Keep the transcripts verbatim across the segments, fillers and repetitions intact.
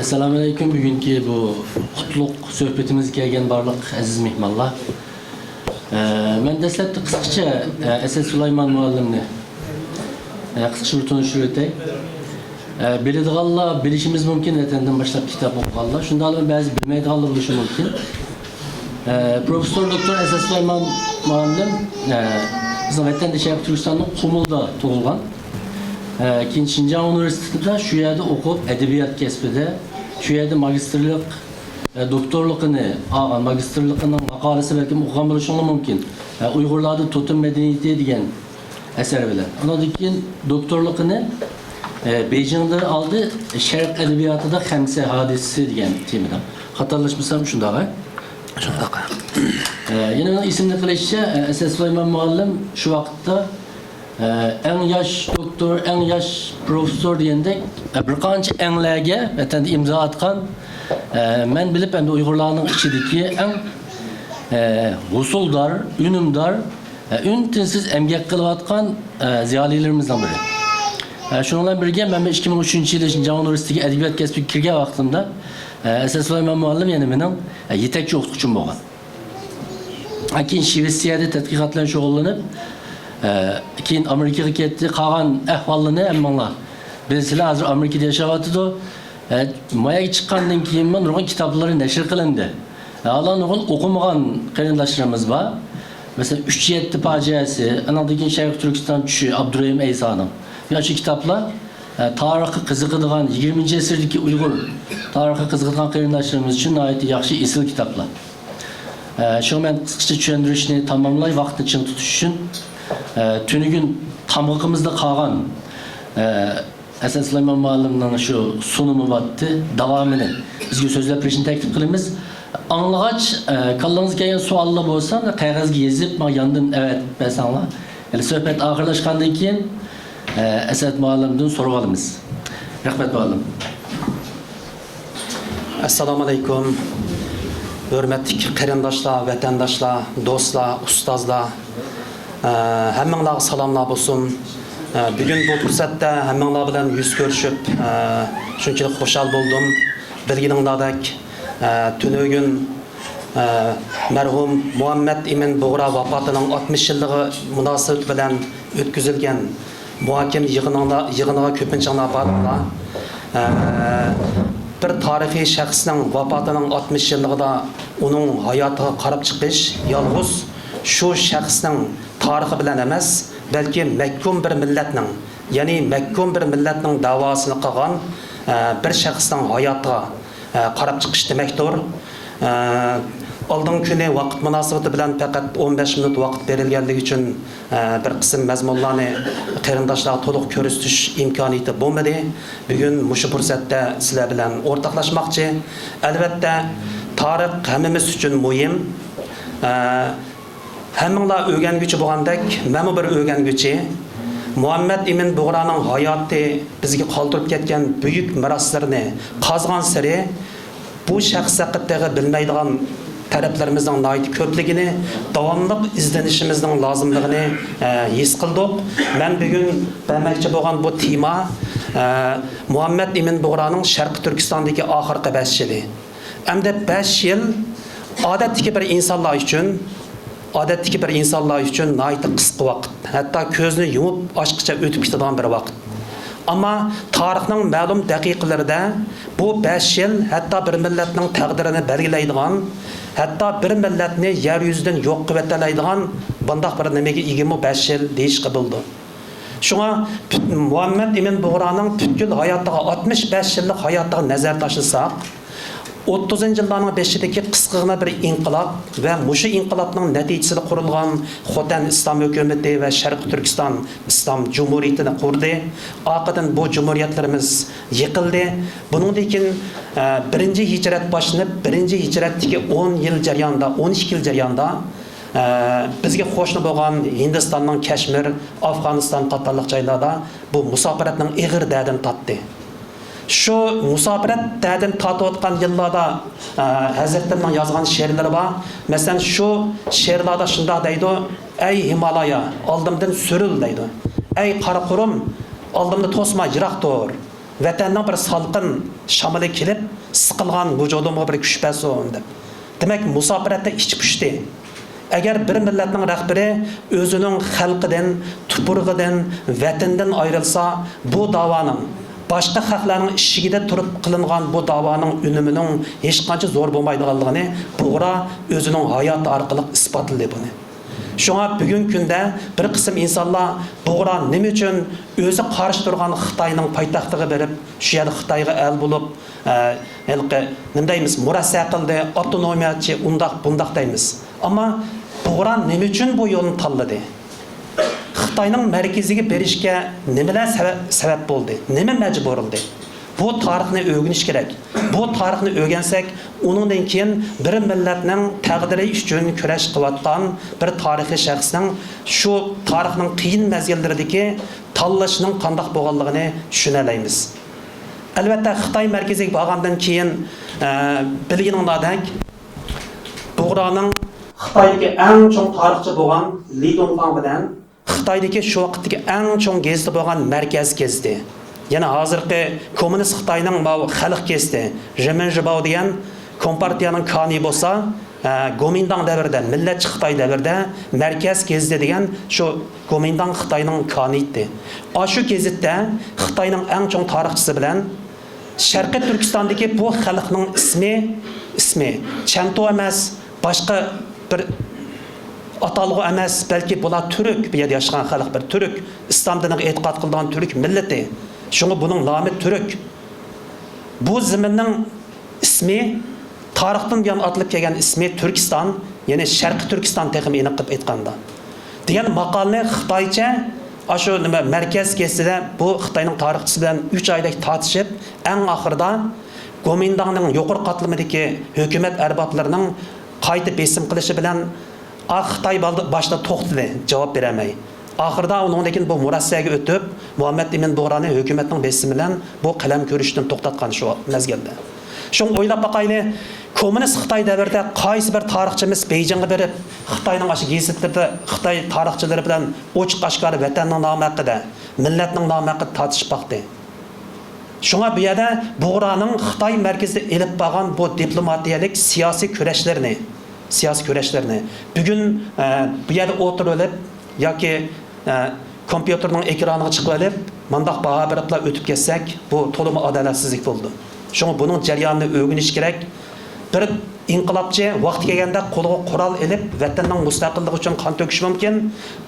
ئەسسالامۇئەلەيكۇم. بۈگۈنكى بۇ قۇتلۇق سۆھبىتىمىزگە كەلگەن بارلىق ئەزىز مېھمانلار. ئە، مەن دەسلەپتە قىسقىچە، ئە، ئەسەت سۇلايمان مۇئەللىمنى، ئە، قىسقىچە بىر تونۇشتۇرۇپ ئۆتەي. ئە، بىلىدىغانلار بىلىشىمىز مۇمكىن، ۋەتەندىن باشلاپ كىتاب ئوقۇغانلار. شۇنداقلا بەزى بىلمەيدىغانلار بولۇشى مۇمكىن. ئە، پروفېسسور دوكتور ئەسەت سۇلايمان مۇئەللىم، ئە، بىزنىڭ ۋەتەندىشى، شەرقىي تۈركىستاننىڭ قۇمۇلدا تۇغۇلغان. ئە، كېيىن شىنجاڭ ئۇنىۋېرسىتېتىدا شۇ يەردە ئوقۇپ، ئەدەبىيات كەسپىدە شۇ يەردە ماگىستىرلىق، ئە، دوكتورلۇقىنى ئالغان، ماگىستىرلىقىنىڭ ماقالىسى بەلكىم ئوقۇغان بولۇشۇڭلار مۇمكىن. ئە، ئۇيغۇرلاردا توتېم مەدەنىيىتى دېگەن ئەسەر بىلەن. ئۇنىڭدىن كېيىن دوكتورلۇقىنى، ئە، بېيجىڭدا ئالدى، شەرق ئەدەبىياتىدا خەمسە ھادىسىسى دېگەن تېمىدا. خاتالاشمىسام شۇنداق، ھە؟ شۇنداق. ئە، يەنە مېنىڭ ئېسىمدە قېلىشىچە، ئە، ئەسەت سۇلايمان مۇئەللىم شۇ ۋاقىتتا، ئە، ئەڭ ياش دوكتور، ئەڭ ياش پروفېسسور دېگەندەك، ئە، بىر قانچە ئەڭلەرگە ۋەتەندە ئىمزا ئاتقان، ئە، مەن بىلىپ ئەمدى ئۇيغۇرلارنىڭ ئىچىدىكى ئەڭ، ئە، ھوسۇلدار، ئۈنۈمدار، ئە، ئۈن-تىنسىز ئەمگەك قىلىۋاتقان، ئە، زىيالىيلىرىمىزنىڭ بىرى. ئە، شۇنىڭ بىلەن بىرگە، مەن ئىككى مىڭ ئۈچىنچى يىلى شىنجاڭ ئۇنىۋېرسىتېتىگە ئەدەبىيات كەسپىگە كىرگەن ۋاقتىمدا، ئە، ئەسەت سۇلايمان مۇئەللىم يەنە مېنىڭ، ئە، يېتەكچى ئوقۇتقۇچۇم بولغان. كېيىن شىۋېتسىيەدە تەتقىقات بىلەن شۇغۇللىنىپ، ئە، كېيىن ئامېرىكىغا كەتتى. قالغان ئەھۋاللىرىنى ھەممىڭلار بىلىسىلەر، ھازىر ئامېرىكىدا ياشاۋاتىدۇ. ئە، ماياگە چىققاندىن كېيىنمۇ نۇرغۇن كىتابلىرى نەشر قىلىندى. ئە، ھالا نۇرغۇن ئوقۇمىغان قېرىنداشلىرىمىز بار. مەسىلەن، ئۈچ يەتتە پاجىئەسى، ئانىڭدىن كېيىن شەرقىي تۈركىستان چۈشى، ئابدۇرېھىم ئەيسانىڭ. يا شۇ كىتابلار، ئە، تارىخقا قىزىقىدىغان، يىگىرمىنچى ئەسىردىكى ئۇيغۇر تارىخىغا قىزىقىدىغان قېرىنداشلىرىمىز ئۈچۈن ناھايىتى ياخشى، ئېسىل كىتابلار. ئە، شۇڭا مەن قىسقىچە چۈشەندۈرۈشنى تاماملاي، ۋاقىتنى چىڭ تۇتۇش ئۈچۈن. ئە، تۈنۈگۈن تامىقىمىزدا قالغان، ئە، ئەسەت سۇلايمان مۇئەللىمنىڭ شۇ سۇنۇمى بارتى، داۋامىنى بىزگە سۆزلەپ بېرىشنى تەكلىپ قىلىمىز. ئاڭلىغاچ، ئە، كاللىڭىزغا كەلگەن سوئاللار بولسا، قەغەزگە يېزىپ، ماڭا ياندىن ئەۋەتىپ بەرسەڭلار. ھېلى سۆھبەت ئاخىرلاشقاندىن كېيىن، ئە، ئەسەت مۇئەللىمدىن سوراپ ئالىمىز. رەھمەت، مۇئەللىم. ئەسسالامۇئەلەيكۇم. ھۆرمەتلىك قېرىنداشلار، ۋەتەنداشلار، دوستلار، ئۇستازلار، ئە، ھەممىڭلارغا سالاملار بولسۇن. ئە، بۈگۈن بۇ پۇرسەتتە ھەممىڭلار بىلەن يۈز كۆرۈشۈپ، ئە، شۇنچىلىك خۇشال بولدۇم. بىلگىنىڭلاردەك، ئە، تۈنۈگۈن، ئە، مەرھۇم مۇھەممەد ئىمىن بۇغرا ۋاپاتىنىڭ ئاتمىش يىللىقى مۇناسىۋىتى بىلەن ئۆتكۈزۈلگەن مۇھاكىمە يىغىنىڭدا، يىغىنىغا كۆپىنچىڭلار باردىڭلار. ئە، بىر تارىخىي شەخسنىڭ ۋاپاتىنىڭ ئاتمىش يىللىقىدا ئۇنىڭ ھاياتىغا قاراپ چىقىش يالغۇز شۇ شەخسنىڭ تارىخى بىلەن ئەمەس، بەلكى مەھكۇم بىر مىللەتنىڭ، يەنى مەھكۇم بىر مىللەتنىڭ دەۋاسىنى قىلغان، ئە، بىر شەخسنىڭ ھاياتىغا، ئە، قاراپ چىقىش دېمەكتۇر. ئە، ئالدىنقى كۈنى ۋاقىت مۇناسىۋىتى بىلەن پەقەت ئون بەش مىنۇت ۋاقىت بېرىلگەنلىكى ئۈچۈن، ئە، بىر قىسىم مەزمۇنلارنى قېرىنداشلارغا تولۇق كۆرسىتىش ئىمكانىيىتى بولمىدى. بۈگۈن مۇشۇ پۇرسەتتە سىلەر بىلەن ئورتاقلاشماقچى. ئەلۋەتتە، تارىخ ھەممىمىز ئۈچۈن مۇھىم. ئە، ھەممىڭلار ئۆگەنگۈچى بولغاندەك، مەنمۇ بىر ئۆگەنگۈچى. مۇھەممەد ئىمىن بۇغرانىڭ ھاياتى بىزگە قالدۇرۇپ كەتكەن بۈيۈك مىراسلىرىنى قازغانسېرى، بۇ شەخس ھەققىدە تېخى بىلمەيدىغان تەرەپلىرىمىزنىڭ ناھايىتى كۆپلۈكىنى داۋاملىق ئىزدىنىشىمىزنىڭ لازىملىقىنى، ئە، ھېس قىلدۇق. مەن بۈگۈن بەرمەكچى بولغان بۇ تېما، ئە، مۇھەممەد ئىمىن بۇغرانىڭ شەرقىي تۈركىستاندىكى ئاخىرقى بەش يىلى. ئەمدى بەش يىل ئادەتتىكى بىر ئىنسانلار ئۈچۈن، ئادەتتىكى بىر ئىنسانلار ئۈچۈن ناھايىتى قىسقا ۋاقىت، ھەتتا كۆزنى يۇمۇپ ئاچقىچە ئۆتۈپ كېتىدىغان بىر ۋاقىت. ئەمما تارىخنىڭ مەلۇم دەقىقىلىرىدە بۇ بەش يىل ھەتتا بىر مىللەتنىڭ تەقدىرىنى بەلگىلەيدىغان، ھەتتا بىر مىللەتنى يەر يۈزىدىن يوق قىلىۋېتەلەيدىغان بۇنداق بىر نېمىگە ئىگىمۇ بەش يىل دېيىشكە بولىدۇ. شۇڭا پۈت-، مۇھەممەد ئىمىن بۇغرانىڭ پۈتكۈل ھاياتىغا، ئاتمىش بەش يىللىق ھاياتىغا نەزەر تاشلىساق، ئوتتۇزىنچى يىللارنىڭ بېشىدىكى قىسقىغىنا بىر ئىنقىلاب ۋە مۇشۇ ئىنقىلابنىڭ نەتىجىسىدە قۇرۇلغان خوتەن ئىسلام ھۆكۈمىتى ۋە شەرقىي تۈركىستان ئىسلام جۇمھۇرىيىتىنى قۇردى. ئارقىدىن بۇ جۇمھۇرىيەتلىرىمىز يىقىلدى. بۇنىڭدىن كېيىن، ئە، بىرىنچى ھىجرەت باشلىنىپ، بىرىنچى ھىجرەتتىكى ئون يىل جەريانىدا، ئون ئىككى يىل جەريانىدا، ئە، بىزگە قوشنا بولغان ھىندىستاننىڭ كەشمىر، ئافغانىستان قاتارلىق جايلاردا بۇ مۇساپىرەتنىڭ ئېغىر دەردىنى تارتتى. شۇ مۇساپىرەت دەردىنى تارتىۋاتقان يىللاردا، ئە، ھەزرىتىمنىڭ يازغان شېئىرلىرى بار. مەسىلەن، شۇ شېئىرلاردا شۇنداق دەيدۇ: «ئەي ھىمالايا، ئالدىمدىن سۈرۈل» دەيدۇ. «ئەي قاراقۇرۇم، ئالدىمنى توسما، يىراق تۇر.» ۋەتەننىڭ بىر سالقىن شامىلى كېلىپ، سىقىلغان ۋۇجۇدۇمغا بىر كۈچ بەرسۇن دەپ. دېمەك، مۇساپىرەتتە ئىچ پۇشتى. ئەگەر بىر مىللەتنىڭ رەھبىرى ئۆزىنىڭ خەلقىدىن، تۇپرىقىدىن، ۋەتىنىدىن ئايرىلسا، بۇ داۋانىڭ، باشقا خەقلەرنىڭ ئىشىكىدە تۇرۇپ قىلىنغان بۇ داۋانىڭ ئۈنۈمىنىڭ ھېچقانچە زور بولمايدىغانلىقىنى بۇغرا ئۆزىنىڭ ھاياتى ئارقىلىق ئىسپاتلىدى بۇنى. شۇڭا بۈگۈنكى كۈندە بىر قىسىم ئىنسانلار بۇغرا نېمە ئۈچۈن ئۆزى قارشى تۇرغان خىتاينىڭ پايتەختىگە بېرىپ، شۇ يەردە خىتايغا ئەل بولۇپ، ئە، ھېلىقى، نېمە دەيمىز، مۇرەسسە قىلدى، ئاپتونومىيەچى، ئۇنداق، بۇنداق دەيمىز. ئەمما بۇغرا نېمە ئۈچۈن بۇ يولنى تاللىدى؟ خىتاينىڭ مەركىزىگە بېرىشكە نېمىلەر سەۋەب، سەۋەب بولدى؟ نېمە مەجبۇرلىدى؟ بۇ تارىخنى ئۆگىنىش كېرەك. بۇ تارىخنى ئۆگەنسەك، ئۇنىڭدىن كېيىن بىر مىللەتنىڭ تەقدىرى ئۈچۈن كۈرەش قىلىۋاتقان بىر تارىخىي شەخسنىڭ شۇ تارىخنىڭ قىيىن مەزگىللىرىدىكى تاللىشىنىڭ قانداق بولغانلىقىنى چۈشىنەلەيمىز. ئەلۋەتتە، خىتاي مەركىزىگە بارغاندىن كېيىن، ئە، بىلگىنىڭلاردەك، بۇغرانىڭ خىتايدىكى ئەڭ چوڭ تارىخچى بولغان لى دۇنفاڭ بىلەن خىتايدىكى شۇ ۋاقىتتىكى ئەڭ چوڭ گېزىتى بولغان مەركەز گېزىتى، يەنى ھازىرقى كوممۇنىست خىتاينىڭ ماۋۇ خەلق گېزىتى، رېمېنژىباۋ دېگەن كومپارتىيەنىڭ كانىيى بولسا، ئە، گومىنداڭ دەۋرىدە، مىللەتچى خىتاي دەۋرىدە مەركەز گېزىتى دېگەن شۇ گومىنداڭ خىتاينىڭ كانىيى ئىدى. ئاشۇ گېزىتتە خىتاينىڭ ئەڭ چوڭ تارىخچىسى بىلەن شەرقىي تۈركىستاندىكى بۇ خەلقنىڭ ئىسمى، ئىسمى چەنتۇ ئەمەس، باشقا بىر ئاتالغۇ ئەمەس، بەلكى بۇلار تۈرك، بۇ يەردە ياشىغان خەلق بىر تۈرك، ئىسلام دىنىغا ئېتىقاد قىلىدىغان تۈرك مىللىتى. شۇڭا بۇنىڭ نامى تۈرك. بۇ زېمىننىڭ ئىسمى تارىختىن بۇيان ئاتىلىپ كەلگەن ئىسمى تۈركىستان، يەنى شەرقىي تۈركىستان تېخىمۇ ئېنىق قىلىپ ئېيتقاندا. دېگەن ماقالىنى خىتايچە، ئاشۇ نېمە، مەركەز گېزىتىدە بۇ خىتاينىڭ تارىخچىسى بىلەن ئۈچ ئايدەك تارتىشىپ، ئەڭ ئاخىرىدا گومىنداڭنىڭ يۇقىرى قاتلىمىدىكى ھۆكۈمەت ئەربابلىرىنىڭ قايتا بېسىم قىلىشى بىلەن، ئا، خىتاي بالد-، باشتا توختىدى، جاۋاب بېرەلمەي. ئاخىرىدا ئۇنىڭدىن كېيىن بۇ مۇرەسسەگە ئۆتۈپ، مۇھەممەد ئىمىن بۇغرانى ھۆكۈمەتنىڭ بېسىمى بىلەن بۇ قەلەم كۆرۈشتىن توختاتقان شۇ مەزگىلدە. شۇڭا ئويلاپ باقايلى، كوممۇنىست خىتاي دەۋرىدە قايسى بىر تارىخچىمىز بېيجىڭغا بېرىپ، خىتاينىڭ ئاشۇ گېزىتلىرىدە خىتاي تارىخچىلىرى بىلەن ئوچۇق ئاشكارا ۋەتەننىڭ نامى ھەققىدە، مىللەتنىڭ نامى ھەققىدە تارتىشىپ باقتى؟ شۇڭا بۇ يەردە بۇغرانىڭ خىتاي مەركىزىدە ئېلىپ بارغان بۇ دىپلوماتىيەلىك سىياسىي كۈرەشلىرىنى، سىياسىي كۈرەشلىرىنى بۈگۈن، ئە، بۇ يەردە ئولتۇرۇۋېلىپ ياكى، ئە، كومپيۇتېرنىڭ ئېكرانىغا چىقىۋېلىپ مۇنداق باھا بېرىپلا ئۆتۈپ كەتسەك، بۇ تولىمۇ ئادالەتسىزلىك بولىدۇ. شۇڭا بۇنىڭ جەريانىنى ئۆگىنىش كېرەك. بىر ئىنقىلابچى ۋاقتى كەلگەندە قولىغا قورال ئېلىپ، ۋەتەننىڭ مۇستەقىللىقى ئۈچۈن قان تۆكۈشى مۇمكىن.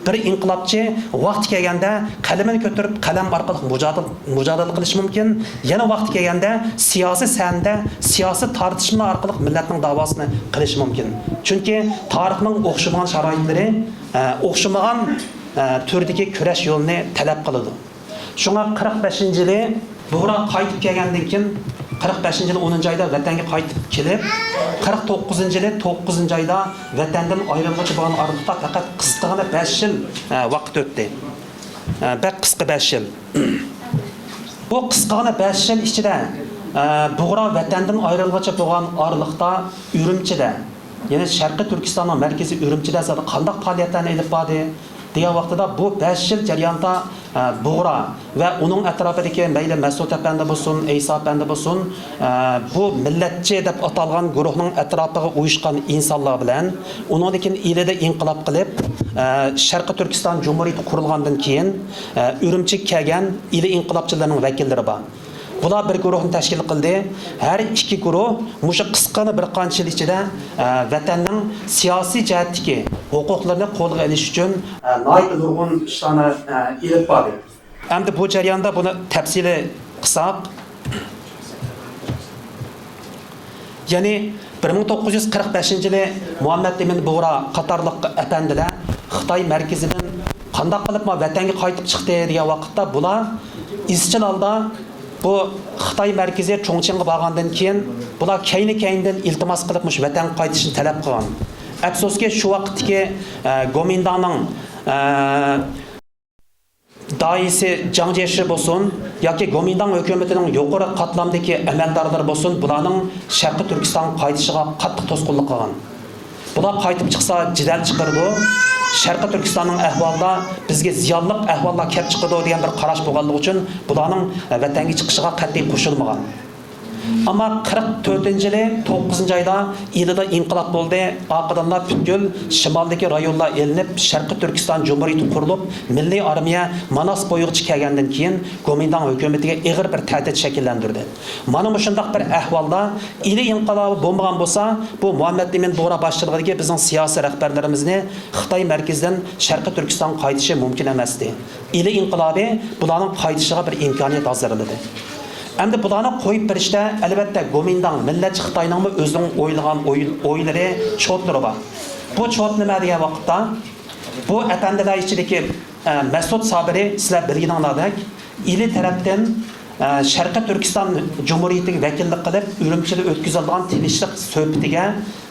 بىر ئىنقىلابچى ۋاقتى كەلگەندە قەلىمىنى كۆتۈرۈپ، قەلەم ئارقىلىق مۇجادىل-، مۇجادىلە قىلىشى مۇمكىن. يەنە ۋاقتى كەلگەندە سىياسىي سەھنىدە سىياسىي تارتىشمىلار ئارقىلىق مىللەتنىڭ داۋاسىنى قىلىشى مۇمكىن. چۈنكى تارىخنىڭ ئوخشىمىغان شارائىتلىرى، ئە، ئوخشىمىغان، ئە، تۈردىكى كۈرەش يولىنى تەلەپ قىلىدۇ. شۇڭا قىرىق بەشىنچى يىلى بۇغرا قايتىپ كەلگەندىن كېيىن، قىرىق بەشىنچى يىلى ئونىنچى ئايدا ۋەتەنگە قايتىپ كېلىپ، قىرىق توققۇزىنچى يىلى توققۇزىنچى ئايدا ۋەتەندىن ئايرىلغۇچە بولغان ئارىلىقتا پەقەت قىسقىغىنە بەش يىل، ئە، ۋاقىت ئۆتتى. ئە، بەك قىسقا بەش يىل. بۇ قىسقىغىنە بەش يىل ئىچىدە، ئە، بۇغرا ۋەتەندىن ئايرىلغۇچە بولغان ئارىلىقتا ئۈرۈمچىدە، يەنى شەرقىي تۈركىستاننىڭ مەركىزى ئۈرۈمچىدە زادى قانداق پائالىيەتلەرنى ئېلىپ باردى؟ دېگەن ۋاقتىدا بۇ بەش يىل جەريانىدا، ئە، بۇغرا ۋە ئۇنىڭ ئەتراپىدىكى مەيلى مەسئۇد ئەپەندى بولسۇن، ئەيسا ئەپەندى بولسۇن، ئە، بۇ مىللەتچى دەپ ئاتالغان گۇرۇھنىڭ ئەتراپىغا ئۇيۇشقان ئىنسانلار بىلەن، ئۇنىڭدىن كېيىن ئىلىدە ئىنقىلاب قىلىپ، ئە، شەرقىي تۈركىستان جۇمھۇرىيىتى قۇرۇلغاندىن كېيىن، ئە، ئۈرۈمچىگە كەلگەن ئىلى ئىنقىلابچىلىرىنىڭ ۋەكىللىرى بار. بۇلار بىر گۇرۇھنى تەشكىل قىلدى. ھەر ئىككى گۇرۇھ مۇشۇ قىسقىغىنە بىر قانچە يىل ئىچىدە، ئە، ۋەتەننىڭ سىياسىي جەھەتتىكى ھوقۇقلىرىنى قولغا ئېلىش ئۈچۈن، ئە، ناھايىتى نۇرغۇن ئىشلارنى، ئە، ئېلىپ باردى. ئەمدى بۇ جەرياندا بۇنى تەپسىلىي قىلساق، يەنى بىر مىڭ توققۇز يۈز قىرىق بەشىنچى يىلى مۇھەممەد ئىمىن بۇغرا قاتارلىق ئەپەندىلەر خىتاي مەركىزىدىن قانداق قىلىپ ما ۋەتەنگە قايتىپ چىقتى دېگەن ۋاقىتتا، بۇلار ئىزچىل ھالدا بۇ خىتاي مەركىزى چۇڭچىڭغا بارغاندىن كېيىن، بۇلار كەينى-كەينىدىن ئىلتىماس قىلىپ مۇشۇ ۋەتەنگە قايتىشنى تەلەپ قىلغان. ئەپسۇسكى، شۇ ۋاقىتتىكى، ئە، گومىنداڭنىڭ، ئە، داھىيسى جاڭ جيېشى بولسۇن ياكى گومىنداڭ ھۆكۈمىتىنىڭ يۇقىرى قاتلامدىكى ئەمەلدارلىرى بولسۇن، بۇلارنىڭ شەرقىي تۈركىستانغا قايتىشىغا قاتتىق توسقۇنلۇق قىلغان. بۇلار قايتىپ چىقسا جېدەل چىقىرىدۇ، شەرقىي تۈركىستاننىڭ ئەھۋالىدا بىزگە زىيانلىق ئەھۋاللار كەپ چىقىدۇ دېگەن بىر قاراش بولغانلىقى ئۈچۈن، بۇلارنىڭ ۋەتەنگە چىقىشىغا قەتئىي قوشۇلمىغان. ئەمما قىرىق تۆتىنچى يىلى توققۇزىنچى ئايدا ئىلىدا ئىنقىلاب بولدى. ئارقىدىنلا پۈتكۈل شىمالدىكى رايونلار ئېلىنىپ، شەرقىي تۈركىستان جۇمھۇرىيىتى قۇرۇلۇپ، مىللىي ئارمىيە ماناس بويىغىچە كەلگەندىن كېيىن، گومىنداڭ ھۆكۈمىتىگە ئېغىر بىر تەھدىت شەكىللەندۈردى. مانا مۇشۇنداق بىر ئەھۋالدا ئىلى ئىنقىلابى بولمىغان بولسا، بۇ مۇھەممەد ئىمىن بۇغرا باشچىلىقىدىكى بىزنىڭ سىياسىي رەھبەرلىرىمىزنى خىتاي مەركىزىدىن شەرقىي تۈركىستانغا قايتىشى مۇمكىن ئەمەستى. ئىلى ئىنقىلابى بۇلارنىڭ قايتىشىغا بىر ئىمكانىيەت ھازىرلىدى. ئەمدى بۇلارنى قويۇپ بېرىشتە، ئەلۋەتتە، گومىنداڭ مىللەتچى خىتاينىڭمۇ ئۆزىنىڭ ئويلىغان ئوي-، ئويلىرى، چوتلىرى بار. بۇ چوت نېمە دېگەن ۋاقىتتا، بۇ ئەپەندىلەر ئىچىدىكى، ئە، مەسۇد سابىرى، سىلەر بىلگىنىڭلاردەك، ئىلى تەرەپتىن، ئە، شەرقىي تۈركىستان جۇمھۇرىيىتىگە ۋەكىللىك قىلىپ، ئۈرۈمچىدە ئۆتكۈزۈلىدىغان تىنچلىق سۆھبىتىگە،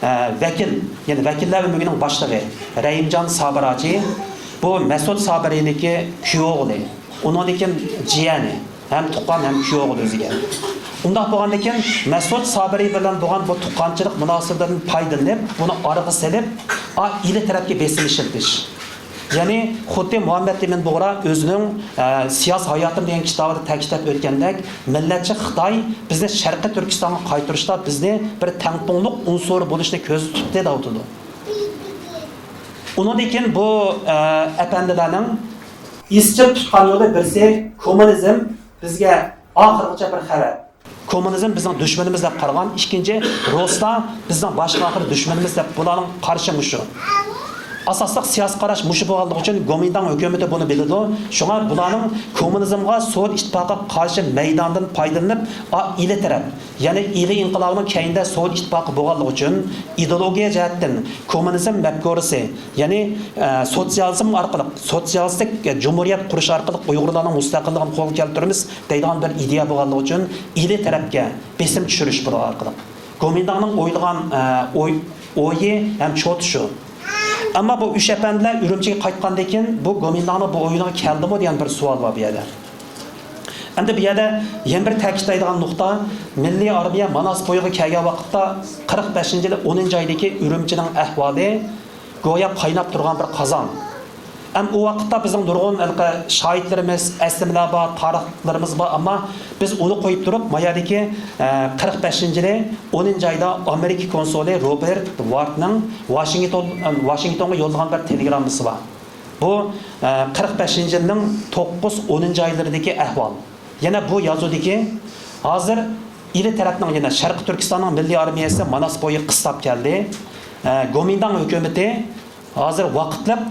ئە، ۋەكىل، يەنى ۋەكىللەر ئۆمىكىنىڭ باشلىقى رەھىمجان سابىر ھاجى، بۇ مەسۇد سابىرىنىڭكى كۈيئوغلى، ئۇنىڭدىن كېيىن جىيەنى، ھەم تۇغقان، ھەم كۈيئوغلى ئۆزىگە. ئۇنداق بولغاندىن كېيىن، مەسۇد سابىرى بىلەن بولغان بۇ تۇغقانچىلىق مۇناسىۋىتىدىن پايدىلىنىپ، بۇنى ئارىغا سېلىپ، ئا، ئىلى تەرەپكە بېسىم ئىشلىتىش. يەنى خۇددى مۇھەممەد ئىمىن بۇغرا ئۆزىنىڭ، ئە، سىياسىي ھاياتىم دېگەن كىتابىدا تەكىتلەپ ئۆتكەندەك، مىللەتچى خىتاي بىزنى شەرقىي تۈركىستانغا قايتۇرۇشتا بىزنى بىر تەڭپۇڭلۇق ئۇنسۇرى بولۇشنى كۆزدە تۇتتى دەۋاتىدۇ. ئۇنىڭدىن كېيىن بۇ، ئە، ئەپەندىلەرنىڭ ئىزچىل تۇتقان يولى بىرسى، كوممۇنىزم بىزگە ئاخىرغىچە بىر خەۋپ. كوممۇنىزم بىزنىڭ دۈشمىنىمىز دەپ قارىغان، ئىككىنچى، رۇسلار بىزنىڭ باشقا ئاخىر دۈشمىنىمىز دەپ بۇلارنىڭ قارىشى مۇشۇ. ئاساسلىق سىياسىي قاراش مۇشۇ بولغانلىقى ئۈچۈن گومىنداڭ ھۆكۈمىتى بۇنى بىلىدۇ. شۇڭا بۇلارنىڭ كوممۇنىزمغا سوۋېت ئىتتىپاقىغا قارشى مەيداندىن پايدىلىنىپ، ئا، ئىلى تەرەپ، يەنى ئىلى ئىنقىلابىنىڭ كەينىدە سوۋېت ئىتتىپاقى بولغانلىقى ئۈچۈن ئىدېئولوگىيە جەھەتتىن كوممۇنىزم مەپكۇرىسى، يەنى، ئە، سوتسىيالىزم ئارقىلىق، سوتسىيالىستىك جۇمھۇرىيەت قۇرۇش ئارقىلىق ئۇيغۇرلارنىڭ مۇستەقىللىقىنى قولغا كەلتۈرىمىز دەيدىغان بىر ئىدىيە بولغانلىقى ئۈچۈن ئىلى تەرەپكە بېسىم چۈشۈرۈش بۇلار ئارقىلىق. گومىنداڭنىڭ ئويلىغان، ئە، ئوي-، ئويى ھەم چوتى شۇ. ئەمما بۇ ئۈچ ئەپەندىلەر ئۈرۈمچىگە قايتقاندىن كېيىن، بۇ گومىنداڭنىڭ بۇ ئويۇنىغا كەلدىمۇ دېگەن بىر سوئال بار بۇ يەردە. ئەمدى بۇ يەردە يەنە بىر تەكىتلەيدىغان نۇقتا، مىللىي ئارمىيە ماناس بويىغا كەلگەن ۋاقىتتا، قىرىق بەشىنچى يىلى ئونىنچى ئايدىكى ئۈرۈمچىنىڭ ئەھۋالى گويا قايناپ تۇرغان بىر قازان. ھەم ئۇ ۋاقىتتا بىزنىڭ نۇرغۇن ھېلىقى شاھىتلىرىمىز، ئەسلىمىلەر بار، تارىخلىرىمىز بار، ئەمما بىز ئۇنى قويۇپ تۇرۇپ، مايادىكى، ئە، قىرىق بەشىنچى يىلى ئونىنچى ئايدا ئامېرىكا كونسۇلى روبېرت ۋارتنىڭ ۋاشىنگتون، ۋاشىنگتونغا يوللىغان بىر تېلېگراممىسى بار. بۇ، ئە، قىرىق بەشىنچى يىلنىڭ توققۇز، ئونىنچى ئايلىرىدىكى ئەھۋال. يەنە بۇ يازۇدىكى، ھازىر ئىلى تەرەپنىڭ، يەنە شەرقىي تۈركىستاننىڭ مىللىي ئارمىيەسى ماناس بويى قىستاپ كەلدى. ئە، گومىنداڭ ھۆكۈمىتى ھازىر ۋاقىتلىق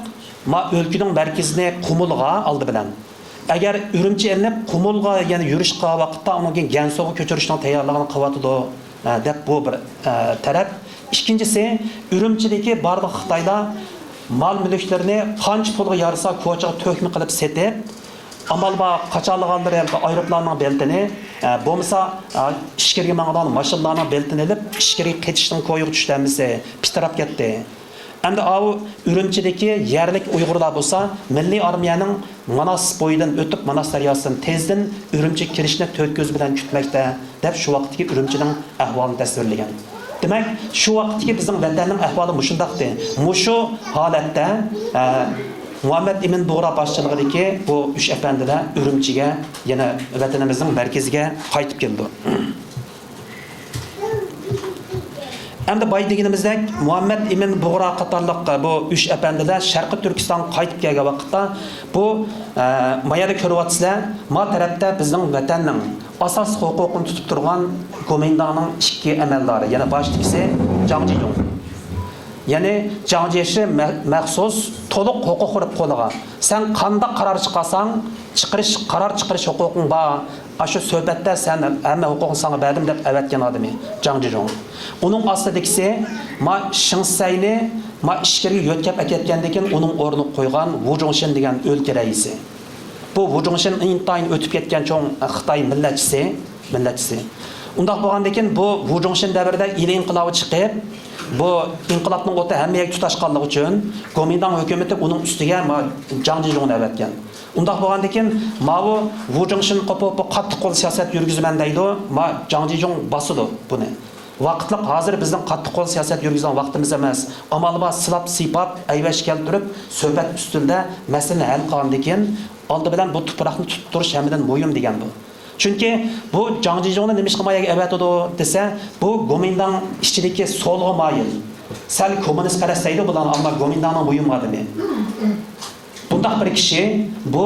ما ئۆلكىنىڭ مەركىزىنى قۇمۇلغا ئالدى بىلەن. ئەگەر ئۈرۈمچى ئېلىنىپ، قۇمۇلغا يەنە يۈرۈش قىلغان ۋاقىتتا، ئۇنىڭ كېيىن گەنسۇغا كۆچۈرۈشنىڭ تەييارلىقىنى قىلىۋاتىدۇ، ئە، دەپ بۇ بىر، ئە، تەرەپ. ئىككىنچىسى، ئۈرۈمچىدىكى بارلىق خىتايلار مال-مۈلۈكلىرىنى قانچە پۇلغا يارىسا كوچىغا تۆكمە قىلىپ سېتىپ، ئامال بار قاچالىغانلىرى ئايروپىلاننىڭ بېلىتىنى، ئە، بولمىسا، ئە، ئىچكىرىگە ماڭىدىغان ماشىنىلارنىڭ بېلىتىنى ئېلىپ، ئىچكىرىگە قېچىشنىڭ كويىغا چۈشتى ھەممىسى، پىتىراپ كەتتى. ئەمدى ئاۋۇ ئۈرۈمچىدىكى يەرلىك ئۇيغۇرلار بولسا مىللىي ئارمىيەنىڭ ماناس بويىدىن ئۆتۈپ، ماناس دەرياسىدىن تېزدىن ئۈرۈمچىگە كېلىشىنى تۆت كۆز بىلەن كۈتمەكتە، دەپ شۇ ۋاقىتتىكى ئۈرۈمچىنىڭ ئەھۋالىنى تەسۋىرلىگەن. دېمەك، شۇ ۋاقىتتىكى بىزنىڭ ۋەتەننىڭ ئەھۋالى مۇشۇنداقتى. مۇشۇ ھالەتتە، ئە، مۇھەممەد ئىمىن بۇغرا باشچىلىقىدىكى بۇ ئۈچ ئەپەندىلەر ئۈرۈمچىگە، يەنە ۋەتىنىمىزنىڭ مەركىزىگە قايتىپ كېلىدۇ. ئەمدى بايا دېگىنىمىزدەك، مۇھەممەد ئىمىن بۇغرا قاتارلىق بۇ ئۈچ ئەپەندىلەر شەرقىي تۈركىستانغا قايتىپ كەلگەن ۋاقىتتا، بۇ، ئە، ما يەردە كۆرۈۋاتىسىلەر، ما تەرەپتە بىزنىڭ ۋەتەننىڭ ئاساسلىق ھوقۇقىنى تۇتۇپ تۇرغان گومىنداڭنىڭ ئىككى ئەمەلدارى، يەنە باشتىكىسى جاڭ جىجۇڭ. يەنى جاڭ جيېشى مە-، مەخسۇس تولۇق ھوقۇق بېرىپ قولىغا. سەن قانداق قارار چىقارساڭ، چىقىرىش، قارار چىقىرىش ھوقۇقۇڭ بار. ئاشۇ سۆھبەتتە سەن ھەممە ھوقۇقنى ساڭا بەردىم دەپ ئەۋەتكەن ئادىمى جاڭ جىجۇڭ. ئۇنىڭ ئاستىدىكىسى ما شېڭ سەينى ما ئىچكىرىگە يۆتكەپ ئەكەتكەندىن كېيىن ئۇنىڭ ئورنىغا قويغان ۋۇ جۇڭشىن دېگەن ئۆلكە رەئىسى. بۇ ۋۇ جۇڭشىن ئىنتايىن ئۆتۈپ كەتكەن چوڭ خىتاي مىللەتچىسى، مىللەتچىسى. ئۇنداق بولغاندىن كېيىن بۇ ۋۇ جۇڭشىن دەۋرىدە ئىلى ئىنقىلابى چىقىپ، بۇ ئىنقىلابنىڭ ئوتى ھەممە يەرگە تۇتاشقانلىقى ئۈچۈن گومىنداڭ ھۆكۈمىتى ئۇنىڭ ئۈستىگە ما جاڭ جىجۇڭنى ئەۋەتكەن. ئۇنداق بولغاندىن كېيىن ماۋۇ ۋۇ جۇڭشىن قوپۇپ، بۇ قاتتىق قول سىياسەت يۈرگۈزىمەن دەيدۇ، ما جاڭ جىجۇڭ باسىدۇ بۇنى. ۋاقىتلىق، ھازىر بىزنىڭ قاتتىق قول سىياسەت يۈرگۈزىدىغان ۋاقتىمىز ئەمەس. ئامال بار، سىلاپ-سىيپاپ، ئەيۋەش كەلتۈرۈپ، سۆھبەت ئۈستىلىدە مەسىلىنى ھەل قىلغاندىن كېيىن، ئالدى بىلەن بۇ تۇپراقنى تۇتۇپ تۇرۇش ھەممىدىن مۇھىم دېگەن بۇ. چۈنكى بۇ جاڭ جىجۇڭنى نېمىشقا ما يەرگە ئەۋەتىدۇ دېسە، بۇ گومىنداڭ ئىچىدىكى سولغا مايىل، سەل كوممۇنىست پەرەس دەيدۇ بۇلارنى، ئەمما گومىنداڭنىڭ مۇھىم ئادىمى. بۇنداق بىر كىشى بۇ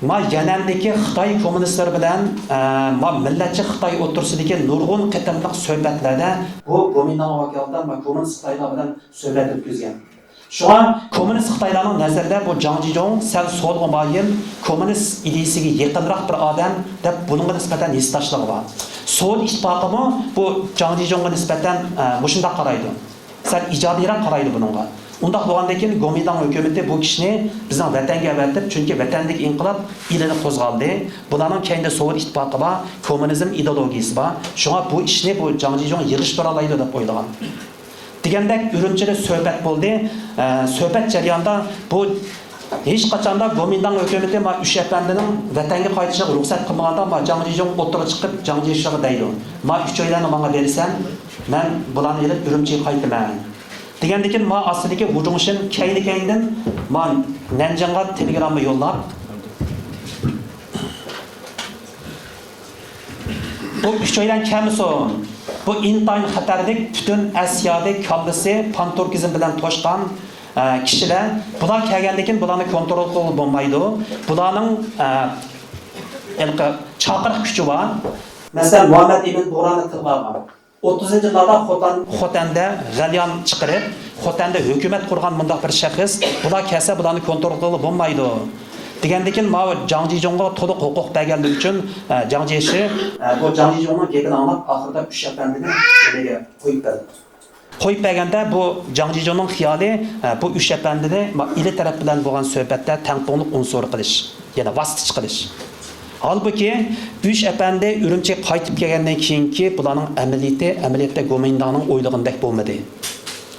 ما يەنئەندىكى خىتاي كوممۇنىستلىرى بىلەن، ئە، ما مىللەتچى خىتاي ئوتتۇرىسىدىكى نۇرغۇن قېتىملىق سۆھبەتلەردە بۇ گومىنداڭغا ۋاكالىتەن ما كوممۇنىست خىتايلار بىلەن سۆھبەت ئۆتكۈزگەن. شۇڭا كوممۇنىست خىتايلارنىڭ نەزىرىدە بۇ جاڭ جىجۇڭ سەل سولغا مايىل، كوممۇنىست ئىدىيىسىگە يېقىنراق بىر ئادەم دەپ بۇنىڭغا نىسبەتەن ھېسداشلىقى بار. سوۋېت ئىتتىپاقىمۇ بۇ جاڭ جىجۇڭغا نىسبەتەن، ئە، مۇشۇنداق قارايدۇ. سەل ئىجابىيراق قارايدۇ بۇنىڭغا. ئۇنداق بولغاندىن كېيىن گومىنداڭ ھۆكۈمىتى بۇ كىشىنى بىزنىڭ ۋەتەنگە ئەۋەتىپ، چۈنكى ۋەتەندىكى ئىنقىلاب ئىلىنى قوزغالدى. بۇلارنىڭ كەينىدە سوۋېت ئىتتىپاقى بار، كوممۇنىزم ئىدېئولوگىيىسى بار. شۇڭا بۇ ئىشنى بۇ جاڭ جىجۇڭ يىغىشتۇرالايدۇ دەپ ئويلىغان. دېگەندەك ئۈرۈمچىدە سۆھبەت بولدى. ئە، سۆھبەت جەريانىدا بۇ ھېچقاچاندا گومىنداڭ ھۆكۈمىتى ما ئۈچ ئەپەندىنىڭ ۋەتەنگە قايتىشىغا رۇخسەت قىلمىغاندا، ما جاڭ جىجۇڭ ئوتتۇرىغا چىقىپ، جاڭ جيېشىغا دەيدۇ، ما ئۈچەيلەننى ماڭا بېرىسەن، مەن بۇلارنى ئېلىپ ئۈرۈمچىگە قايتىمەن. دېگەندىكىن ما ئاستىدىكى ۋۇ جۇڭشىن كەينى-كەينىدىن ما نەنجىڭغا تېلېگرامما يوللاپ، بۇ ئۈچەيلەن كەلمىسۇن. بۇ ئىنتايىن خەتەرلىك، پۈتۈن ئاسىيادىكى كاللىسى پانتۈركىزم بىلەن توشقان، ئە، كىشىلەر. بۇلار كەلگەندىن كېيىن بۇلارنى كونترول قىلغىلى بولمايدۇ. بۇلارنىڭ، ئە، ھېلىقى چاقىرىق كۈچى بار. مەسىلەن، مۇھەممەد ئىمىن بۇغرانى تىلغا ئالغان. ئوتتۇزىنچى يىللاردا خوتەن، خوتەندە غەليان چىقىرىپ، خوتەندە ھۆكۈمەت قۇرغان مۇنداق بىر شەخس، بۇلار كەلسە بۇلارنى كونترول قىلغىلى بولمايدۇ. دېگەندىكىن ماۋۇ جاڭ جىجۇڭغا تولۇق ھوقۇق بەرگەنلىكى ئۈچۈن، ئە، جاڭ جيېشى، ئە، بۇ جاڭ جىجۇڭنىڭ گېپىنى ئاڭلاپ، ئاخىرىدا ئۈچ ئەپەندىنى نېمىگە قويۇپ بەردى. قويۇپ بەرگەندە بۇ جاڭ جىجۇڭنىڭ خىيالى، ئە، بۇ ئۈچ ئەپەندىنى ما-، ئىلى تەرەپ بىلەن بولغان سۆھبەتتە تەڭپۇڭلۇق ئۇنسۇر قىلىش، يەنى ۋاسىتىچى قىلىش. ھالبۇكى، ئۈچ ئەپەندى ئۈرۈمچىگە قايتىپ كەلگەندىن كېيىنكى بۇلارنىڭ ئەمەلىيىتى، ئەمەلىيەتتە گومىنداڭنىڭ ئويلىغىنىدەك بولمىدى.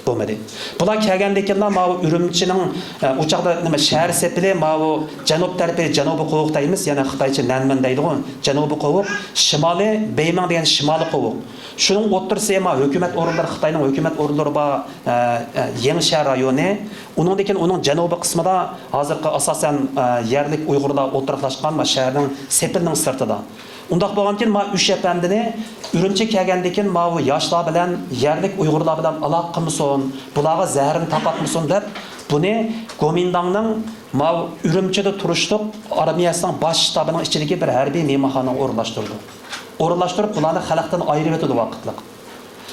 بولمىدى. بۇلار كەلگەندىن كېيىنلا ماۋۇ ئۈرۈمچىنىڭ، ئە، ئۇ چاغدا نېمە، شەھەر سېپىلى ماۋۇ جەنۇب تەرىپى، جەنۇبىي قوۋۇق دەيمىز، يەنى خىتايچە نەنمېن دەيدىغۇ، جەنۇبىي قوۋۇق، شىمالى بېيمىڭ دېگەن شىمالىي قوۋۇق. شۇنىڭ ئوتتۇرىسى ما ھۆكۈمەت ئورۇنلىرى، خىتاينىڭ ھۆكۈمەت ئورۇنلىرى بار، ئە، ئە، يېڭىشەھەر رايونى. ئۇنىڭدىن كېيىن ئۇنىڭ جەنۇبىي قىسمىدا ھازىرقى ئاساسەن، ئە، يەرلىك ئۇيغۇرلار ئولتۇراقلاشقان ما شەھەرنىڭ سېپىلىنىڭ سىرتىدا. ئۇنداق بولغاندىكىن، ما ئۈچ ئەپەندىنى ئۈرۈمچىگە كەلگەندىكىن، ماۋۇ ياشلار بىلەن، يەرلىك ئۇيغۇرلار بىلەن ئالاقە قىلمىسۇن، بۇلارغا زەھىرىنى تارقاتمىسۇن دەپ، بۇنى گومىنداڭنىڭ ماۋۇ ئۈرۈمچىدە تۇرۇشلۇق ئارمىيەسىنىڭ باش شتابىنىڭ ئىچىدىكى بىر ھەربىي مېھمانخانىغا ئورۇنلاشتۇرىدۇ. ئورۇنلاشتۇرۇپ، بۇلارنى خەلقتىن ئايرىۋېتىدۇ ۋاقىتلىق.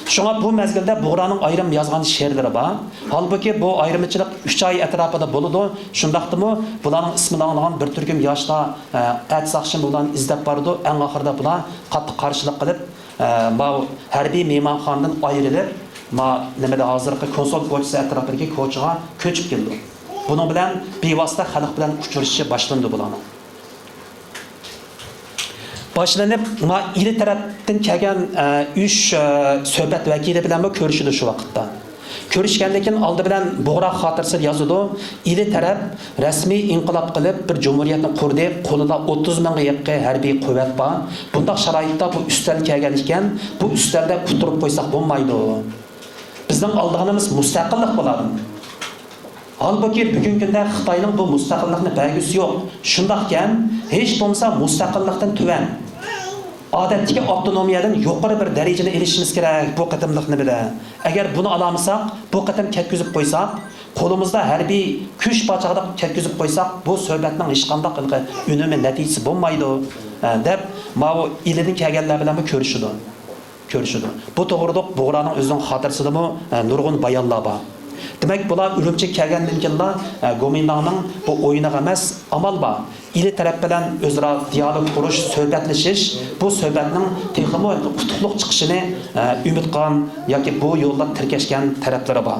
شۇڭا بۇ مەزگىلدە بۇغرانىڭ ئايرىم يازغان شېئىرلىرى بار. ھالبۇكى، بۇ ئايرىمچىلىق ئۈچ ئاي ئەتراپىدا بولىدۇ. شۇنداقتىمۇ بۇلارنىڭ ئىسمىنى ئاڭلىغان بىر تۈركۈم ياشلار، ئە، ئەتىسى ئاخشىمى بۇلارنى ئىزدەپ بارىدۇ. ئەڭ ئاخىرىدا بۇلار قاتتىق قارشىلىق قىلىپ، ئە، ماۋۇ ھەربىي مېھمانخانىدىن ئايرىلىپ، ما نېمىدە، ھازىرقى كونسۇل كوچىسى ئەتراپىدىكى كوچىغا كۆچۈپ كېلىدۇ. بۇنىڭ بىلەن بىۋاسىتە خەلق بىلەن ئۇچرىشىشى باشلىنىدۇ بۇلارنىڭ. باشلىنىپ، ما ئىلى تەرەپتىن كەلگەن، ئە، ئۈچ، ئە، سۆھبەت ۋەكىلى بىلەنمۇ كۆرۈشىدۇ شۇ ۋاقىتتا. كۆرۈشكەندىن كېيىن ئالدى بىلەن بۇغرا خاتىرىسىدە يازىدۇ، ئىلى تەرەپ رەسمىي ئىنقىلاب قىلىپ بىر جۇمھۇرىيەتنى قۇردى، قولىدا ئوتتۇز مىڭغا يېقىن ھەربىي قۇۋۋەت بار. بۇنداق شارائىتتا بۇ ئۈستەل كەلگەن ئىكەن، بۇ ئۈستەلدە ئۇتتۇرۇپ قويساق بولمايدۇ. بىزنىڭ ئالىدىغىنىمىز مۇستەقىللىق بۇلاردىن. ھالبۇكى، بۈگۈنكى كۈندە خىتاينىڭ بۇ مۇستەقىللىقنى بەرگۈسى يوق. شۇنداقكەن، ھېچ بولمىسا مۇستەقىللىقتىن تۆۋەن، ئادەتتىكى ئاپتونومىيەدىن يۇقىرى بىر دەرىجىنى ئېلىشىمىز كېرەك بۇ قېتىملىق نېمىدە. ئەگەر بۇنى ئالالمىساق، بۇ قېتىم كەتكۈزۈپ قويساق، قولىمىزدا ھەربىي كۈچ بار چاغدا كەتكۈزۈپ قويساق، بۇ سۆھبەتنىڭ ھېچقانداق ھېلىقى ئۈنۈمى، نەتىجىسى بولمايدۇ، دەپ، ماۋۇ ئىلىدىن كەلگەنلەر بىلەنمۇ كۆرۈشىدۇ. كۆرۈشىدۇ. بۇ توغرىلىق بۇغرانىڭ ئۆزىنىڭ خاتىرىسىدىمۇ، ئە، نۇرغۇن بايانلار بار. دېمەك، بۇلار ئۈرۈمچىگە كەلگەندىن كېيىنلا، ئە، گومىنداڭنىڭ بۇ ئويۇنىغا ئەمەس، ئامال بار. ئىلى تەرەپ بىلەن ئۆزئارا دىئالوگ قۇرۇش، سۆھبەتلىشىش، بۇ سۆھبەتنىڭ تېخىمۇ ئۇتۇقلۇق چىقىشىنى، ئە، ئۈمىد قىلغان ياكى بۇ يولدا تىركەشكەن تەرەپلىرى بار.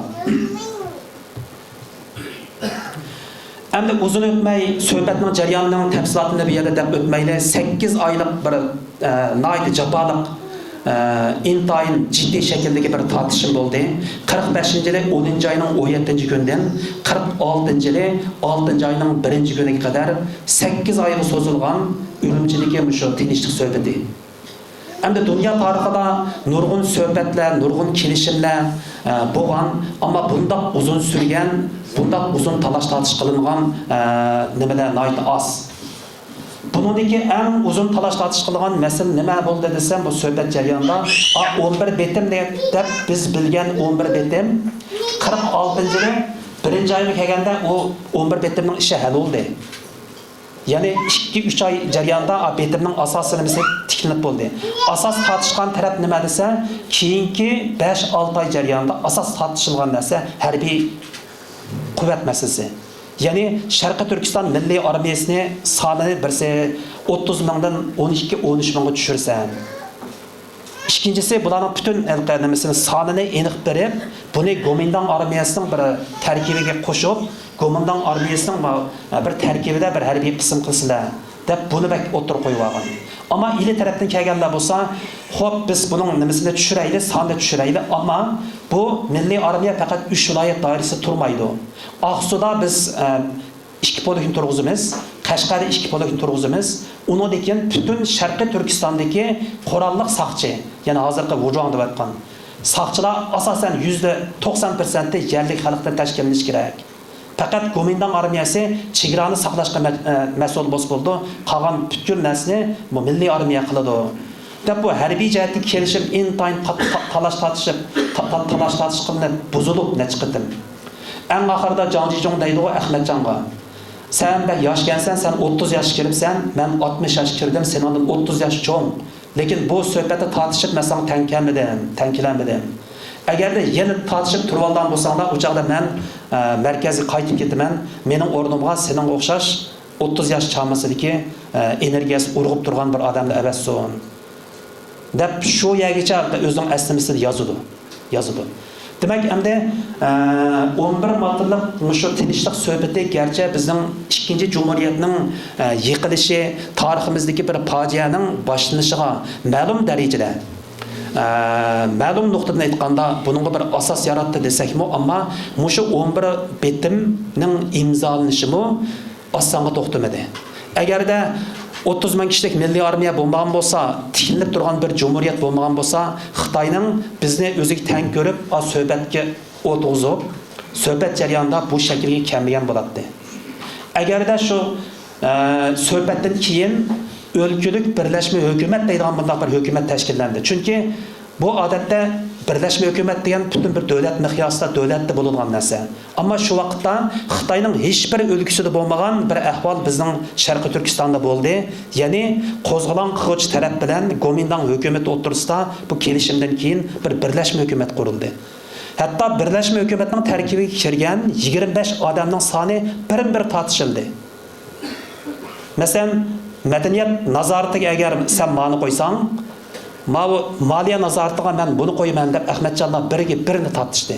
ئەمدى ئۇزۇن ئۆتمەي، سۆھبەتنىڭ جەريانىنىڭ تەپسىلاتىنى بۇ يەردە دەپ ئۆتمەيلى، سەككىز ئايلىق بىر، ئە، ناھايىتى جاپالىق، ئە، ئىنتايىن جىددىي شەكىلدىكى بىر تارتىشىش بولدى. قىرىق بەشىنچى يىلى ئونىنچى ئاينىڭ ئون يەتتىنچى كۈنىدىن قىرىق ئالتىنچى يىلى ئالتىنچى ئاينىڭ بىرىنچى كۈنىگە قەدەر سەككىز ئايغا سوزۇلغان ئۈرۈمچىدىكى مۇشۇ تىنچلىق سۆھبىتى. ئەمدى دۇنيا تارىخىدا نۇرغۇن سۆھبەتلەر، نۇرغۇن كېلىشىملەر، ئە، بولغان، ئەمما بۇنداق ئۇزۇن سۈرگەن، بۇنداق ئۇزۇن تالاش-تارتىش قىلىنغان، ئە، نېمىلەر ناھايىتى ئاز. بۇنىڭدىكى ئەڭ ئۇزۇن تالاش-تارتىش قىلىنغان مەسىلە نېمە بولدى دېسەم، بۇ سۆھبەت جەريانىدا، ئا، ئون بىر بېتىم دەپ، دەپ بىز بىلگەن ئون بىر بېتىم، قىرىق ئالتىنچى يىلى بىرىنچى ئايغا كەلگەندە ئۇ ئون بىر بېتىمنىڭ ئىشى ھەل بولدى. يەنى ئىككى، ئۈچ ئاي جەريانىدا، ئا، بېتىمنىڭ ئاساسىي نېمىسى تىكلىنىپ بولدى. ئاساس تارتىشقان تەرەپ نېمە دېسە، كېيىنكى بەش، ئالتە ئاي جەريانىدا ئاساس تارتىشىلغان نەرسە ھەربىي قۇۋۋەت مەسىلىسى. يەنى شەرقىي تۈركىستان مىللىي ئارمىيەسىنى سانىنى بىرسى ئوتتۇز مىڭدىن ئون ئىككى، ئون ئۈچ مىڭغا چۈشۈرسە، ئىككىنچىسى، بۇلارنىڭ پۈتۈن ھېلىقى نېمىسىنى، سانىنى ئېنىق بېرىپ، بۇنى گومىنداڭ ئارمىيەسىنىڭ بىر تەركىبىگە قوشۇپ، گومىنداڭ ئارمىيەسىنىڭ بىر تەركىبىدە بىر ھەربىي قىسىم قىلسىلە، دەپ بۇنى بەك ئوتتۇرىغا قويۇۋالغان. ئەمما ئىلى تەرەپتىن كەلگەنلەر بولسا، خوپ، بىز بۇنىڭ نېمىسىنى چۈشۈرەيلى، سانىنى چۈشۈرەيلى، ئەمما بۇ مىللىي ئارمىيە پەقەت ئۈچ ۋىلايەت دائىرىسىدە تۇرمايدۇ. ئاقسۇدا بىز، ئە، ئىككى پولكنى تۇرغۇزىمىز، قەشقەردە ئىككى پولكنى تۇرغۇزىمىز. ئۇنىڭدىن كېيىن پۈتۈن شەرقىي تۈركىستاندىكى قوراللىق ساقچى، يەنى ھازىرقى ۋۇجۇاڭ دەۋاتقان ساقچىلار ئاساسەن يۈزدە توقسان پىرسەنتى يەرلىك خەلقتىن تەشكىللىنىشى كېرەك. پەقەت گومىنداڭ ئارمىيەسى چېگرانى ساقلاشقا مە-، ئە، مەسئۇل بولسا بولىدۇ، قالغان پۈتكۈل نەرسىنى بۇ مىللىي ئارمىيە قىلىدۇ، دەپ بۇ ھەربىي جەھەتتىكى كېلىشىم ئىنتايىن قاتتىق تا-، تالاش تارتىشىپ، تا-، تا-، تالاش تارتىش قىلىنىپ بۇزۇلۇپ نەچچە قېتىم. ئەڭ ئاخىرىدا جاڭ جىجۇڭ دەيدىغۇ ئەخمەتجانغا، سەن بەك ياشكەنسەن، سەن ئوتتۇز ياشقا كىرىپسەن، مەن ئاتمىش ياشقا كىردىم، سېنىڭدىن ئوتتۇز ياش چوڭ. لېكىن بۇ سۆھبەتتە تارتىشىپ مەن ساڭا تەڭ كەلمىدىم، تەڭ كېلەلمىدىم. ئەگەردە يەنە تارتىشىپ تۇرۇۋالىدىغان بولساڭلار، ئۇ چاغدا مەن، ئە، مەركەزگە قايتىپ كېتىمەن. مېنىڭ ئورنۇمغا سېنىڭغا ئوخشاش ئوتتۇز ياش چامىسىدىكى، ئە، ئېنېرگىيەسى ئۇرغۇپ تۇرغان بىر ئادەمنى ئەۋەتسۇن. دەپ شۇ يەرگىچە ئۆزىنىڭ ئەسلىمىسىدە يازىدۇ. يازىدۇ. دېمەك، ئەمدى، ئە، ئون بىر مارتلىق مۇشۇ تىنچلىق سۆھبىتى گەرچە بىزنىڭ ئىككىنچى جۇمھۇرىيەتنىڭ، ئە، يىقىلىشى، تارىخىمىزدىكى بىر پاجىئەنىڭ باشلىنىشىغا مەلۇم دەرىجىدە، ئە، مەلۇم نۇقتىدىن ئېيتقاندا، بۇنىڭغا بىر ئاساس ياراتتى دېسەكمۇ، ئەمما مۇشۇ ئون بىر بېتىمنىڭ ئىمزالىنىشىمۇ ئاز سانغا توختىمىدى. ئەگەردە ئوتتۇز مىڭ كىشىلىك مىللىي ئارمىيە بولمىغان بولسا، تىكلىنىپ تۇرغان بىر جۇمھۇرىيەت بولمىغان بولسا، خىتاينىڭ بىزنى ئۆزىگە تەڭ كۆرۈپ، ئا، سۆھبەتكە ئولتۇرغۇزۇپ، سۆھبەت جەريانىدا بۇ شەكىلگە كەلمىگەن بولاتتى. ئەگەردە شۇ، ئە، سۆھبەتتىن كېيىن ئۆلكىلىك بىرلەشمە ھۆكۈمەت دەيدىغان بۇنداق بىر ھۆكۈمەت تەشكىللەندى. چۈنكى بۇ، ئادەتتە، بىرلەشمە ھۆكۈمەت دېگەن پۈتۈن بىر دۆلەت مىقياسىدا، دۆلەتتە بولىدىغان نەرسە. ئەمما شۇ ۋاقىتتا خىتاينىڭ ھېچبىر ئۆلكىسىدە بولمىغان بىر ئەھۋال بىزنىڭ شەرقىي تۈركىستاندا بولدى. يەنى قوزغىلاڭ قىلغۇچى تەرەپ بىلەن گومىنداڭ ھۆكۈمىتى ئوتتۇرىسىدا بۇ كېلىشىمدىن كېيىن بىر بىرلەشمە ھۆكۈمەت قۇرۇلدى. ھەتتا بىرلەشمە ھۆكۈمەتنىڭ تەركىبىگە كىرگەن يىگىرمە بەش ئادەمنىڭ سانى بىرمۇبىر تارتىشىلدى. مەسىلەن، مەدەنىيەت نازارىتىگە ئەگەر سەن مانى قويساڭ، ماۋۇ مالىيە نازارىتىغا مەن بۇنى قويىمەن دەپ ئەخمەتجانلار بىرىگە بىرىنى تارتىشتى.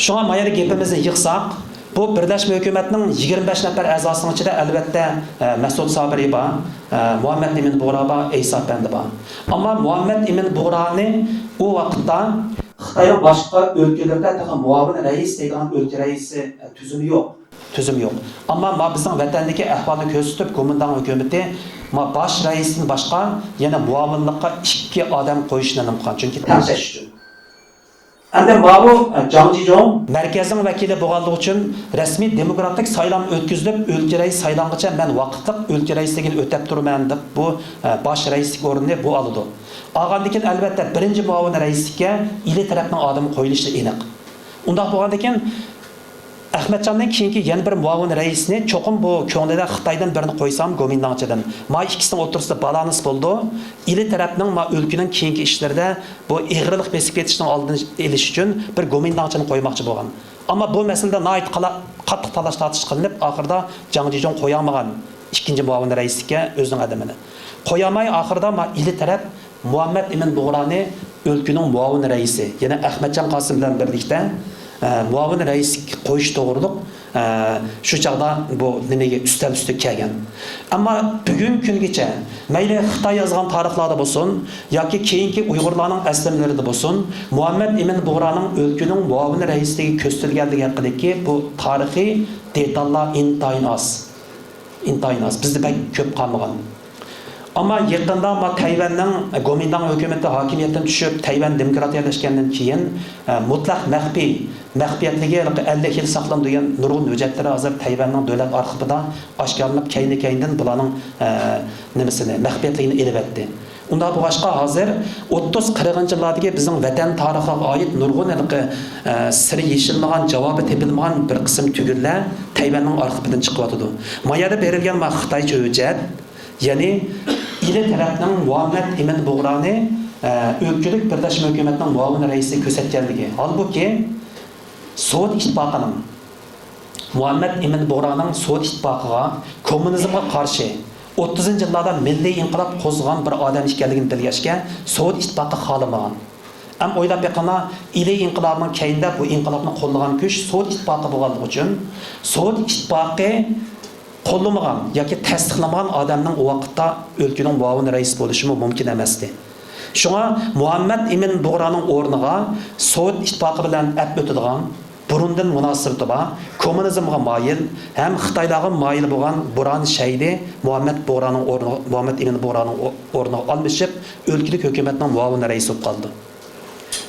شۇڭا ما يەردە گېپىمىزنى يىغساق، بۇ بىرلەشمە ھۆكۈمەتنىڭ يىگىرمە بەش نەپەر ئەزاسىنىڭ ئىچىدە، ئەلۋەتتە، ئە، مەسئۇد سابىرى بار، ئە، مۇھەممەد ئىمىن بۇغرا بار، ئەيسا ئەپەندى بار. ئەمما مۇھەممەد ئىمىن بۇغرانى ئۇ ۋاقىتتا خىتاينىڭ باشقا ئۆلكىلىرىدە تېخى مۇئاۋىن رەئىس دەيدىغان ئۆلكە رەئىسى، ئە، تۈزۈمى يوق. تۈزۈم يوق. ئەمما ما بىزنىڭ ۋەتەندىكى ئەھۋالنى كۆرسىتىپ، گومىنداڭ ھۆكۈمىتى ما باش رەئىستىن باشقا يەنە مۇئاۋىنلىققا ئىككى ئادەم قويۇشنى نېمە قىلغان. چۈنكى تەڭشەش ئۈچۈن. ئەمدى ماۋۇ، ئە، جاڭ جىجۇڭ مەركەزنىڭ ۋەكىلى بولغانلىقى ئۈچۈن رەسمىي دېموكراتىك سايلام ئۆتكۈزۈلۈپ، ئۆلكە رەئىس سايلانغىچە مەن ۋاقىتلىق ئۆلكە رەئىسلىكىنى ئۆتەپ تۇرىمەن دەپ، بۇ، ئە، باش رەئىسلىك ئورنىنى بۇ ئالىدۇ. ئالغاندىن كېيىن، ئەلۋەتتە، بىرىنچى مۇئاۋىن رەئىسلىككە ئىلى تەرەپنىڭ ئادىمى قويۇلۇشى ئېنىق. ئۇنداق بولغاندىكىن، ئەخمەتجاندىن كېيىنكى يەنە بىر مۇئاۋىن رەئىسنى چوقۇم بۇ كۆڭلىدە خىتايدىن بىرنى قويسام، گومىنداڭچىدىن. ما ئىككىسىنىڭ ئوتتۇرىسىدا بالانس بولىدۇ. ئىلى تەرەپنىڭ ما ئۆلكىنىڭ كېيىنكى ئىشلىرىدا بۇ ئېغىرلىق بېسىپ كېتىشنىڭ ئالدىنى ئېلىش ئۈچۈن بىر گومىنداڭچىنى قويماقچى بولغان. ئەمما بۇ مەسىلىدە ناھايىتى قالا-، قاتتىق تالاش-تارتىش قىلىنىپ، ئاخىرىدا جاڭ جىجۇڭ قويالمىغان ئىككىنچى مۇئاۋىن رەئىسلىككە ئۆزىنىڭ ئادىمىنى. قويالماي، ئاخىرىدا ما ئىلى تەرەپ مۇھەممەد ئىمىن بۇغرانى ئۆلكىنىڭ مۇئاۋىن رەئىسى، يەنى ئەخمەتجان قاسىم بىلەن بىرلىكتە، ئە، مۇئاۋىن رەئىسلىك قويۇش توغرۇلۇق، ئە، شۇ چاغدا بۇ نېمىگە ئۈستەل ئۈستىگە كەلگەن. ئەمما بۈگۈنكى كۈنگىچە مەيلى خىتاي يازغان تارىخلاردا بولسۇن ياكى كېيىنكى ئۇيغۇرلارنىڭ ئەسلىمىلىرىدە بولسۇن، مۇھەممەد ئىمىن بۇغرانىڭ ئۆلكىنىڭ مۇئاۋىن رەئىسلىكىگە كۆرسىتىلگەنلىكى ھەققىدىكى بۇ تارىخىي دېتاللار ئىنتايىن ئاز. ئىنتايىن ئاز. بىزدە بەك كۆپ قالمىغان. ئەمما يېقىندا ما تەيۋەننىڭ گومىنداڭ ھۆكۈمىتى ھاكىمىيەتتىن چۈشۈپ، تەيۋەن دېموكراتىيەلەشكەندىن كېيىن، ئە، مۇتلەق مەخپىي، مەخپىيەتلىكى ئەللىك يىل ساقلىنىدۇ دېگەن نۇرغۇن ھۆججەتلىرى ھازىر تەيۋەننىڭ دۆلەت ئارخىپىدا ئاشكارىلىنىپ، كەينى-كەينىدىن بۇلارنىڭ، ئە، نېمىسىنى، مەخپىيەتلىكىنى ئېلىۋەتتى. ئۇنداق بولغاچقا، ھازىر ئوتتۇز قىرىقىنچى يىللاردىكى بىزنىڭ ۋەتەن تارىخىغا ئائىت نۇرغۇن ھېلىقى، ئە، سىرى يېشىلمىغان، جاۋابى تېپىلمىغان بىر قىسىم تۈگۈنلەر تەيۋەننىڭ ئارخىپىدىن چىقىۋاتىدۇ. ما يەردە بېرىلگەن ما خىتايچە ھۆججەت، يەنى ئىلى تەرەپنىڭ مۇھەممەد ئىمىن بۇغرانى، ئە، ئۆلكىلىك بىرلەشمە ھۆكۈمەتنىڭ مۇئاۋىن رەئىسى كۆرسەتكەنلىكى. ھالبۇكى، سوۋېت ئىتتىپاقىنىڭ مۇھەممەد ئىمىن بۇغرانىڭ سوۋېت ئىتتىپاقىغا، كوممۇنىزمغا قارشى ئوتتۇزىنچى يىللاردا مىللىي ئىنقىلاب قوزغىغان بىر ئادەم ئىكەنلىكىنى بىلگەچكە، سوۋېت ئىتتىپاقى خالىمىغان. ئەمما ئويلاپ بېقىڭلار، ئىلى ئىنقىلابىنىڭ كەينىدە بۇ ئىنقىلابنى قوللىغان كۈچ سوۋېت ئىتتىپاقى بولغانلىقى ئۈچۈن، سوۋېت ئىتتىپاقى قوللىمىغان ياكى تەستىقلىمىغان ئادەمنىڭ ئۇ ۋاقىتتا ئۆلكىنىڭ مۇئاۋىن رەئىسى بولۇشىمۇ مۇمكىن ئەمەستى. شۇڭا مۇھەممەد ئىمىن بۇغرانىڭ ئورنىغا سوۋېت ئىتتىپاقى بىلەن ئەپ ئۆتىدىغان، بۇرۇندىن مۇناسىۋىتى بار، كوممۇنىزمغا مايىل ھەم خىتايلارغا مايىل بولغان بۇران شەيدى مۇھەممەد بۇغرانىڭ ئورنىغا، مۇھەممەد ئىمىن بۇغرانىڭ ئو-، ئورنىغا ئالمىشىپ، ئۆلكىلىك ھۆكۈمەتنىڭ مۇئاۋىن رەئىسى بولۇپ قالىدۇ.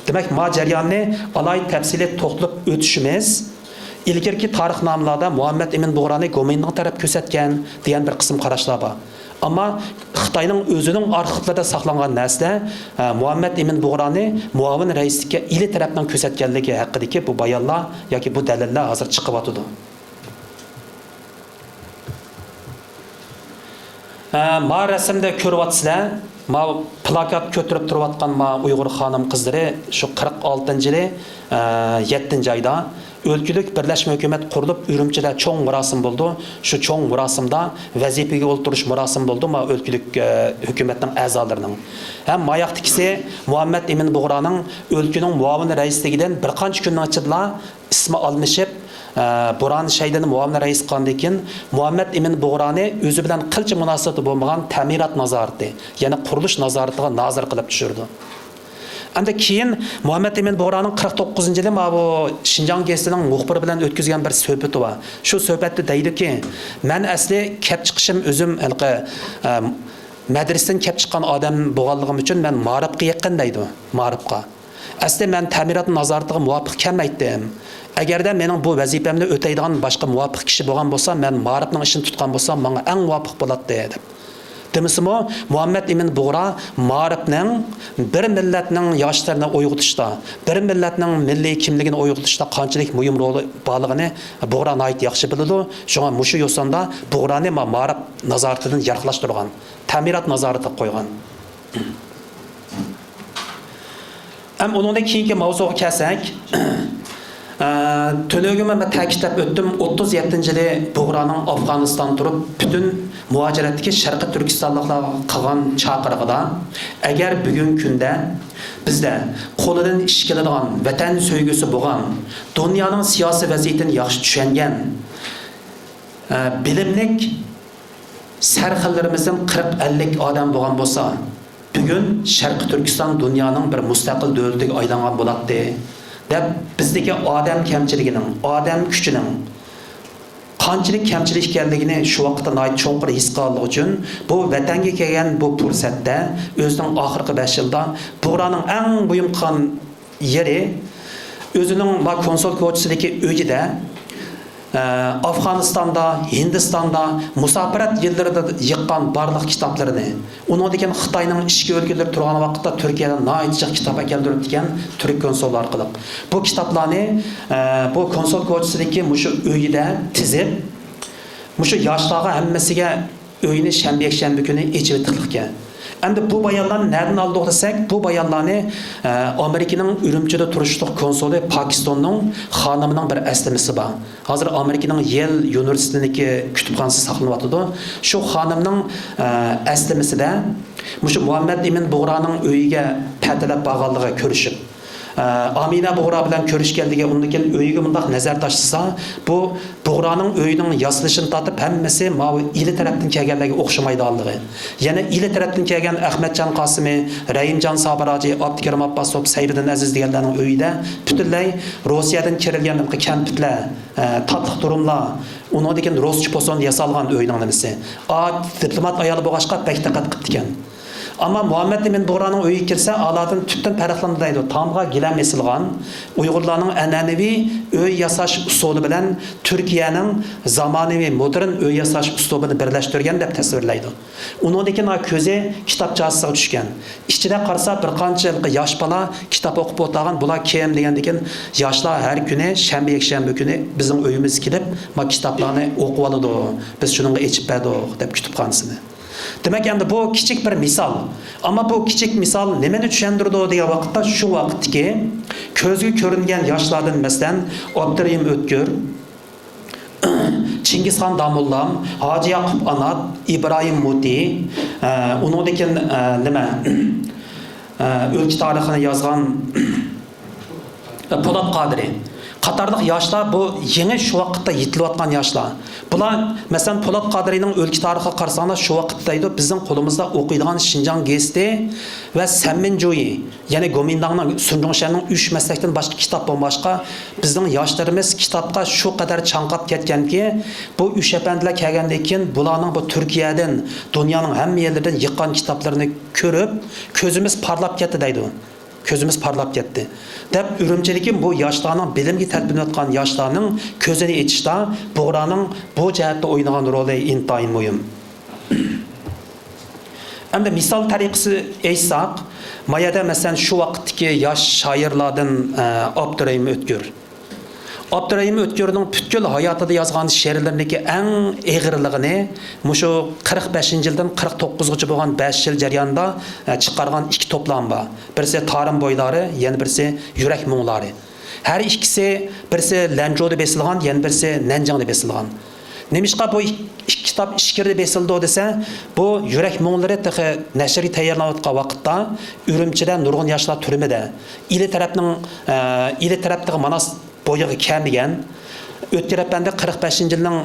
دېمەك، ما جەرياننى ئالاھىدە تەپسىلىي توختىلىپ ئۆتۈشىمىز، ئىلگىرىكى تارىخنامىلاردا مۇھەممەد ئىمىن بۇغرانى گومىنداڭ تەرەپ كۆرسەتكەن دېگەن بىر قىسىم قاراشلار بار. ئەمما خىتاينىڭ ئۆزىنىڭ ئارخىپلىرىدا ساقلانغان نەرسىلەر، ئە، مۇھەممەد ئىمىن بۇغرانى مۇئاۋىن رەئىسلىككە ئىلى تەرەپنىڭ كۆرسەتكەنلىكى ھەققىدىكى بۇ بايانلار ياكى بۇ دەلىللەر ھازىر چىقىۋاتىدۇ. ھە، ما رەسىمدە كۆرۈۋاتىسىلەر، ما پلاكات كۆتۈرۈپ تۇرۇۋاتقان ما ئۇيغۇر خانىم قىزلىرى شۇ قىرىق ئالتىنچى يىلى، ھە، يەتتىنچى ئايدا ئۆلكىلىك بىرلەشمە ھۆكۈمەت قۇرۇلۇپ، ئۈرۈمچىدە چوڭ مۇراسىم بولىدۇ. شۇ چوڭ مۇراسىمدا ۋەزىپىگە ئولتۇرۇش مۇراسىمى بولىدۇ ما ئۆلكىلىك، ھە، ھۆكۈمەتنىڭ ئەزالىرىنىڭ. ھەم ماياقتىكىسى مۇھەممەد ئىمىن بۇغرانىڭ ئۆلكىنىڭ مۇئاۋىن رەئىسلىكىدىن بىر قانچە كۈننىڭ ئىچىدىلا ئىسمى ئالمىشىپ، ئە، بۇران شەيدىنى مۇئاۋىن رەئىس قىلغاندىن كېيىن، مۇھەممەد ئىمىن بۇغرانى ئۆزى بىلەن قىلچە مۇناسىۋىتى بولمىغان تەمىنات نازارىتى، يەنى قۇرۇلۇش نازارىتىغا نازىر قىلىپ چۈشۈرىدۇ. ئەمدى كېيىن مۇھەممەد ئىمىن بۇغرانىڭ قىرىق توققۇزىنچى يىلى ماۋۇ شىنجاڭ گېزىتىنىڭ مۇخبىرى بىلەن ئۆتكۈزگەن بىر سۆھبىتى بار. شۇ سۆھبەتتە دەيدۇكى، مەن ئەسلى كەپ چىقىشىم ئۆزۈم ھېلىقى، ئە، مەدرىسىدىن كەپ چىققان ئادەم بولغانلىقىم ئۈچۈن مەن مائارىپقا يېقىن دەيدۇ، مائارىپقا. ئەسلى مەن تەمىنات نازارىتىغا مۇۋاپىق كەلمەيتتىم. ئەگەردە مېنىڭ بۇ ۋەزىپەمنى ئۆتەيدىغان باشقا مۇۋاپىق كىشى بولغان بولسا، مەن مائارىپنىڭ ئىشىنى تۇتقان بولسام، ماڭا ئەڭ مۇۋاپىق بولاتتى، دەپ. دېمىسىمۇ، مۇھەممەد ئىمىن بۇغرا مائارىپنىڭ بىر مىللەتنىڭ ياشلىرىنى ئويغىتىشتا، بىر مىللەتنىڭ مىللىي كىملىكىنى ئويغىتىشتا قانچىلىك مۇھىم رولى بارلىقىنى بۇغرا ناھايىتى ياخشى بىلىدۇ. شۇڭا مۇشۇ يوسۇندا بۇغرانى ما-، مائارىپ نازارىتىدىن يىراقلاشتۇرغان، تەمىنات نازارىتىگە قويغان. ھەم ئۇنىڭدىن كېيىنكى ماۋزۇغا كەلسەك، ئە، تۈنۈگۈن مەن تەكىتلەپ ئۆتتۈم، ئوتتۇز يەتتىنچى يىلى بۇغرانىڭ ئافغانىستان تۇرۇپ، پۈتۈن مۇھاجىرەتتىكى شەرقىي تۈركىستانلىقلارغا قىلغان چاقىرىقىدا، ئەگەر بۈگۈنكى كۈندە بىزدە قولىدىن ئىش كېلىدىغان، ۋەتەن سۆيگۈسى بولغان، دۇنيانىڭ سىياسىي ۋەزىيىتىنى ياخشى چۈشەنگەن، ئە، بىلىملىك سەرخىللىرىمىزدىن قىرىق ئەللىك ئادەم بولغان بولسا، بۈگۈن شەرقىي تۈركىستان دۇنيانىڭ بىر مۇستەقىل دۆلىتىگە ئايلانغان بولاتتى، دەپ، بىزدىكى ئادەم كەمچىلىكىنىڭ، ئادەم كۈچىنىڭ قانچىلىك كەمچىلىك ئىكەنلىكىنى شۇ ۋاقىتتا ناھايىتى چوڭقۇر ھېس قىلغانلىقى ئۈچۈن، بۇ ۋەتەنگە كەلگەن بۇ پۇرسەتتە ئۆزىنىڭ ئاخىرقى بەش يىلدا بۇغرانىڭ ئەڭ مۇھىم قىلغان يېرى، ئۆزىنىڭ ما كونسۇل كوچىسىدىكى ئۆيىدە، ئە، ئافغانىستاندا، ھىندىستاندا مۇساپىرەت يىللىرىدا يىغقان بارلىق كىتابلىرىنى، ئۇنىڭدىن كېيىن خىتاينىڭ ئىچكى ئۆلكىلىرى تۇرغان ۋاقىتتا تۈركىيەدە ناھايىتى جىق كىتاب ئەكەلدۈرۈپتىكەن، تۈرك كونسۇلى ئارقىلىق. بۇ كىتابلارنى، ئە، بۇ كونسۇل كوچىسىدىكى مۇشۇ ئۆيىدە تىزىپ، مۇشۇ ياشلارغا ھەممىسىگە ئۆينى شەنبە، يەكشەنبە كۈنى ئېچىۋېتىقلىقكەن. ئەمدى بۇ بايانلارنى نەدىن ئالدۇق دېسەك، بۇ بايانلارنى، ئە، ئامېرىكىنىڭ ئۈرۈمچىدە تۇرۇشلۇق كونسۇلى پاكىستاننىڭ خانىمىنىڭ بىر ئەسلىمىسى بار. ھازىر ئامېرىكىنىڭ يېل يۇنىۋېرسىتېتىنىڭكى كۇتۇپخانىسىدا ساقلىنىۋاتىدۇ. شۇ خانىمنىڭ، ئە، ئەسلىمىسىدە مۇشۇ مۇھەممەد ئىمىن بۇغرانىڭ ئۆيىگە پەتىلەپ بارغانلىقى كۆرۈشۈپ، ئامىنە بۇغرا بىلەن كۆرۈشكەنلىكى، ئۇندىن كېيىن ئۆيىگە مۇنداق نەزەر تاشلىسا، بۇ بۇغرانىڭ ئۆيىنىڭ ياسىلىشىدىن تارتىپ ھەممىسى ماۋۇ ئىلى تەرەپتىن كەلگەنلەرگە ئوخشىمايدىغانلىقى. يەنە ئىلى تەرەپتىن كەلگەن ئەخمەتجان قاسىمى، رەھىمجان سابىر ھاجى، ئابدۇكېرىم ئابباسوف، سەيرىدىن ئەزىز دېگەنلەرنىڭ ئۆيىدە پۈتۈنلەي روسىيەدىن كىرىلگەن كەمپۈتلەر، ئە، تاتلىق تۇرۇملار، ئۇنىڭدىن كېيىن رۇسچە پوسوندا ياسالغان ئۆينىڭ نېمىسى. ئا، دىپلومات ئايالى بولغاچقا بەك دىققەت قىپتىكەن. ئەمما مۇھەممەد ئىمىن بۇغرانىڭ ئۆيىگە كىرسە، ئالادىن تۈپتىن پەرقلىنىدۇ دەيدۇ. تامغا گىلەم ئېسىلغان، ئۇيغۇرلارنىڭ ئەنئەنىۋى ئۆي ياساش ئۇسۇلى بىلەن تۈركىيەنىڭ زامانىۋى مودېرن ئۆي ياساش ئۇسلۇبىنى بىرلەشتۈرگەن دەپ تەسۋىرلەيدۇ. ئۇنىڭدىن كېيىن كۆزى كىتابچاسىغا چۈشكەن. ئىچىدە قارىسا، بىر قانچە ھېلىقى ياش بالا كىتاب ئوقۇپ ئولتۇرغان. بۇلار كىم دېگەندىن كېيىن، ياشلار ھەر كۈنى شەنبە، يەكشەنبە كۈنى بىزنىڭ ئۆيىمىزگە كېلىپ، ما كىتابلارنى ئوقۇۋالىدۇ، بىز شۇنىڭغا ئېچىپ بەردۇق دەپ كۇتۇپخانىسىنى. دېمەك، ئەمدى بۇ كىچىك بىر مىسال. ئەمما بۇ كىچىك مىسال نېمىنى چۈشەندۈرىدۇ دېگەن ۋاقىتتا، شۇ ۋاقىتتىكى كۆزگە كۆرۈنگەن ياشلاردىن، مەسىلەن، ئابدۇرېھىم ئۆتكۈر، چىڭگىزخان داموللام، ھاجى ياقۇپ ئانات، ئىبراھىم مۇتى، ئە، ئۇنىڭدىن كېيىن، ئە، نېمە، ئە، ئۆلكە تارىخىنى يازغان، ئە، پولات قادىرى قاتارلىق ياشلار، بۇ يېڭى شۇ ۋاقىتتا يېتىلىۋاتقان ياشلار. بۇلار، مەسىلەن، پولات قادىرىنىڭ ئۆلكە تارىخىغا قارىساڭلار، شۇ ۋاقىتتا دەيدۇ، بىزنىڭ قولىمىزدا ئوقۇيدىغان شىنجاڭ گېزىتى ۋە سەنمىنجۇيى، يەنى گومىنداڭنىڭ، سۇنجۇڭشەننىڭ ئۈچ مەسلەكتىن باشقا كىتاب بولماشقا، بىزنىڭ ياشلىرىمىز كىتابقا شۇ قەدەر چاڭقاپ كەتكەنكى، بۇ ئۈچ ئەپەندىلەر كەلگەندىن كېيىن بۇلارنىڭ بۇ تۈركىيەدىن، دۇنيانىڭ ھەممە يەرلىرىدىن يىغقان كىتابلىرىنى كۆرۈپ، كۆزىمىز پارلاپ كەتتى دەيدۇ. كۆزىمىز پارلاپ كەتتى، دەپ ئۈرۈمچىدىكى بۇ ياشلارنىڭ، بىلىمگە تەلپۈنۈۋاتقان ياشلارنىڭ كۆزىنى ئېچىشتا بۇغرانىڭ بۇ جەھەتتە ئوينىغان رولى ئىنتايىن مۇھىم. ئەمدى مىسال تەرىقىسى ئېيتساق، ما يەردە، مەسىلەن، شۇ ۋاقىتتىكى ياش شائىرلاردىن، ئە، ئابدۇرېھىم ئۆتكۈر. ئابدۇرېھىم ئۆتكۈرنىڭ پۈتكۈل ھاياتىدا يازغان شېئىرلىرىنىڭكى ئەڭ ئېغىرلىقىنى مۇشۇ قىرىق بەشىنچى يىلدىن قىرىق توققۇزغىچە بولغان بەش يىل جەريانىدا، ئە، چىقارغان ئىككى توپلام بار. بىرسى تارىم بويلارى، يەنە بىرسى يۈرەك مۇڭلارى. ھەر ئىككىسى، بىرسى لەنجۇدا بېسىلغان، يەنە بىرسى نەنجىڭدا بېسىلغان. نېمىشقا بۇ ئىك-، ئىككى كىتاب ئىچكىرىدە بېسىلىدۇ دېسە، بۇ يۈرەك مۇڭلىرى تېخى نەشرگە تەييارلىنىۋاتقان ۋاقىتتا ئۈرۈمچىدە نۇرغۇن ياشلار تۈرمىدە. ئىلى تەرەپنىڭ، ئە، ئىلى تەرەپتىكى ماناس بويىغا كەلمىگەن. ئۆتكۈر ئەپەندى قىرىق بەشىنچى يىلنىڭ،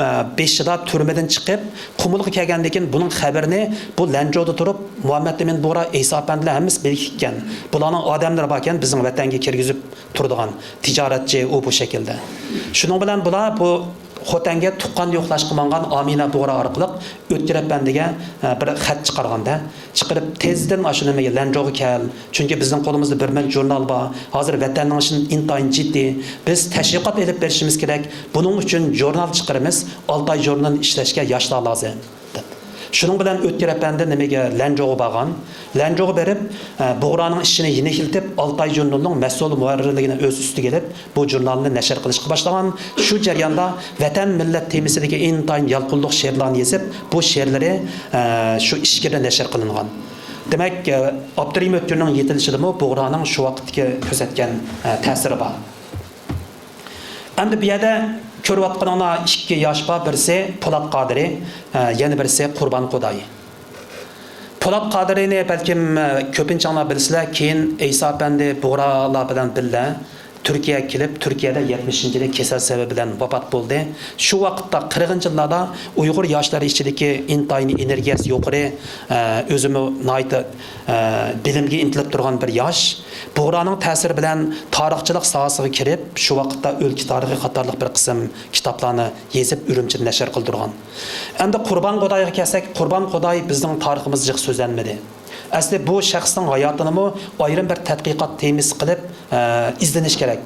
ئە، بېشىدا تۈرمىدىن چىقىپ، قۇمۇلغا كەلگەندىن كېيىن بۇنىڭ خەۋىرىنى بۇ لەنجۇدا تۇرۇپ، مۇھەممەد ئىمىن بۇغرا، ئەيسا ئەپەندىلەر ھەممىسى بىلگەن. بۇلارنىڭ ئادەملىرى باركەن، بىزنىڭ ۋەتەنگە كىرگۈزۈپ تۇرىدىغان تىجارەتچى، ئۇ بۇ شەكىلدە. شۇنىڭ بىلەن بۇلار بۇ خوتەنگە تۇغقان يوقلاشقا ماڭغان ئامىنە بۇغرا ئارقىلىق ئۆتكۈر ئەپەندىگە، ئە، بىر خەت چىقارغاندا، چىقىرىپ، تېزدىن ئاشۇ نېمىگە، لەنجۇغا كەل، چۈنكى بىزنىڭ قولىمىزدا بىر مەن ژۇرنال بار، ھازىر ۋەتەننىڭ ئىشى ئىنتايىن جىددىي، بىز تەشۋىقات ئېلىپ بېرىشىمىز كېرەك، بۇنىڭ ئۈچۈن ژۇرنال چىقىرىمىز، ئالتاي ژۇرنىلىنى ئىشلەشكە ياشلار لازىم، دەپ. شۇنىڭ بىلەن ئۆتكۈر ئەپەندى نېمىگە، لەنجۇغا بارغان. لەنجۇغا بېرىپ، ئە، بۇغرانىڭ ئىشىنى يېنىكلىتىپ، ئالتاي ژۇرنىلىنىڭ مەسئۇل مۇھەررىرلىكىنى ئۆز ئۈستىگە ئېلىپ، بۇ ژۇرنالنى نەشر قىلىشقا باشلىغان. شۇ جەرياندا ۋەتەن، مىللەت تېمىسىدىكى ئىنتايىن يالقۇنلۇق شېئىرلارنى يېزىپ، بۇ شېئىرلىرى، ئە، شۇ ئىچكىرىدە نەشر قىلىنغان. دېمەك، ئە، ئابدۇرېھىم ئۆتكۈرنىڭ يېتىلىشىدىمۇ بۇغرانىڭ شۇ ۋاقىتتىكى كۆرسەتكەن، ئە، تەسىرى بار. ئەمدى بۇ يەردە كۆرۈۋاتقىنىڭلار ئىككى ياش بار، بىرسى پولات قادىرى، ئە، يەنە بىرسى قۇربان قۇداي. پولات قادىرىنى بەلكىم، ئە، كۆپىنچىڭلار بىلىسىلەر، كېيىن ئەيسا ئەپەندى بۇغرالار بىلەن بىللە تۈركىيەگە كېلىپ، تۈركىيەدە يەتمىشىنچى يىلى كېسەل سەۋەبى بىلەن ۋاپات بولدى. شۇ ۋاقىتتا، قىرىقىنچى يىللاردا ئۇيغۇر ياشلىرى ئىچىدىكى ئىنتايىن ئېنېرگىيەسى يۇقىرى، ئە، ئۆزىمۇ ناھايىتى، ئە، بىلىمگە ئىنتىلىپ تۇرغان بىر ياش. بۇغرانىڭ تەسىرى بىلەن تارىخچىلىق ساھەسىگە كىرىپ، شۇ ۋاقىتتا ئۆلكە تارىخى قاتارلىق بىر قىسىم كىتابلارنى يېزىپ، ئۈرۈمچىدە نەشر قىلدۇرغان. ئەمدى قۇربان قۇدايغا كەلسەك، قۇربان قۇداي بىزنىڭ تارىخىمىزدا جىق سۆزلەنمىدى. ئەسلى بۇ شەخسنىڭ ھاياتىنىمۇ ئايرىم بىر تەتقىقات تېمىسى قىلىپ، ئە، ئىزدىنىش كېرەك.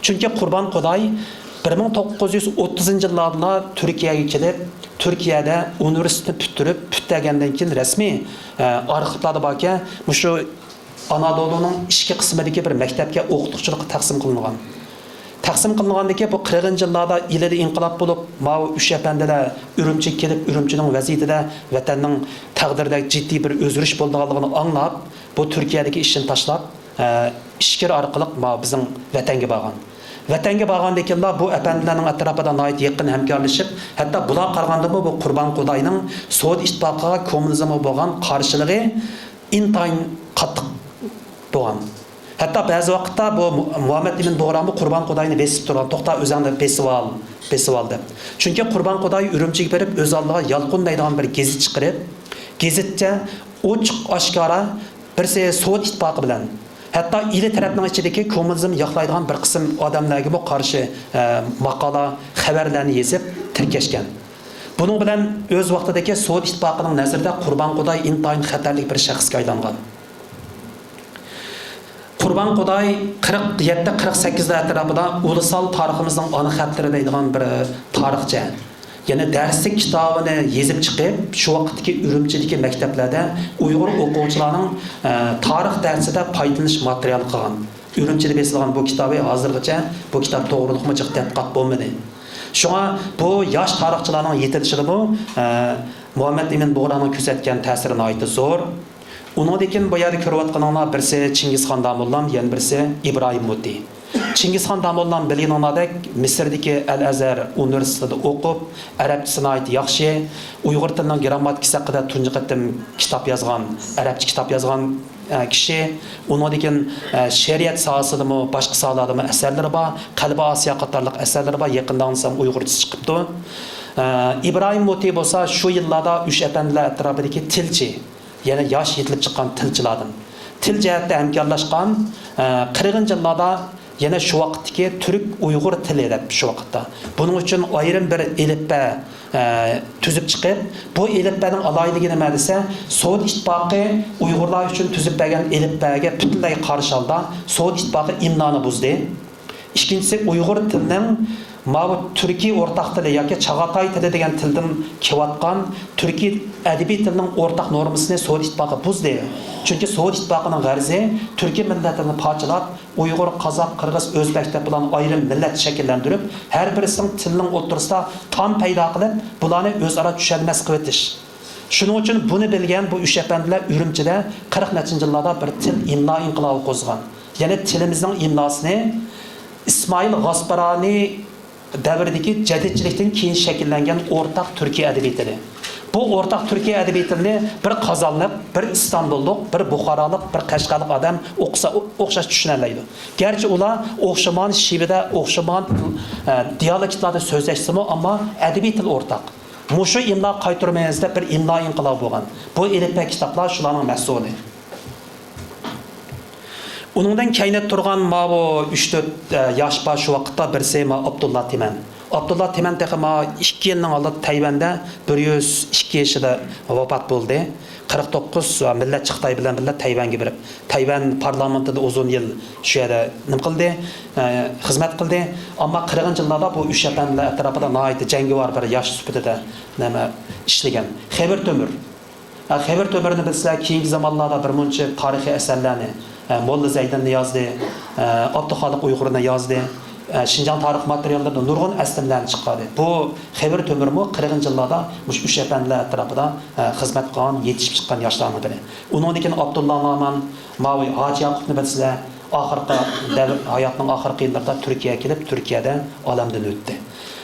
چۈنكى قۇربان قۇداي بىر مىڭ توققۇز يۈز ئوتتۇزىنچى يىللاردا تۈركىيەگە كېلىپ، تۈركىيەدە ئۇنىۋېرسىتېتنى پۈتتۈرۈپ، پۈتتۈرگەندىن كېيىن رەسمىي، ئە، ئارخىپلاردا باركەن، مۇشۇ ئانادولۇنىڭ ئىچكى قىسمىدىكى بىر مەكتەپكە ئوقۇتقۇچىلىققا تەقسىم قىلىنغان. تەقسىم قىلىنغاندىن كېيىن، بۇ قىرىقىنچى يىللاردا ئىلىدە ئىنقىلاب بولۇپ، ماۋۇ ئۈچ ئەپەندىلەر ئۈرۈمچىگە كېلىپ، ئۈرۈمچىنىڭ ۋەزىيىتىدە ۋەتەننىڭ تەقدىرىدە جىددىي بىر ئۆزگىرىش بولىدىغانلىقىنى ئاڭلاپ، بۇ تۈركىيەدىكى ئىشىنى تاشلاپ، ئە، ئىچكىرى ئارقىلىق ماۋۇ بىزنىڭ ۋەتەنگە بارغان. ۋەتەنگە بارغاندىن كېيىنلا بۇ ئەپەندىلەرنىڭ ئەتراپىدا ناھايىتى يېقىن ھەمكارلىشىپ، ھەتتا بۇلارغا قارىغاندىمۇ بۇ قۇربان قۇداينىڭ سوۋېت ئىتتىپاقىغا، كوممۇنىزمغا بولغان قارشىلىقى ئىنتايىن قاتتىق بولغان. ھەتتا بەزى ۋاقىتتا بۇ مۇ-، مۇھەممەد ئىمىن بۇغرامۇ قۇربان قۇداينى بېسىپ تۇرغان، توختا، ئۆزۈڭنى بېسىۋال، بېسىۋال دەپ. چۈنكى قۇربان قۇداي ئۈرۈمچىگە بېرىپ، ئۆز ئالدىغا يالقۇن دەيدىغان بىر گېزىت چىقىرىپ، گېزىتچە ئوچۇق ئاشكارا بىرسى سوۋېت ئىتتىپاقى بىلەن، ھەتتا ئىلى تەرەپنىڭ ئىچىدىكى كوممۇنىزم ياقلايدىغان بىر قىسىم ئادەملەرگىمۇ قارشى، ئە، ماقالە، خەۋەرلەرنى يېزىپ تىركەشكەن. بۇنىڭ بىلەن ئۆز ۋاقتىدىكى سوۋېت ئىتتىپاقىنىڭ نەزىرىدە قۇربان قۇداي ئىنتايىن خەتەرلىك بىر شەخسكە ئايلانغان. قۇربان قۇداي قىرىق يەتتە، قىرىق سەككىزلەر ئەتراپىدا ئۇلۇسال تارىخىمىزنىڭ ئانا خەتلىرى دەيدىغان بىر تارىخچى. يەنە دەرسلىك كىتابىنى يېزىپ چىقىپ، شۇ ۋاقىتتىكى ئۈرۈمچىدىكى مەكتەپلەردە ئۇيغۇر ئوقۇغۇچىلارنىڭ، ئە، تارىخ دەرسىدە پايدىلىنىش ماتېرىيالى قىلغان. ئۈرۈمچىدە بېسىلغان بۇ كىتابى ھازىرغىچە بۇ كىتاب توغرۇلۇقمۇ جىق تەتقىقات بولمىدى. شۇڭا بۇ ياش تارىخچىلارنىڭ يېتىلىشىدىمۇ، ئە، مۇھەممەد ئىمىن بۇغرانىڭ كۆرسەتكەن تەسىرى ناھايىتى زور. ئۇنىڭدىن كېيىن بۇ يەردە كۆرۈۋاتقىنىڭلار بىرسى چىڭگىزخان داموللام، يەنە بىرسى ئىبراھىم مۇتى. چىڭگىزخان داموللام بىلگىنىڭلاردەك مىسىردىكى ئەل ئەزھەر ئۇنىۋېرسىتېتىدا ئوقۇپ، ئەرەبچىسى ناھايىتى ياخشى، ئۇيغۇر تىلىنىڭ گىرامماتىكىسى ھەققىدە تۇنجى قېتىم كىتاب يازغان، ئەرەبچە كىتاب يازغان، ئە، كىشى. ئۇنىڭدىن كېيىن، ئە، شېئىرىيەت ساھەسىدىمۇ، باشقا ساھەلەردىمۇ ئەسەرلىرى بار، قەلبى ئاسىيا قاتارلىق ئەسەرلىرى بار، يېقىندا ئاڭلىسام ئۇيغۇرچىسى چىقىپتۇ. ئە، ئىبراھىم مۇتى بولسا شۇ يىللاردا ئۈچ ئەپەندىلەر ئەتراپىدىكى تىلچى، يەنە ياش يېتىلىپ چىققان تىلچىلاردىن. تىل جەھەتتە ھەمكارلاشقان، ئە، قىرىقىنچى يىللاردا يەنە شۇ ۋاقىتتىكى تۈرك ئۇيغۇر تىلى دەپ شۇ ۋاقىتتا. بۇنىڭ ئۈچۈن ئايرىم بىر ئېلىپبە، ئە، تۈزۈپ چىقىپ، بۇ ئېلىپبەنىڭ ئالاھىدىلىكى نېمە دېسە، سوۋېت ئىتتىپاقى ئۇيغۇرلار ئۈچۈن تۈزۈپ بەرگەن ئېلىپبەگە پۈتۈنلەي قارشى ھالدا سوۋېت ئىتتىپاقى ئىملانى بۇزدى. ئىككىنچىسى، ئۇيغۇر تىلىنىڭ ماۋۇ تۈركىي ئورتاق تىلى ياكى چاغاتاي تىلى دېگەن تىلدىن كېلىۋاتقان تۈركىي ئەدەبىي تىلنىڭ ئورتاق نورمىسىنى سوۋېت ئىتتىپاقى بۇزدى. چۈنكى سوۋېت ئىتتىپاقىنىڭ غەرىزى تۈركىي مىللەتلەرنى پارچىلاپ، ئۇيغۇر، قازاق، قىرغىز، ئۆزبەك دەپ بۇلارنى ئايرىم مىللەت شەكىللەندۈرۈپ، ھەر بىرسىنىڭ تىلىنىڭ ئوتتۇرىسىدا تام پەيدا قىلىپ، بۇلارنى ئۆزئارا چۈشەنمەس قىلىۋېتىش. شۇنىڭ ئۈچۈن بۇنى بىلگەن بۇ ئۈچ ئەپەندىلەر ئۈرۈمچىدە قىرىق نەچچىنچى يىللاردا بىر تىل ئىملا ئىنقىلابى قوزغىغان. يەنى تىلىمىزنىڭ ئىملاسىنى ئىسمائىل غاسپارانى دەۋرىدىكى جەدىدچىلىكتىن كېيىن شەكىللەنگەن ئورتاق تۈركىي ئەدەبىي تىلى. بۇ ئورتاق تۈركىي ئەدەبىي تىلنى بىر قازانلىق، بىر ئىستانبۇللۇق، بىر بۇخارالىق، بىر قەشقەرلىك ئادەم ئوقۇسا ئو-، ئوخشاش چۈشىنەلەيدۇ. گەرچە ئۇلار ئوخشىمان شېۋىدە، ئوخشىمان، ئە، دىيالېكتلاردا سۆزلەشسىمۇ، ئەمما ئەدەبىي تىل ئورتاق. مۇشۇ ئىملا قايتۇرمىڭىز دەپ بىر ئىملا ئىنقىلابى بولغان. بۇ ئېلىپبە كىتابلار شۇلارنىڭ مەھسۇلى. ئۇنىڭدىن كەينىدە تۇرغان ماۋۇ ئۈچ تۆت، ئە، ياش بار شۇ ۋاقىتتا، بىرسى ما ئابدۇللا تىمەن. ئابدۇللا تىمەن تېخى ما ئىككى يىلنىڭ ئالدىدا تەيۋەندە بىر يۈز ئىككى يېشىدا ۋاپات بولدى. قىرىق توققۇز مىللەتچى خىتاي بىلەن بىللە تەيۋەنگە بېرىپ، تەيۋەن پارلامېنتىدا ئۇزۇن يىل شۇ يەردە نېمە قىلدى، ئە، خىزمەت قىلدى. ئەمما قىرىقىنچى يىللاردا بۇ ئۈچ ئەپەندىلەر ئەتراپىدا ناھايىتى جەڭگىۋار بىر ياش سۈپىتىدە نېمە ئىشلىگەن. خېۋىر تۆمۈر. ئە، خېۋىر تۆمۈرنى بىلسىلەر، كېيىنكى زامانلاردا بىر مۇنچە تارىخىي ئەسەرلەرنى، ئە، موللا زەيدىننى يازدى، ئە، ئابدۇخالىق ئۇيغۇرنى يازدى، ئە، شىنجاڭ تارىخ ماتېرىياللىرىدا نۇرغۇن ئەسلىمىلەرنى چىقاردى. بۇ خېۋىر تۆمۈرمۇ قىرىقىنچى يىللاردا مۇشۇ ئۈچ ئەپەندىلەر ئەتراپىدا، ئە، خىزمەت قىلغان، يېتىشىپ چىققان ياشلارنىڭ بىرى. ئۇنىڭدىن كېيىن ئابدۇللا نامان، ماۋۇ ھاجى ياقۇپنى بىلسىلەر، ئاخىرقى دەۋر، ھاياتنىڭ ئاخىرقى يىللىرىدا تۈركىيەگە كېلىپ، تۈركىيەدە ئالەمدىن ئۆتتى.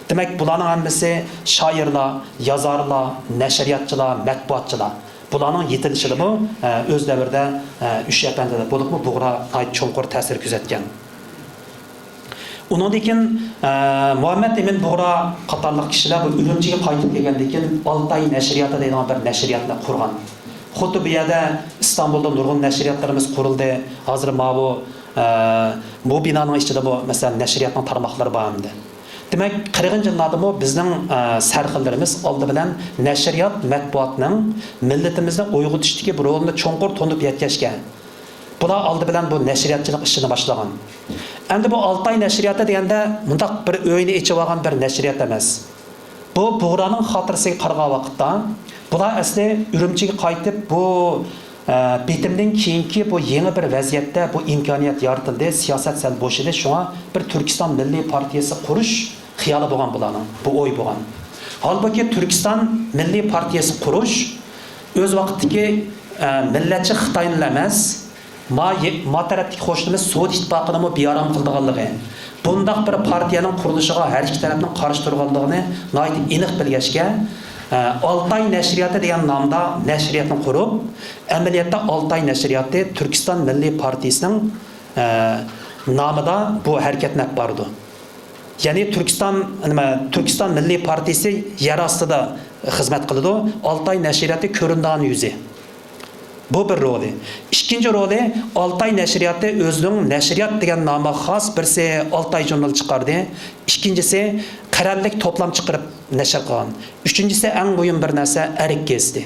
دېمەك، بۇلارنىڭ ھەممىسى شائىرلار، يازارلار، نەشرىياتچىلار، مەتبۇئاتچىلار. بۇلارنىڭ يېتىلىشىدىمۇ، ئە، ئۆز دەۋرىدە، ئە، ئۈچ ئەپەندىلەر، بولۇپمۇ بۇغرا ناھايىتى چوڭقۇر تەسىر كۆرسەتكەن. ئۇنىڭدىن كېيىن، ئە، مۇھەممەد ئىمىن بۇغرا قاتارلىق كىشىلەر بۇ ئۈرۈمچىگە قايتىپ كەلگەندىن كېيىن، ئالتاي نەشرىياتى دەيدىغان بىر نەشرىياتنى قۇرغان. خۇددى بۇ يەردە ئىستانبۇلدا نۇرغۇن نەشرىياتلىرىمىز قۇرۇلدى. ھازىر ماۋۇ، ئە، بۇ بىنانىڭ ئىچىدىمۇ، مەسىلەن، نەشرىياتنىڭ تارماقلىرى بار ئەمدى. دېمەك، قىرىقىنچى يىللاردىمۇ بىزنىڭ، ئە، سەرخىللىرىمىز ئالدى بىلەن نەشرىيات، مەتبۇئاتنىڭ مىللىتىمىزنى ئويغىتىشتىكى بۇ رولىنى چوڭقۇر تونۇپ يەتكەچكە، بۇلار ئالدى بىلەن بۇ نەشرىياتچىلىق ئىشىنى باشلىغان. ئەمدى بۇ ئالتاي نەشرىياتى دېگەندە مۇنداق بىر ئۆينى ئېچىۋالغان بىر نەشرىيات ئەمەس. بۇ بۇغرانىڭ خاتىرىسىگە قارىغان ۋاقىتتا، بۇلار ئەسلى ئۈرۈمچىگە قايتىپ، بۇ، ئە، بېتىمدىن كېيىنكى بۇ يېڭى بىر ۋەزىيەتتە بۇ ئىمكانىيەت يارىتىلدى، سىياسەت سەل بوشىدى، شۇڭا بىر تۈركىستان مىللىي پارتىيىسى قۇرۇش خىيالى بولغان بۇلارنىڭ، بۇ ئوي بولغان. ھالبۇكى، تۈركىستان مىللىي پارتىيىسى قۇرۇش ئۆز ۋاقتىدىكى، ئە، مىللەتچى خىتاينىلا ئەمەس، ما، ما تەرەپتىكى قوشنىمىز سوۋېت ئىتتىپاقىنىمۇ بىئارام قىلىدىغانلىقى، بۇنداق بىر پارتىيەنىڭ قۇرۇلۇشىغا ھەر ئىككى تەرەپنىڭ قارشى تۇرغانلىقىنى ناھايىتى ئېنىق بىلگەچكە، ئە، ئالتاي نەشرىياتى دېگەن نامدا نەشرىياتنى قۇرۇپ، ئەمەلىيەتتە ئالتاي نەشرىياتى تۈركىستان مىللىي پارتىيىسىنىڭ، ئە، نامىدا بۇ ھەرىكەتنى ئېلىپ بارىدۇ. يەنى تۈركىستان، نېمە، تۈركىستان مىللىي پارتىيىسى يەر ئاستىدا خىزمەت قىلىدۇ، ئالتاي نەشرىياتى كۆرۈنىدىغان يۈزى. بۇ بىر رولى. ئىككىنچى رولى، ئالتاي نەشرىياتى ئۆزىنىڭ نەشرىيات دېگەن نامىغا خاس، بىرسى ئالتاي ژۇرنىلى چىقاردى، ئىككىنچىسى قەرەللىك توپلام چىقىرىپ نەشر قىلغان، ئۈچىنچىسى ئەڭ مۇھىم بىر نەرسە، ئەرك گېزىتى.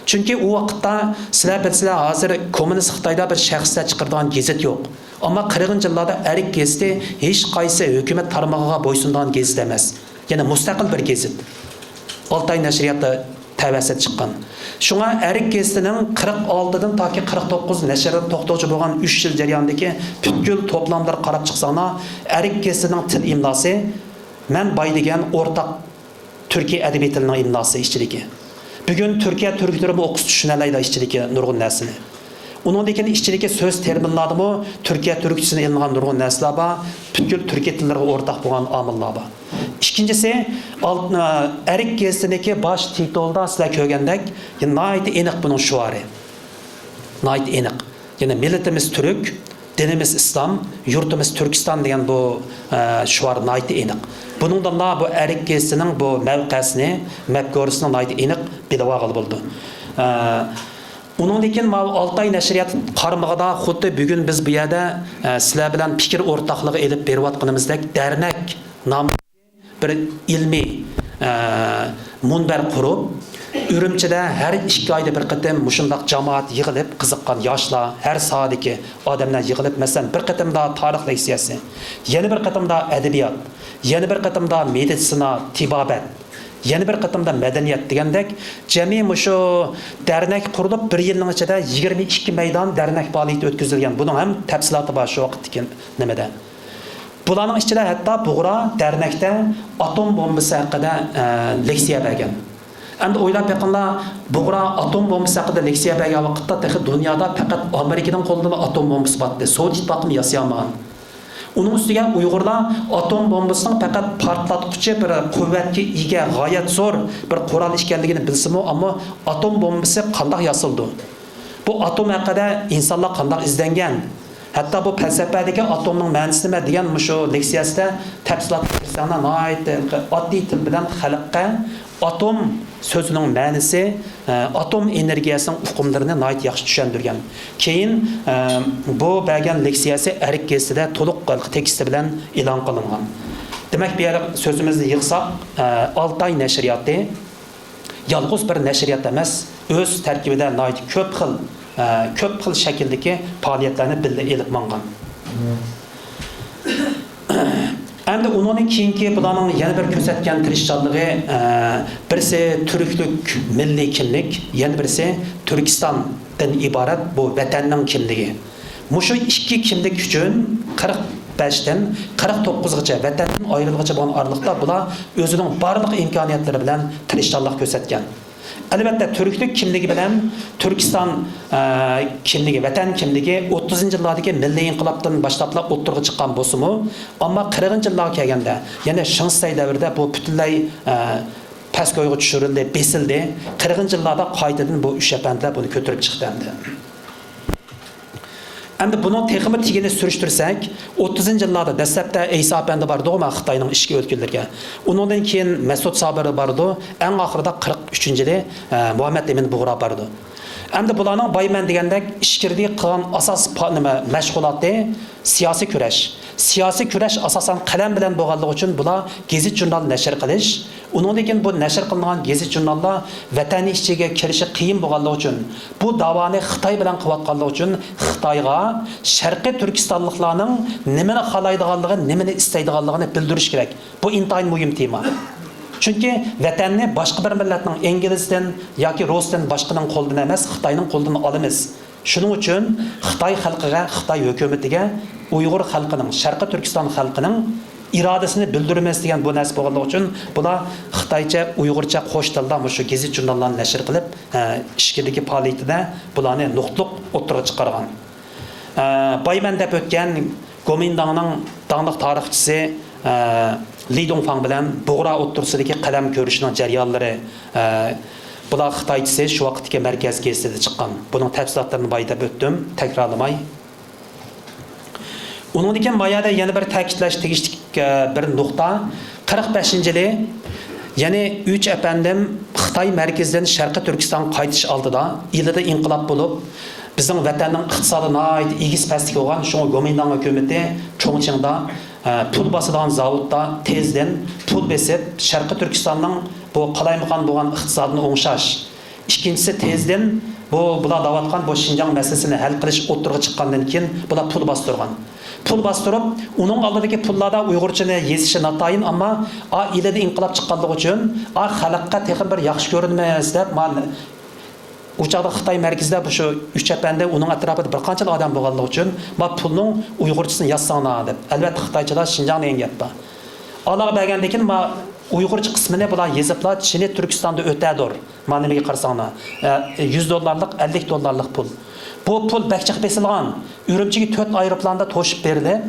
چۈنكى ئۇ ۋاقىتتا سىلەر بىلىسىلەر، ھازىر كوممۇنىست خىتايدا بىر شەخسلەر چىقىرىدىغان گېزىت يوق. ئەمما قىرىقىنچى يىللاردا ئەرك گېزىتى ھېچقايسى ھۆكۈمەت تارمىقىغا بويسۇنىدىغان گېزىت ئەمەس. يەنە مۇستەقىل بىر گېزىت. ئالتاي نەشرىياتى تەۋەسىدە چىققان. شۇڭا ئەرك گېزىتىنىڭ قىرىق ئالتىدىن تاكى قىرىق توققۇز نەشرىيات توختىغۇچە بولغان ئۈچ يىل جەريانىدىكى پۈتكۈل توپلاملىرىغا قاراپ چىقساڭلار، ئەرك گېزىتىنىڭ تىل ئىملاسى مەن باي دېگەن ئورتاق تۈركىي ئەدەبىي تىلنىڭ ئىملاسى ئىچىدىكى. بۈگۈن تۈركىيە تۈركلىرىمۇ ئوقۇسا چۈشىنەلەيدۇ ئىچىدىكى نۇرغۇن نەرسىنى. ئۇنىڭدىن كېيىن ئىچىدىكى سۆز تېرمىنلاردىمۇ تۈركىيە تۈركچىسىدىن ئېلىنغان نۇرغۇن نەرسىلەر بار، پۈتكۈل تۈركىي تىللىرىغا ئورتاق بولغان ئامىللار بار. ئىككىنچىسى، ئال-، ئەرك گېزىتىنىڭكى باش تىتولدا سىلەر كۆرگەندەك، ناھايىتى ئېنىق بۇنىڭ شوئارى. ناھايىتى ئېنىق. يەنى مىللىتىمىز تۈرك، دىنىمىز ئىسلام، يۇرتىمىز تۈركىستان دېگەن بۇ، ئە، شوئار ناھايىتى ئېنىق. بۇنىڭدىنلا بۇ ئەرك گېزىتىنىڭ بۇ مەۋقەسىنى، مەپكۇرىسىنى ناھايىتى ئېنىق بىلىۋالغىلى بولىدۇ. ئە، ئۇنىڭدىن كېيىن ماۋۇ ئالتاي نەشرىيات قارمىقىدا خۇددى بۈگۈن بىز بۇ يەردە، ئە، سىلەر بىلەن پىكىر ئورتاقلىقى ئېلىپ بېرىۋاتقىنىمىزدەك دەرنەك نامى بىر ئىلمىي، ئە، مۇنبەر قۇرۇپ، ئۈرۈمچىدە ھەر ئىككى ئايدا بىر قېتىم مۇشۇنداق جامائەت يىغىلىپ، قىزىققان ياشلار، ھەر ساھەدىكى ئادەملەر يىغىلىپ، مەسىلەن، بىر قېتىمدا تارىخ لېكسىيەسى، يەنە بىر قېتىمدا ئەدەبىيات، يەنە بىر قېتىمدا مېدىتسىنا، تېبابەت، يەنە بىر قېتىمدا مەدەنىيەت دېگەندەك، جەمئىي مۇشۇ دەرنەك قۇرۇلۇپ، بىر يىلنىڭ ئىچىدە يىگىرمە ئىككى مەيدان دەرنەك پائالىيىتى ئۆتكۈزۈلگەن. بۇنىڭ ھەم تەپسىلاتى بار شۇ ۋاقىتتىكى نېمىدە. بۇلارنىڭ ئىچىدە ھەتتا بۇغرا دەرنەكتە ئاتوم بومبىسى ھەققىدە، ئە، لېكسىيە بەرگەن. ئەمدى ئويلاپ بېقىڭلار، بۇغرا ئاتوم بومبىسى ھەققىدە لېكسىيە بەرگەن ۋاقىتتا تېخى دۇنيادا پەقەت ئامېرىكىنىڭ قولىدىلا ئاتوم بومبىسى بارتتى. سوۋېت ئىتتىپاقىمۇ ياسىيالمىغان. ئۇنىڭ ئۈستىگە ئۇيغۇرلار ئاتوم بومبىسىنىڭ پەقەت پارتلاتقۇچى بىر قۇۋۋەتكە ئىگە، غايەت زور بىر قورال ئىكەنلىكىنى بىلسىمۇ، ئەمما ئاتوم بومبىسى قانداق ياسىلىدۇ؟ بۇ ئاتوم ھەققىدە ئىنسانلار قانداق ئىزدەنگەن؟ ھەتتا بۇ پەلسەپىدىكى ئاتومنىڭ مەنىسى نېمە دېگەن مۇشۇ لېكسىيەسىدە تەپسىلاتلىق بەرسەڭلار، ناھايىتى ئاددىي تىل بىلەن خەلققە ئاتوم سۆزىنىڭ مەنىسى، ئە، ئاتوم ئېنېرگىيەسىنىڭ ئۇقۇملىرىنى ناھايىتى ياخشى چۈشەندۈرگەن. كېيىن، ئە، بۇ بەرگەن لېكسىيەسى ئەرك گېزىتىدە تولۇق تېكىستى بىلەن ئېلان قىلىنغان. دېمەك، بۇ يەردە سۆزىمىزنى يىغساق، ئە، ئالتاي نەشرىياتى يالغۇز بىر نەشرىيات ئەمەس، ئۆز تەركىبىدە ناھايىتى كۆپ خىل، ئە، كۆپ خىل شەكىلدىكى پائالىيەتلەرنى بىللە ئېلىپ ماڭغان. ئەمدى ئۇنىڭدىن كېيىنكى بۇلارنىڭ يەنە بىر كۆرسەتكەن تىرىشچانلىقى، ئە، بىرسى تۈركلۈك مىللىي كىملىك، يەنە بىرسى تۈركىستاندىن ئىبارەت بۇ ۋەتەننىڭ كىملىكى. مۇشۇ ئىككى كىملىك ئۈچۈن قىرىق بەشتىن قىرىق توققۇزغىچە، ۋەتەندىن ئايرىلغىچە بولغان ئارىلىقتا بۇلار ئۆزىنىڭ بارلىق ئىمكانىيەتلىرى بىلەن تىرىشچانلىق كۆرسەتكەن. ئەلۋەتتە، تۈركلۈك كىملىكى بىلەن تۈركىستان، ئە، كىملىكى، ۋەتەن كىملىكى ئوتتۇزىنچى يىللاردىكى مىللىي ئىنقىلابتىن باشلاپلا ئوتتۇرىغا چىققان بولسىمۇ، ئەمما قىرىقىنچى يىللارغا كەلگەندە، يەنى شېڭ شىسەي دەۋرىدە بۇ پۈتۈنلەي، ئە، پەسكويغا چۈشۈرۈلدى، بېسىلدى. قىرىقىنچى يىللاردا قايتىدىن بۇ ئۈچ ئەپەندىلەر بۇنى كۆتۈرۈپ چىقتى ئەمدى. ئەمدى بۇنىڭ تېخىمۇ تېگىنى سۈرۈشتۈرسەك، ئوتتۇزىنچى يىللاردا دەسلەپتە ئەيسا ئەپەندى باردىغۇ، مانا خىتاينىڭ ئىچكى ئۆلكىلىرىگە. ئۇنىڭدىن كېيىن مەسۇت سابىر بارىدۇ، ئەڭ ئاخىرىدا قىرىق ئۈچىنچى يىلى، ئە، مۇھەممەد ئەمىن بۇغرا بارىدۇ. ئەمدى بۇلارنىڭ بايمەن دېگەندەك ئىچكىرىدىكى قىلغان ئاساس پا-، نېمە، مەشغۇلاتى سىياسىي كۈرەش. سىياسىي كۈرەش ئاساسەن قەلەم بىلەن بولغانلىقى ئۈچۈن بۇلار گېزىت-ژۇرنال نەشر قىلىش، ئۇنىڭدىن كېيىن بۇ نەشر قىلىنغان گېزىت-ژۇرناللار ۋەتەننىڭ ئىچىگە كىرىشى قىيىن بولغانلىقى ئۈچۈن، بۇ داۋانى خىتاي بىلەن قىلىۋاتقانلىقى ئۈچۈن خىتايغا شەرقىي تۈركىستانلىقلارنىڭ نېمىنى خالايدىغانلىقى، نېمىنى ئىستەيدىغانلىقىنى بىلدۈرۈش كېرەك. بۇ ئىنتايىن مۇھىم تېما. چۈنكى ۋەتەننى باشقا بىر مىللەتنىڭ، ئىنگلىزدىن ياكى رۇستىن باشقىنىڭ قولىدىن ئەمەس، خىتاينىڭ قولىدىن ئالىمىز. شۇنىڭ ئۈچۈن خىتاي خەلقىگە، خىتاي ھۆكۈمىتىگە ئۇيغۇر خەلقىنىڭ، شەرقىي تۈركىستان خەلقىنىڭ ئىرادىسىنى بىلدۈرىمىز دېگەن بۇ نەرسە بولغانلىقى ئۈچۈن، بۇلار خىتايچە، ئۇيغۇرچە قوش تىلدا مۇشۇ گېزىت-ژۇرناللارنى نەشر قىلىپ، ئە، ئىچكىرىدىكى پائالىيىتىدە بۇلارنى نۇقتىلىق ئوتتۇرىغا چىقارغان. ئە، بايمەن دەپ ئۆتكەن گومىنداڭنىڭ داڭلىق تارىخچىسى، ئە، لى دۇڭفاڭ بىلەن بۇغرا ئوتتۇرىسىدىكى قەلەم كۆرۈشنىڭ جەريانلىرى، ئە، بۇلار خىتايچىسى شۇ ۋاقىتتىكى مەركەز گېزىتىدە چىققان. بۇنىڭ تەپسىلاتلىرىنى بايا دەپ ئۆتتۈم، تەكرارلىماي. ئۇنىڭدىن كېيىن ما يەردە يەنە بىر تەكىتلەش تېگىشلىك، ئە، بىر نۇقتا. قىرىق بەشىنچى يىلى، يەنى ئۈچ ئەپەندىم خىتاي مەركىزىدىن شەرقىي تۈركىستانغا قايتىش ئالدىدا ئىلىدا ئىنقىلاب بولۇپ، بىزنىڭ ۋەتەننىڭ ئىقتىسادى ناھايىتى ئېگىز پەستىكى بولغان، شۇڭا گومىنداڭ ھۆكۈمىتى چۇڭچىڭدا، ئە، پۇل باسىدىغان زاۋۇتتا تېزدىن پۇل بېسىپ، شەرقىي تۈركىستاننىڭ بۇ قالايمىقان بولغان ئىقتىسادىنى ئوڭشاش. ئىككىنچىسى، تېزدىن بۇ، بۇلار دەۋاتقان بۇ شىنجاڭ مەسىلىسىنى ھەل قىلىش ئوتتۇرىغا چىققاندىن كېيىن، بۇلار پۇل باستۇرغان. پۇل باستۇرۇپ، ئۇنىڭ ئالدىدىكى پۇللاردا ئۇيغۇرچىنى يېزىشى ناتايىن، ئەمما ئا ئىلىدە ئىنقىلاب چىققانلىقى ئۈچۈن، ئا خەلققە تېخىمۇ بىر ياخشى كۆرۈنىمىز دەپ، ما-، ئۇ چاغدا خىتاي مەركىزىدە بۇ شۇ ئۈچ ئەپەندى، ئۇنىڭ ئەتراپىدا بىر قانچىلا ئادەم بولغانلىقى ئۈچۈن، ما پۇلنىڭ ئۇيغۇرچىسىنى يازساڭلار دەپ. ئەلۋەتتە، خىتايچىدا شىنجاڭ دېگەن گەپ بار. ئالارغا بەرگەندىن كېيىن، ما ئۇيغۇرچە قىسمىنى بۇلار يېزىپلا، چىنى تۈركىستاندا ئۆتەدۇر. ما نېمىگە قارىساڭلار، ئە، يۈز دوللارلىق، ئەللىك دوللارلىق پۇل. بۇ پۇل بەك جىق بېسىلغان. ئۈرۈمچىگە تۆت ئايروپىلاندا توشۇپ بېرىلىپ،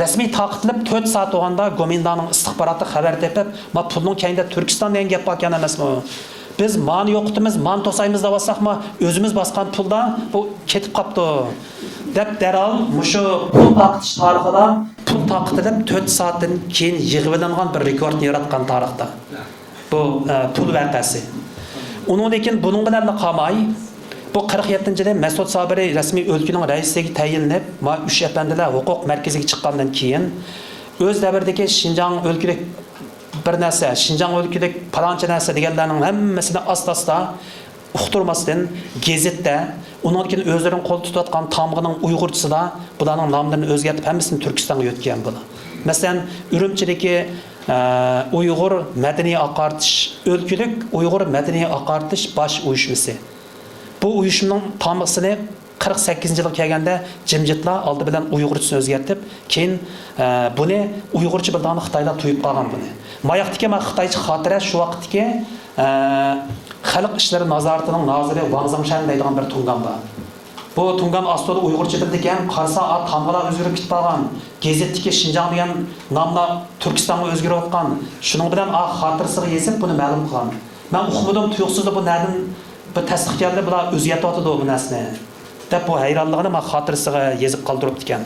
رەسمىي تارقىتىلىپ، تۆت سائەت بولغاندا گومىنداڭنىڭ ئىستىخباراتى خەۋەر تېپىپ، ما پۇلنىڭ كەينىدە تۈركىستان دېگەن گەپ باركەن ئەمەسمۇ؟ بىز مانى يوقىتىمىز، مانى توسايمىز دەۋاتساقمۇ، ئۆزىمىز باسقان پۇلدا بۇ كېتىپ قاپتۇ، دەپ دەرھال مۇشۇ پۇل تارقىتىش تارىخىدا پۇل تارقىتىلىپ، تۆت سائەتتىن كېيىن يىغىۋېلىنغان بىر رېكورتنى ياراتقان تارىختا. بۇ، ئە، پۇل ۋەقەسى. ئۇنىڭدىن كېيىن بۇنىڭ بىلەنلا قالماي، بۇ قىرىق يەتتىنچى يىلى مەسئۇد سابىرى رەسمىي ئۆلكىنىڭ رەئىسلىكىگە تەيىنلىنىپ، ما ئۈچ ئەپەندىلەر ھوقۇق مەركىزىگە چىققاندىن كېيىن، ئۆز دەۋرىدىكى شىنجاڭ ئۆلكىلىك بىر نەرسە، شىنجاڭ ئۆلكىلىك پالانچە نەرسە دېگەنلەرنىڭ ھەممىسىنى ئاستا-ئاستا ئۇقتۇرماستىن، گېزىتتە، ئۇنىڭدىن كېيىن ئۆزلىرىنىڭ قولىدا تۇتۇۋاتقان تامغىنىڭ ئۇيغۇرچىسىدا بۇلارنىڭ ناملىرىنى ئۆزگەرتىپ، ھەممىسىنى تۈركىستانغا يۆتكىگەن بۇلار. مەسىلەن، ئۈرۈمچىدىكى، ئە، ئۇيغۇر مەدەنىي ئاقارتىش، ئۆلكىلىك ئۇيغۇر مەدەنىي ئاقارتىش باش ئۇيۇشمىسى. بۇ ئۇيۇشمىنىڭ تامغىسىنى قىرىق سەككىزىنچى يىلغا كەلگەندە جىمجىتلا ئالدى بىلەن ئۇيغۇرچىسىنى ئۆزگەرتىپ، كېيىن، ئە، بۇنى ئۇيغۇرچە بىلىدىغان خىتايلار تۇيۇپ قالغان بۇنى. ماياقتىكى ما خىتايچە خاتىرە شۇ ۋاقىتتىكى، ئە، خەلق ئىشلىرى نازارىتىنىڭ نازىرى ۋاڭ زېڭشەن دەيدىغان بىر تۇڭگان بار. بۇ تۇڭگان ئاستىدا ئۇيغۇرچە بىلىدىكەن، قارىسا، ئا، تامغىلار ئۆزگىرىپ كېتىپ قالغان. گېزىتتىكى شىنجاڭ دېگەن ناملار تۈركىستانغا ئۆزگىرىۋاتقان. شۇنىڭ بىلەن، ئا، خاتىرىسىغا يېزىپ، بۇنى مەلۇم قىلغان. مەن ئۇقمىدىم، تۇيۇقسىزلا بۇ نەدىن بىر تەستىق كەلدى، بۇلار ئۆزگەرتىۋاتىدۇ بۇ نەرسىنى، دەپ، بۇ ھەيرانلىقىنى ما خاتىرىسىغا يېزىپ قالدۇرۇپتىكەن.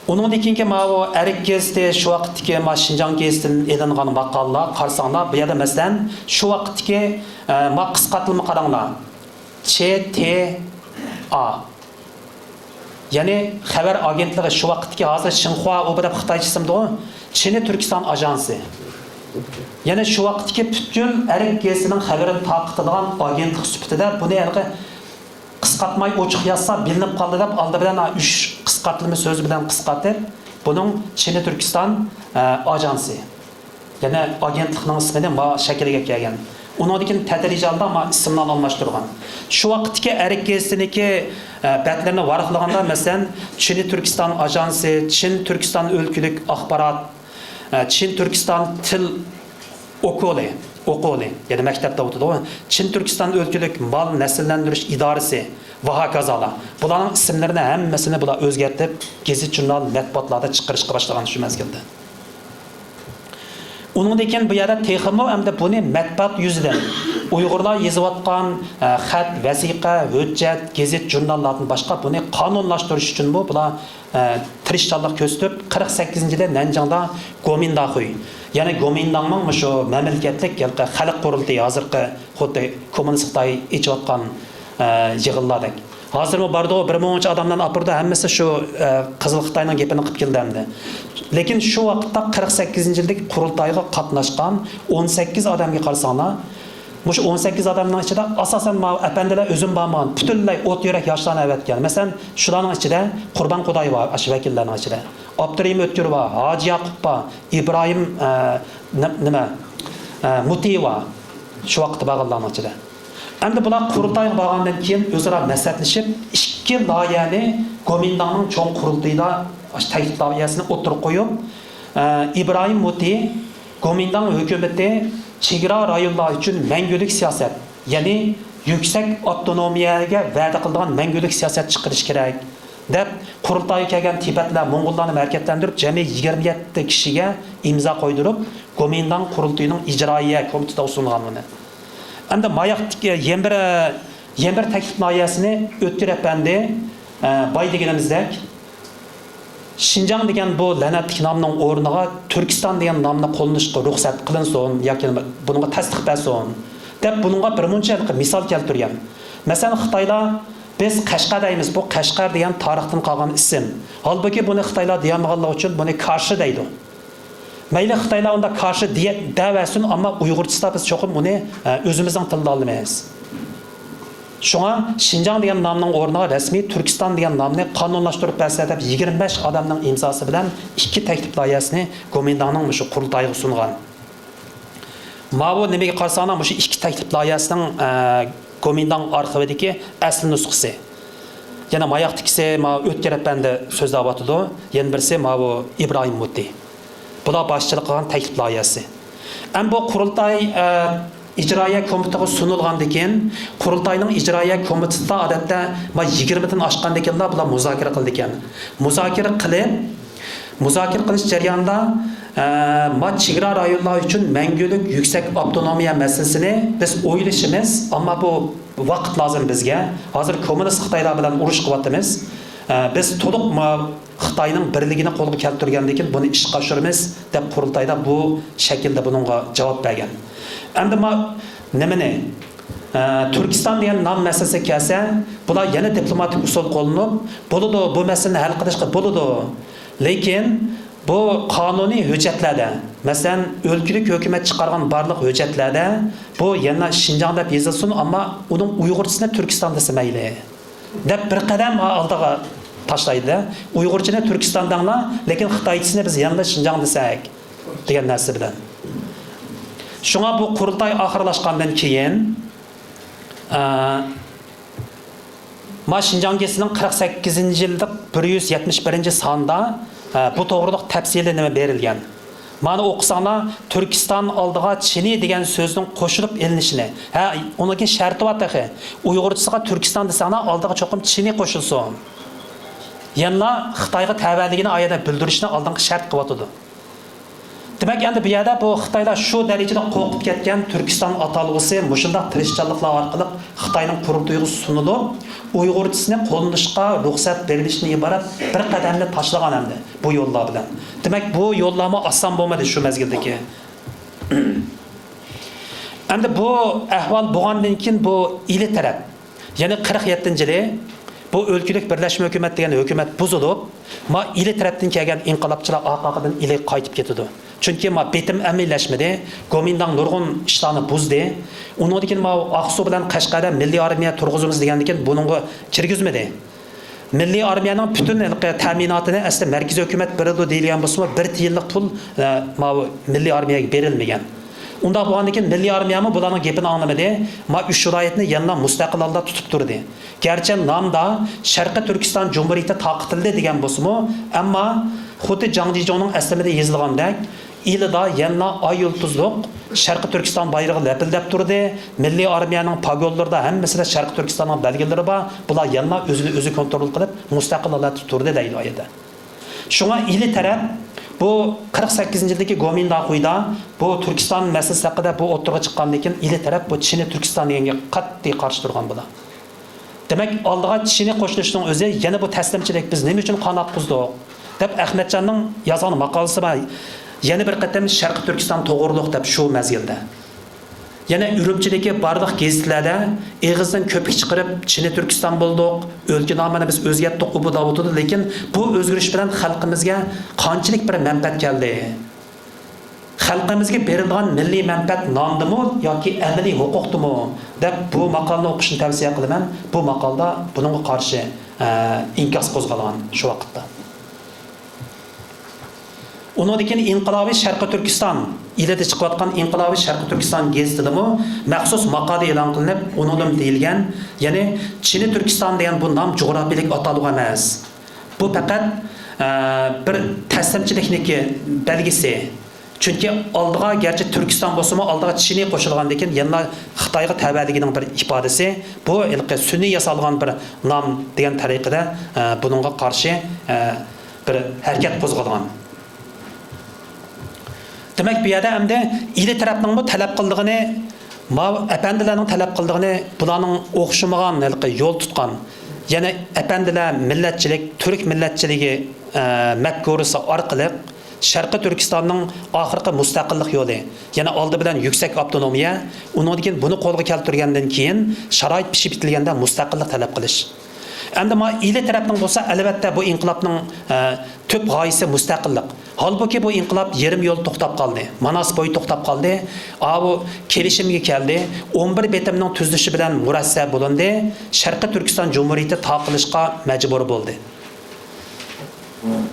ئۇنىڭدىن كېيىنكى ماۋۇ ئەرك گېزىتى، شۇ ۋاقىتتىكى ما شىنجاڭ گېزىتىدىن ئېلىنغان ماقالىلەر قارىساڭلار، بۇ يەردە مەسىلەن، شۇ ۋاقىتتىكى، ئە، ما قىسقارتىلما قاراڭلار. چې تې ئا. يەنى خەۋەر ئاگېنتلىقى، شۇ ۋاقىتتىكى، ھازىر شىنخۇا ئۇ بۇ دەپ خىتايچە ئىسىمدىغۇ، چىنى تۈركىستان ئاژانسى. يەنى شۇ ۋاقىتتىكى پۈتۈن ئەرك گېزىتىنىڭ خەۋىرىنى تارقىتىدىغان ئاگېنتلىق سۈپىتىدە بۇنى ھېلىقى قىسقارتماي ئوچۇق يازسا بىلىنىپ قالدى دەپ، ئالدى بىلەن ئۈچ قىسقارتىلما سۆزى بىلەن قىسقارتىپ، بۇنىڭ چىنى تۈركىستان، ئە، ئاژانسى. يەنە ئاگېنتلىقنىڭ ئىسمىنى ما شەكىلگە كەلگەن. ئۇنىڭدىن كېيىن تەدرىجىي ھالدا ما ئىسىملارنى ئالماشتۇرغان. شۇ ۋاقىتتىكى ئەرك گېزىتىنىڭكى، ئە، بەتلىرىنى ۋارقىرىغاندا، مەسىلەن، چىنى تۈركىستان ئاژانسى، چىن تۈركىستان ئۆلكىلىك ئاخبارات، ئە، چىن تۈركىستان تىل ئوكۇلى، ئوقۇلى، يەنى مەكتەپتە ئوتىدۇ. چىن تۈركىستان ئۆلكىلىك مال نەسىللەندۈرۈش ئىدارىسى ۋە ھاكازالار. بۇلارنىڭ ئىسىملىرىنى ھەممىسىنى بۇلار ئۆزگەرتىپ، گېزىت-ژۇرنال، مەتبۇئاتلاردا چىقىرىشقا باشلىغان شۇ مەزگىلدە. ئۇنىڭدىن كېيىن بۇ يەردە تېخىمۇ ئەمدى بۇنى مەتبۇئات يۈزىدىن ئۇيغۇرلار يېزىۋاتقان، ئە، خەت، ۋەسىقە، ھۆججەت، گېزىت-ژۇرناللاردىن باشقا بۇنى قانۇنلاشتۇرۇش ئۈچۈنمۇ بۇلار، ئە، تىرىشچانلىق كۆرسىتىپ، قىرىق سەككىزىنچى يىلى نەنجىڭدا گومىنداخۇي، يەنى گومىنداڭنىڭ مۇشۇ مەملىكەتلىك ھېلىقى خەلق قۇرۇلتىيى، ھازىرقى خۇددى كوممۇنىست خىتاي ئېچىۋاتقان، ئە، يىغىنلاردەك. ھازىرمۇ باردىغۇ، بىر مۇنچە ئادەملارنى ئاپىرىدۇ، ھەممىسى شۇ، ئە، قىزىل خىتاينىڭ گېپىنى قىلىپ كېلىدۇ ئەمدى. لېكىن شۇ ۋاقىتتا قىرىق سەككىزىنچى يىلدىكى قۇرۇلتايغا قاتناشقان ئون سەككىز ئادەمگە قارىساڭلار، مۇشۇ ئون سەككىز ئادەمنىڭ ئىچىدە ئاساسەن ماۋۇ ئەپەندىلەر ئۆزۈم بارمىغان، پۈتۈنلەي ئوت يۈرەك ياشلارنى ئەۋەتكەن. مەسىلەن، شۇلارنىڭ ئىچىدە قۇربان قۇداي بار، ئاشۇ ۋەكىللەرنىڭ ئىچىدە. ئابدۇرېھىم ئۆتكۈر بار، ھاجى ياقۇپ بار، ئىبراھىم، ئە، نېم-، نېمە، ئە، مۇتى بار. شۇ ۋاقىتتا بارغانلارنىڭ ئىچىدە. ئەمدى بۇلار قۇرۇلتايغا بارغاندىن كېيىن ئۆزئارا مەسلىھەتلىشىپ، ئىككى لايىھەنى گومىنداڭنىڭ چوڭ قۇرۇلتىيىدا، ئاشۇ تەكلىپ لايىھەسىنى ئوتتۇرىغا قويۇپ، ئە، ئىبراھىم مۇتى گومىنداڭ ھۆكۈمىتى چېگرا رايونلار ئۈچۈن مەڭگۈلۈك سىياسەت، يەنى يۈكسەك ئاپتونومىيەگە ۋەدە قىلىدىغان مەڭگۈلۈك سىياسەت چىقىرىشى كېرەك، دەپ، قۇرۇلتايغا كەلگەن تىبەتلەر، موڭغۇللارنى ھەرىكەتلەندۈرۈپ، جەمئىي يىگىرمە يەتتە كىشىگە ئىمزا قويدۇرۇپ، گومىنداڭ قۇرۇلتىيىنىڭ ئىجرائىيە كومىتېتىدا ئۇسۇللانغىنى. ئەمدى ماياقتىكى يەنە بىر، يەنە بىر تەكلىپ لايىھەسىنى ئۆتكۈر ئەپەندى، ئە، باي دېگىنىمىزدەك، شىنجاڭ دېگەن بۇ لەنەتلىك نامنىڭ ئورنىغا تۈركىستان دېگەن نامنى قوللىنىشقا رۇخسەت قىلىنسۇن ياكى بۇنىڭغا تەستىق بەرسۇن، دەپ بۇنىڭغا بىر مۇنچە ھېلىقى مىسال كەلتۈرگەن. مەسىلەن، خىتايلار، بىز قەشقەر دەيمىز، بۇ قەشقەر دېگەن تارىختىن قالغان ئىسىم. ھالبۇكى، بۇنى خىتايلار دېيەلمىگەنلىكى ئۈچۈن بۇنى كارشى دەيدۇ. مەيلى، خىتايلار ئۇنداق كارشى دېيە-، دەۋەرسۇن، ئەمما ئۇيغۇرچىسىدا بىز چوقۇم ئۇنى، ئە، ئۆزىمىزنىڭ تىلىدا ئالىمىز. شۇڭا شىنجاڭ دېگەن نامنىڭ ئورنىغا رەسمىي تۈركىستان دېگەن نامنى قانۇنلاشتۇرۇپ بەرسە دەپ يىگىرمە بەش ئادەمنىڭ ئىمزاسى بىلەن ئىككى تەكلىپ لايىھەسىنى گومىنداڭنىڭ مۇشۇ قۇرۇلتايىغا سۇنغان. ماۋۇ نېمىگە قارىساڭلار، مۇشۇ ئىككى تەكلىپ لايىھەسىنىڭ، ئە، گومىنداڭ ئارخىۋىدىكى ئەسلى نۇسخىسى. يەنە ماياقتىكىسى ماۋۇ ئۆتكۈر ئەپەندى سۆزلەۋاتىدۇ، يەنە بىرسى ماۋۇ ئىبراھىم مۇتى. بۇلار باشچىلىق قىلغان تەكلىپ لايىھەسى. ئەمما بۇ قۇرۇلتاي، ئە، ئىجرائىيە كومىتېتىغا سۇنۇلغاندىن كېيىن، قۇرۇلتاينىڭ ئىجرائىيە كومىتېتىدا ئادەتتە ما يىگىرمىدىن ئاشقاندىن كېيىنلا بۇلار مۇزاكىرە قىلىدىكەن. مۇزاكىرە قىلىپ، مۇزاكىرە قىلىش جەريانىدا، ئە، ما چېگرا رايونلار ئۈچۈن مەڭگۈلۈك يۈكسەك ئاپتونومىيە مەسىلىسىنى بىز ئويلىشىمىز، ئەمما بۇ ۋاقىت لازىم بىزگە. ھازىر كوممۇنىست خىتايلار بىلەن ئۇرۇش قىلىۋاتىمىز. ئە، بىز تولۇق ما خىتاينىڭ بىرلىكىنى قولغا كەلتۈرگەندىن كېيىن بۇنى ئىشقا ئاشۇرىمىز، دەپ قۇرۇلتايدا بۇ شەكىلدە بۇنىڭغا جاۋاب بەرگەن. ئەمدى ما نېمىنى، ئە، تۈركىستان دېگەن نام مەسىلىسىگە كەلسە، بۇلار يەنە دىپلوماتىك ئۇسۇل قوللىنىپ، بولىدۇ، بۇ مەسىلىنى ھەل قىلىشقا بولىدۇ. لېكىن بۇ قانۇنىي ھۆججەتلەردە، مەسىلەن، ئۆلكىلىك ھۆكۈمەت چىقارغان بارلىق ھۆججەتلەردە بۇ يەنە شىنجاڭ دەپ يېزىلسۇن، ئەمما ئۇنىڭ ئۇيغۇرچىسىنى تۈركىستان دېسە مەيلى، دەپ بىر قەدەم ئالدىغا تاشلايدۇ-دە. ئۇيغۇرچىنى تۈركىستان دەڭلار، لېكىن خىتايچىسىنى بىز يەنىلا شىنجاڭ دېسەك، دېگەن نەرسە بىلەن. شۇڭا بۇ قۇرۇلتاي ئاخىرلاشقاندىن كېيىن، ئە، ما شىنجاڭ گېزىتىنىڭ قىرىق سەككىزىنچى يىللىق بىر يۈز يەتمىش بىرىنچى ساندا، ئە، بۇ توغرىلىق تەپسىلىي نېمە بېرىلگەن. مانا ئوقۇساڭلار، تۈركىستان ئالدىغا چىنى دېگەن سۆزنىڭ قوشۇلۇپ ئېلىنىشىنى، ھە، ئۇنىڭ كېيىن شەرتى بار تېخى، ئۇيغۇرچىسىغا تۈركىستان دېسەڭلار، ئالدىغا چوقۇم چىنى قوشۇلسۇن. يەنىلا خىتايغا تەۋەلىكىنى ئايەدە بىلدۈرۈشنى ئالدىنقى شەرت قىلىۋاتىدۇ. دېمەك، ئەمدى بۇ يەردە بۇ خىتايلار شۇ دەرىجىدە قورقۇپ كەتكەن، تۈركىستان ئاتالغۇسى مۇشۇنداق تىرىشچانلىقلار ئارقىلىق خىتاينىڭ قۇرۇلتىيىغا سۇنۇلۇپ، ئۇيغۇرچىسىنى قوللىنىشقا رۇخسەت بېرىلىشتىن ئىبارەت بىر قەدەمنى تاشلىغان ئەمدى بۇ يوللار بىلەن. دېمەك، بۇ يوللارمۇ ئاسان بولمىدى شۇ مەزگىلدىكى. ئەمدى بۇ ئەھۋال بولغاندىن كېيىن بۇ ئىلى تەرەپ، يەنى قىرىق يەتتىنچى يىلى بۇ ئۆلكىلىك بىرلەشمە ھۆكۈمەت دېگەن ھۆكۈمەت بۇزۇلۇپ، ما ئىلى تەرەپتىن كەلگەن ئىنقىلابچىلار ئارقىدىن ئىلى قايتىپ كېتىدۇ. چۈنكى ما بېتىم ئەمەلىيلەشمىدى، گومىنداڭ نۇرغۇن ئىشلارنى بۇزدى. ئۇنىڭدىن كېيىن ما ئاقسۇ بىلەن قەشقەردە مىللىي ئارمىيە تۇرغۇزىمىز دېگەندىن كېيىن بۇنىڭغا كىرگۈزمىدى. مىللىي ئارمىيەنىڭ پۈتۈن ھېلىقى تەمىناتىنى ئەسلى مەركىزىي ھۆكۈمەت بېرىدۇ دېيىلگەن بولسىمۇ، بىر تىيىنلىق پۇل، ئە، ماۋۇ مىللىي ئارمىيەگە بېرىلمىگەن. ئۇنداق بولغاندىن كېيىن مىللىي ئارمىيەمۇ بۇلارنىڭ گېپىنى ئاڭلىمىدى. ما ئۈچ ۋىلايەتنى يەنىلا مۇستەقىل ھالدا تۇتۇپ تۇردى. گەرچە نامدا شەرقىي تۈركىستان جۇمھۇرىيىتى تارقىتىلدى دېگەن بولسىمۇ، ئەمما خۇددى جاڭ جىجۇڭنىڭ ئەسلىمىدە يېزىلغاندەك، ئىلىدا يەنىلا ئاي يۇلتۇزلۇق شەرقىي تۈركىستان بايرىقى لەپىلدەپ تۇردى. مىللىي ئارمىيەنىڭ پاگونلىرىدا ھەممىسىدە شەرقىي تۈركىستاننىڭ بەلگىلىرى بار. بۇلار يەنىلا ئۆزىنى ئۆزى كونترول قىلىپ، مۇستەقىل ھالەتتە تۇردى دەيدۇ ئۇ يەردە. شۇڭا ئىلى تەرەپ بۇ قىرىق سەككىزىنچى يىلدىكى گومىنداڭ خۇيدا بۇ تۈركىستان مەسىلىسى ھەققىدە بۇ ئوتتۇرىغا چىققاندىن كېيىن، ئىلى تەرەپ بۇ چىنى تۈركىستان دېگەنگە قەتئىي قارشى تۇرغان بۇلار. دېمەك، ئالدىغا چىنى قوشۇلۇشنىڭ ئۆزى يەنە بۇ تەسلىمچىلىك، بىز نېمە ئۈچۈن قانات قۇزدۇق؟ دەپ ئەخمەتجاننىڭ يازغان ماقالىسى بار. يەنە بىر قېتىم شەرقىي تۈركىستان توغرۇلۇق دەپ شۇ مەزگىلدە. يەنە ئۈرۈمچىدىكى بارلىق گېزىتلەردە ئېغىزدىن كۆپۈك چىقىرىپ، چىنى تۈركىستان بولدۇق، ئۆلكىنامىنى بىز ئۆزگەرتتۇق، ئۇ بۇ دەۋاتىدۇ. لېكىن بۇ ئۆزگىرىش بىلەن خەلقىمىزگە قانچىلىك بىر مەنپەئەت كەلدى؟ خەلقىمىزگە بېرىلغان مىللىي مەنپەئەت نامدىمۇ ياكى ئەمەلىي ھوقۇقتىمۇ؟ دەپ بۇ ماقالىنى ئوقۇشنى تەۋسىيە قىلىمەن. بۇ ماقالىدا بۇنىڭغا قارشى، ئە، ئىنكاس قوزغالغان شۇ ۋاقىتتا. ئۇنىڭدىن كېيىن ئىنقىلابىي شەرقىي تۈركىستان، ئىلىدە چىقىۋاتقان ئىنقىلابىي شەرقىي تۈركىستان گېزىتىدىمۇ مەخسۇس ماقالە ئېلان قىلىنىپ، ئۇنىڭدىمۇ دېيىلگەن، يەنى چىنى تۈركىستان دېگەن بۇ نام جۇغراپىيىلىك ئاتالغۇ ئەمەس. بۇ پەقەت، ئە، بىر تەسلىمچىلىكنىڭكى بەلگىسى. چۈنكى ئالدىغا گەرچە تۈركىستان بولسىمۇ، ئالدىغا چىنى قوشۇلغاندىن كېيىن يەنىلا خىتايغا تەۋەلىكىنىڭ بىر ئىپادىسى. بۇ ھېلىقى سۈنئىي ياسالغان بىر نام دېگەن تەرىقىدە، ئە، بۇنىڭغا قارشى، ئە، بىر ھەرىكەت قوزغالغان. دېمەك، بۇ يەردە ئەمدى ئىلى تەرەپنىڭمۇ تەلەپ قىلىدىغىنى، ماۋۇ ئەپەندىلەرنىڭ تەلەپ قىلىدىغىنى، بۇلارنىڭ ئوخشىمىغان ھېلىقى يول تۇتقان، يەنى ئەپەندىلەر مىللەتچىلىك، تۈرك مىللەتچىلىكى ئە، مەپكۇرىسى ئارقىلىق شەرقىي تۈركىستاننىڭ ئاخىرقى مۇستەقىللىق يولى، يەنى ئالدى بىلەن يۈكسەك ئاپتونومىيە، ئۇنىڭدىن كېيىن بۇنى قولغا كەلتۈرگەندىن كېيىن شارائىت پىشىپ يېتىلگەندە مۇستەقىللىق تەلەپ قىلىش. ئەمدى ما ئىلى تەرەپنىڭ بولسا، ئەلۋەتتە، بۇ ئىنقىلابنىڭ، ئە، تۈپ غايىسى مۇستەقىللىق. ھالبۇكى، بۇ ئىنقىلاب يېرىم يولدا توختاپ قالدى، ماناس بويى توختاپ قالدى. ئاۋۇ كېلىشىمگە كەلدى. ئون بىر بېتىمنىڭ تۈزۈلۈشى بىلەن مۇرەسسە بولۇندى. شەرقىي تۈركىستان جۇمھۇرىيىتى تارقىلىشقا مەجبۇر بولدى.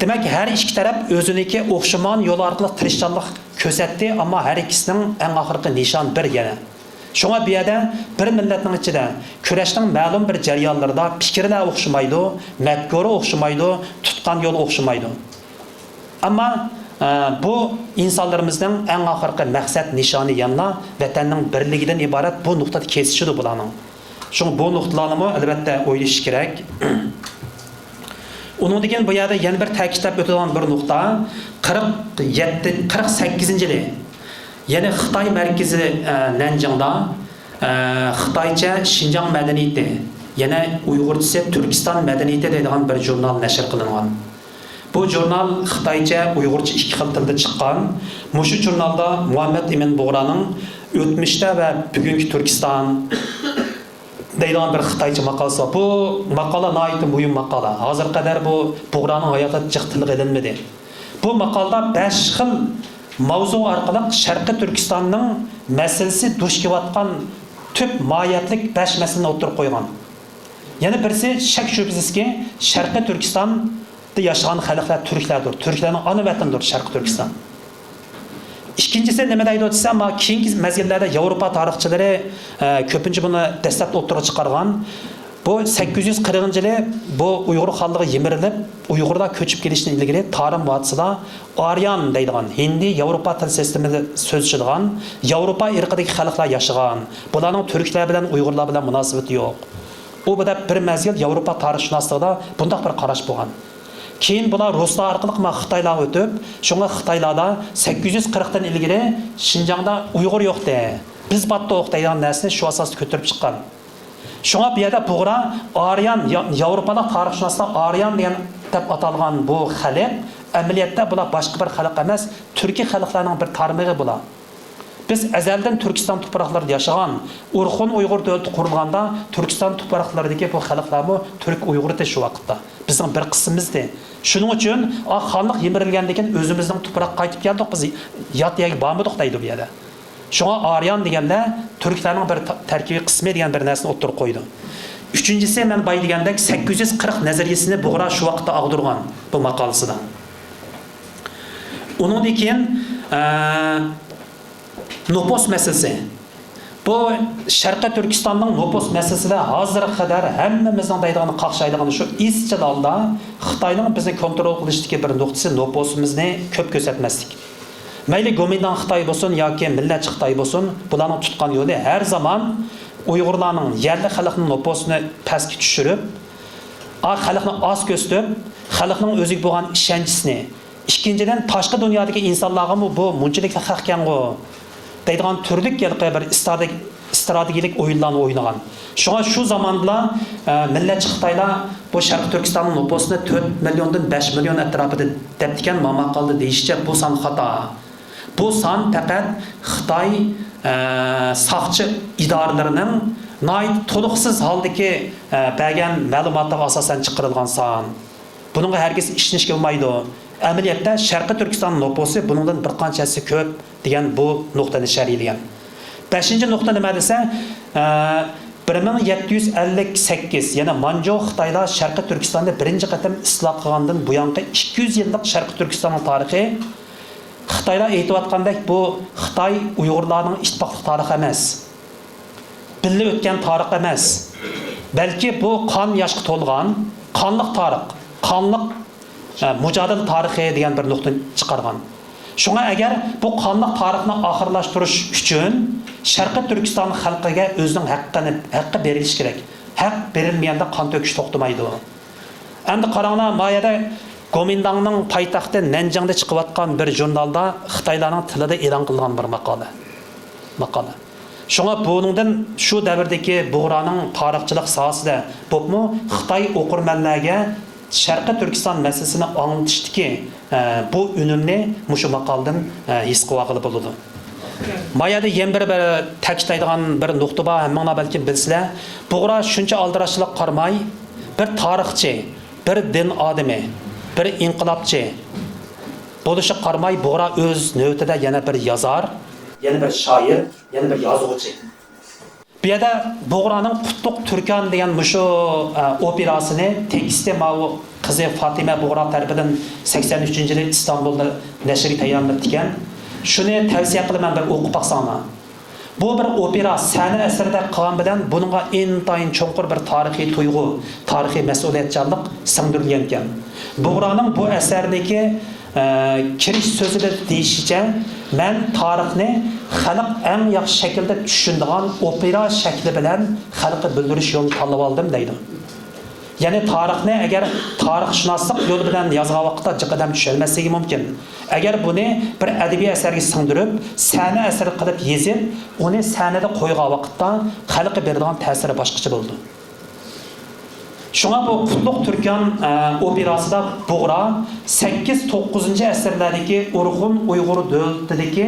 دېمەك، ھەر ئىككى تەرەپ ئۆزىنىڭكى ئوخشىمىغان يول ئارقىلىق تىرىشچانلىق كۆرسەتتى، ئەمما ھەر ئىككىسىنىڭ ئەڭ ئاخىرقى نىشانى بىر يەنە. شۇڭا بۇ يەردە بىر مىللەتنىڭ ئىچىدە كۈرەشنىڭ مەلۇم بىر جەريانلىرىدا پىكىرلەر ئوخشىمايدۇ، مەپكۇرە ئوخشىمايدۇ، تۇتقان يول ئوخشىمايدۇ. ئەمما، ئە، بۇ ئىنسانلىرىمىزنىڭ ئەڭ ئاخىرقى مەقسەت نىشانى يەنىلا ۋەتەننىڭ بىرلىكىدىن ئىبارەت بۇ نۇقتىدا كېسىشىدۇ بۇلارنىڭ. شۇڭا بۇ نۇقتىلارنىمۇ، ئەلۋەتتە، ئويلىشىش كېرەك. ئۇنىڭدىن كېيىن بۇ يەردە يەنە بىر تەكىتلەپ ئۆتىدىغان بىر نۇقتا، قىرىق يەتتە، قىرىق سەككىزىنچى يىلى يەنە خىتاي مەركىزى، ئە، نەنجىڭدا، ئە، خىتايچە شىنجاڭ مەدەنىيىتى، يەنە ئۇيغۇرچىسى تۈركىستان مەدەنىيىتى دەيدىغان بىر ژۇرنال نەشر قىلىنغان. بۇ ژۇرنال خىتايچە، ئۇيغۇرچە ئىككى خىل تىلدا چىققان. مۇشۇ ژۇرنالدا مۇھەممەد ئىمىن بۇغرانىڭ «ئۆتمۈشتە ۋە بۈگۈنكى تۈركىستان» دەيدىغان بىر خىتايچە ماقالىسى بار. بۇ ماقالە ناھايىتى مۇھىم ماقالە. ھازىرغا قەدەر بۇ بۇغرانىڭ ھاياتىدا جىق تىلغا ئېلىنمىدى. بۇ ماقالىدا بەش خىل ماۋزۇ ئارقىلىق شەرقىي تۈركىستاننىڭ مەسىلىسى دۇچ كېلىۋاتقان تۈپ ماھىيەتلىك بەش مەسىلىنى ئوتتۇرىغا قويغان. يەنە بىرسى، شەك-شۈبھىسىزكى، شەرقىي تۈركىستاندا ياشىغان خەلقلەر تۈركلەردۇر. تۈركلەرنىڭ ئانا ۋەتىنىدۇر شەرقىي تۈركىستان. ئىككىنچىسى نېمە دەيدۇ دېسە، ما كېيىنكى مەزگىللەردە ياۋروپا تارىخچىلىرى، ئە، كۆپىنچە بۇنى دەسلەپتە ئوتتۇرىغا چىقارغان. بۇ سەككىز يۈز قىرىقىنچى يىلى بۇ ئۇيغۇر خانلىقى يىمىرىلىپ، ئۇيغۇرلار كۆچۈپ كېلىشتىن ئىلگىرى تارىم ۋادىسىدا ئاريان دەيدىغان، ھىندى ياۋروپا تىل سىستېمىدا سۆزلىشىدىغان، ياۋروپا ئىرقىدىكى خەلقلەر ياشىغان. بۇلارنىڭ تۈركلەر بىلەن، ئۇيغۇرلار بىلەن مۇناسىۋىتى يوق. ئۇ بۇ دەپ بىر مەزگىل ياۋروپا تارىخشۇناسلىقىدا بۇنداق بىر قاراش بولغان. كېيىن بۇلار رۇسلار ئارقىلىق مانا خىتايلارغا ئۆتۈپ، شۇڭا خىتايلاردا سەككىز يۈز قىرىقتىن ئىلگىرى شىنجاڭدا ئۇيغۇر يوقتى، بىز باتتۇق دەيدىغان نەرسىنى شۇ ئاساستا كۆتۈرۈپ چىققان. شۇڭا بۇ يەردە بۇغرا ئاريان، يا-، ياۋروپالىق تارىخشۇناسلار ئاريان دېگەن، دەپ ئاتالغان بۇ خەلق، ئەمەلىيەتتە بۇلار باشقا بىر خەلق ئەمەس، تۈركىي خەلقلەرنىڭ بىر تارمىقى بۇلار. بىز ئەزەلدىن تۈركىستان تۇپراقلىرىدا ياشىغان، ئورخۇن ئۇيغۇر دۆلىتى قۇرۇلغاندا، تۈركىستان تۇپراقلىرىدىكى بۇ خەلقلەرمۇ تۈرك ئۇيغۇر ئىدى شۇ ۋاقىتتا. بىزنىڭ بىر قىسمىمىزدى. شۇنىڭ ئۈچۈن، ئا، خانلىق يىمىرىلگەندىن كېيىن ئۆزىمىزنىڭ تۇپراققا قايتىپ كەلدۇق، بىز يات يەرگە بارمىدۇق دەيدۇ بۇ يەردە. شۇڭا ئاريان دېگەندە تۈركلەرنىڭ بىر تا-، تەركىبىي قىسمى دېگەن بىر نەرسىنى ئوتتۇرىغا قويىدۇ. ئۈچىنچىسى، مەن بايا دېگەندەك، سەككىز يۈز قىرىق نەزەرىيىسىنى بۇغرا شۇ ۋاقىتتا ئاغدۇرغان بۇ ماقالىسىدا. ئۇنىڭدىن كېيىن، ئە، نوپۇس مەسىلىسى. بۇ شەرقىي تۈركىستاننىڭ نوپۇس مەسىلىسىدە ھازىرغا قەدەر ھەممىمىزنىڭ دەيدىغىنى، قاقشايدىغىنى شۇ، ئىزچىل ھالدا خىتاينىڭ بىزنى كونترول قىلىشتىكى بىر نۇقتىسى نوپۇسىمىزنى كۆپ كۆرسەتمەسلىك. مەيلى گومىنداڭ خىتاي بولسۇن ياكى مىللەتچى خىتاي بولسۇن، بۇلارنىڭ تۇتقان يولى ھەر زامان ئۇيغۇرلارنىڭ، يەرلىك خەلقنىڭ نوپۇسىنى پەسكە چۈشۈرۈپ، ئا، خەلقنى ئاز كۆرسىتىپ، خەلقنىڭ ئۆزىگە بولغان ئىشەنچىسىنى، ئىككىنچىدىن، تاشقى دۇنيادىكى ئىنسانلارغىمۇ بۇ مۇنچىلىكلا خەقكەنغۇ دەيدىغان تۈرلۈك ھېلىقى بىر ئىستراتېگ-، ئىستراتېگىيەلىك ئويۇنلارنى ئوينىغان. شۇڭا شۇ زاماندىلا، ئە، مىللەتچى خىتايلار بۇ شەرقىي تۈركىستاننىڭ نوپۇسىنى تۆت مىليوندىن بەش مىليون ئەتراپىدا دەپتىكەن، ما ماقالىدا دېيىشىچە، بۇ سان خاتا. بۇ سان پەقەت خىتاي، ئە، ساقچى ئىدارىلىرىنىڭ ناھايىتى تولۇقسىز ھالدىكى، ئە، بەرگەن مەلۇماتىغا ئاساسەن چىقىرىلغان سان. بۇنىڭغا ھەرگىز ئىشىنىشكە بولمايدۇ. ئەمەلىيەتتە شەرقىي تۈركىستان نوپۇسى بۇنىڭدىن بىر قانچە ھەسسە كۆپ دېگەن بۇ نۇقتىنى شەرھلىگەن. بەشىنچى نۇقتا نېمە دېسە، ئە، بىر مىڭ يەتتە يۈز ئەللىك سەككىز، يەنى مانجۇ خىتايلار شەرقىي تۈركىستاننى بىرىنچى قېتىم ئىستىلا قىلغاندىن بۇيانقى ئىككى يۈز يىللىق شەرقىي تۈركىستاننىڭ تارىخى، خىتايلار ئېيتىۋاتقاندەك، بۇ خىتاي ئۇيغۇرلارنىڭ ئىتتىپاقلىق تارىخى ئەمەس. بىللە ئۆتكەن تارىخ ئەمەس، بەلكى بۇ قان ياشقا تولغان قانلىق تارىخ، قانلىق، ئە، مۇجادىلە تارىخى دېگەن بىر نۇقتىنى چىقارغان. شۇڭا ئەگەر بۇ قانلىق تارىخنى ئاخىرلاشتۇرۇش ئۈچۈن شەرقىي تۈركىستان خەلقىگە ئۆزىنىڭ ھەققىنى، ھەققى بېرىلىشى كېرەك. ھەق بېرىلمىگەندە قان تۆكۈش توختىمايدۇ. ئەمدى قاراڭلار، ما يەردە گومىنداڭنىڭ پايتەختى نەنجىڭدە چىقىۋاتقان بىر ژۇرنالدا خىتايلارنىڭ تىلىدا ئېلان قىلغان بىر ماقالە. ماقالە. شۇڭا بۇنىڭدىن شۇ دەۋردىكى بۇغرانىڭ تارىخچىلىق ساھەسىدە بولۇپمۇ خىتاي ئوقۇرمەنلەرگە شەرقىي تۈركىستان مەسىلىسىنى ئاڭلىتىشتىكى، ئە، بۇ ئۈنۈمنى مۇشۇ ماقالىدىن، ئە، ھېس قىلىۋالغىلى بولىدۇ. ما يەردە يەنە بىر، بىر تەكىتلەيدىغان بىر نۇقتا بار، ھەممىڭلار بەلكىم بىلىسىلەر. بۇغرا شۇنچە ئالدىراشلىققا قارىماي، بىر تارىخچى، بىر دىن ئادىمى، بىر ئىنقىلابچى بولۇشىغا قارىماي، بۇغرا ئۆز نۆۋىتىدە يەنە بىر يازار، يەنە بىر شائىر، يەنە بىر يازغۇچى. بۇ يەردە بۇغرانىڭ قۇتلۇق تۈركان دېگەن مۇشۇ، ئە، ئوپېراسىنى تېكىستى ماۋۇ قىزى فاتىمە بۇغرا تەرىپىدىن سەكسەن ئۈچىنچى يىلى ئىستانبۇلدا نەشرگە تەييارلىنىپتىكەن. شۇنى تەۋسىيە قىلىمەن، بىر ئوقۇپ باقساڭلار. بۇ بىر ئوپېرا، سەھنە ئەسىرىدە قىلغان بىلەن بۇنىڭغا ئىنتايىن چوڭقۇر بىر تارىخىي تۇيغۇ، تارىخىي مەسئۇلىيەتچانلىق سىڭدۈرۈلگەنىكەن. بۇغرانىڭ بۇ ئەسەردىكى ئە، كىرىش سۆزىدە دېيىشىچە، مەن تارىخنى خەلق ئەڭ ياخشى شەكىلدە چۈشىنىدىغان ئوپېرا شەكلى بىلەن خەلققە بىلدۈرۈش يولىنى تاللىۋالدىم، دەيدۇ. يەنى تارىخنى ئەگەر تارىخشۇناسلىق يولى بىلەن يازغان ۋاقىتتا جىق ئادەم چۈشەنمەسلىكى مۇمكىن. ئەگەر بۇنى بىر ئەدەبىي ئەسەرگە سىڭدۈرۈپ، سەھنە ئەسىرى قىلىپ يېزىپ، ئۇنى سەھنىدە قويغان ۋاقىتتا خەلققە بېرىدىغان تەسىرى باشقىچە بولىدۇ. شۇڭا بۇ قۇتلۇق تۈركان، ئە، ئوپېراسىدا بۇغرا سەككىز، توققۇزىنچى ئەسىرلەردىكى ئورخۇن ئۇيغۇر دۆلىتىدىكى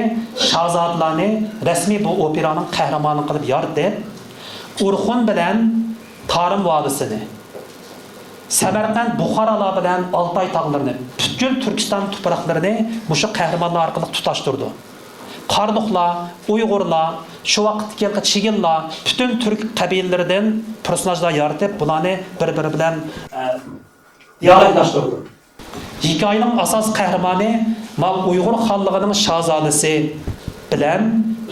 شاھزادىلارنى رەسمىي بۇ ئوپېرانىڭ قەھرىمانى قىلىپ يارىتىپ، ئورخۇن بىلەن تارىم ۋادىسىنى، سەمەرقەنت، بۇخارالار بىلەن ئالتاي تاغلىرىنى، پۈتكۈل تۈركىستان تۇپراقلىرىنى مۇشۇ قەھرىمانلار ئارقىلىق تۇتاشتۇردى. قارلۇقلار، ئۇيغۇرلار، شۇ ۋاقىتتىكى چىگىنلار، پۈتۈن تۈرك قەبىلىلىرىدىن پېرسوناژلار يارىتىپ، بۇلارنى بىر-بىرى بىلەن، ئە، دىيالوگلاشتۇردى. ھېكايىنىڭ ئاساسىي قەھرىمانى ماۋۇ ئۇيغۇر خانلىقىنىڭ شاھزادىسى بىلەن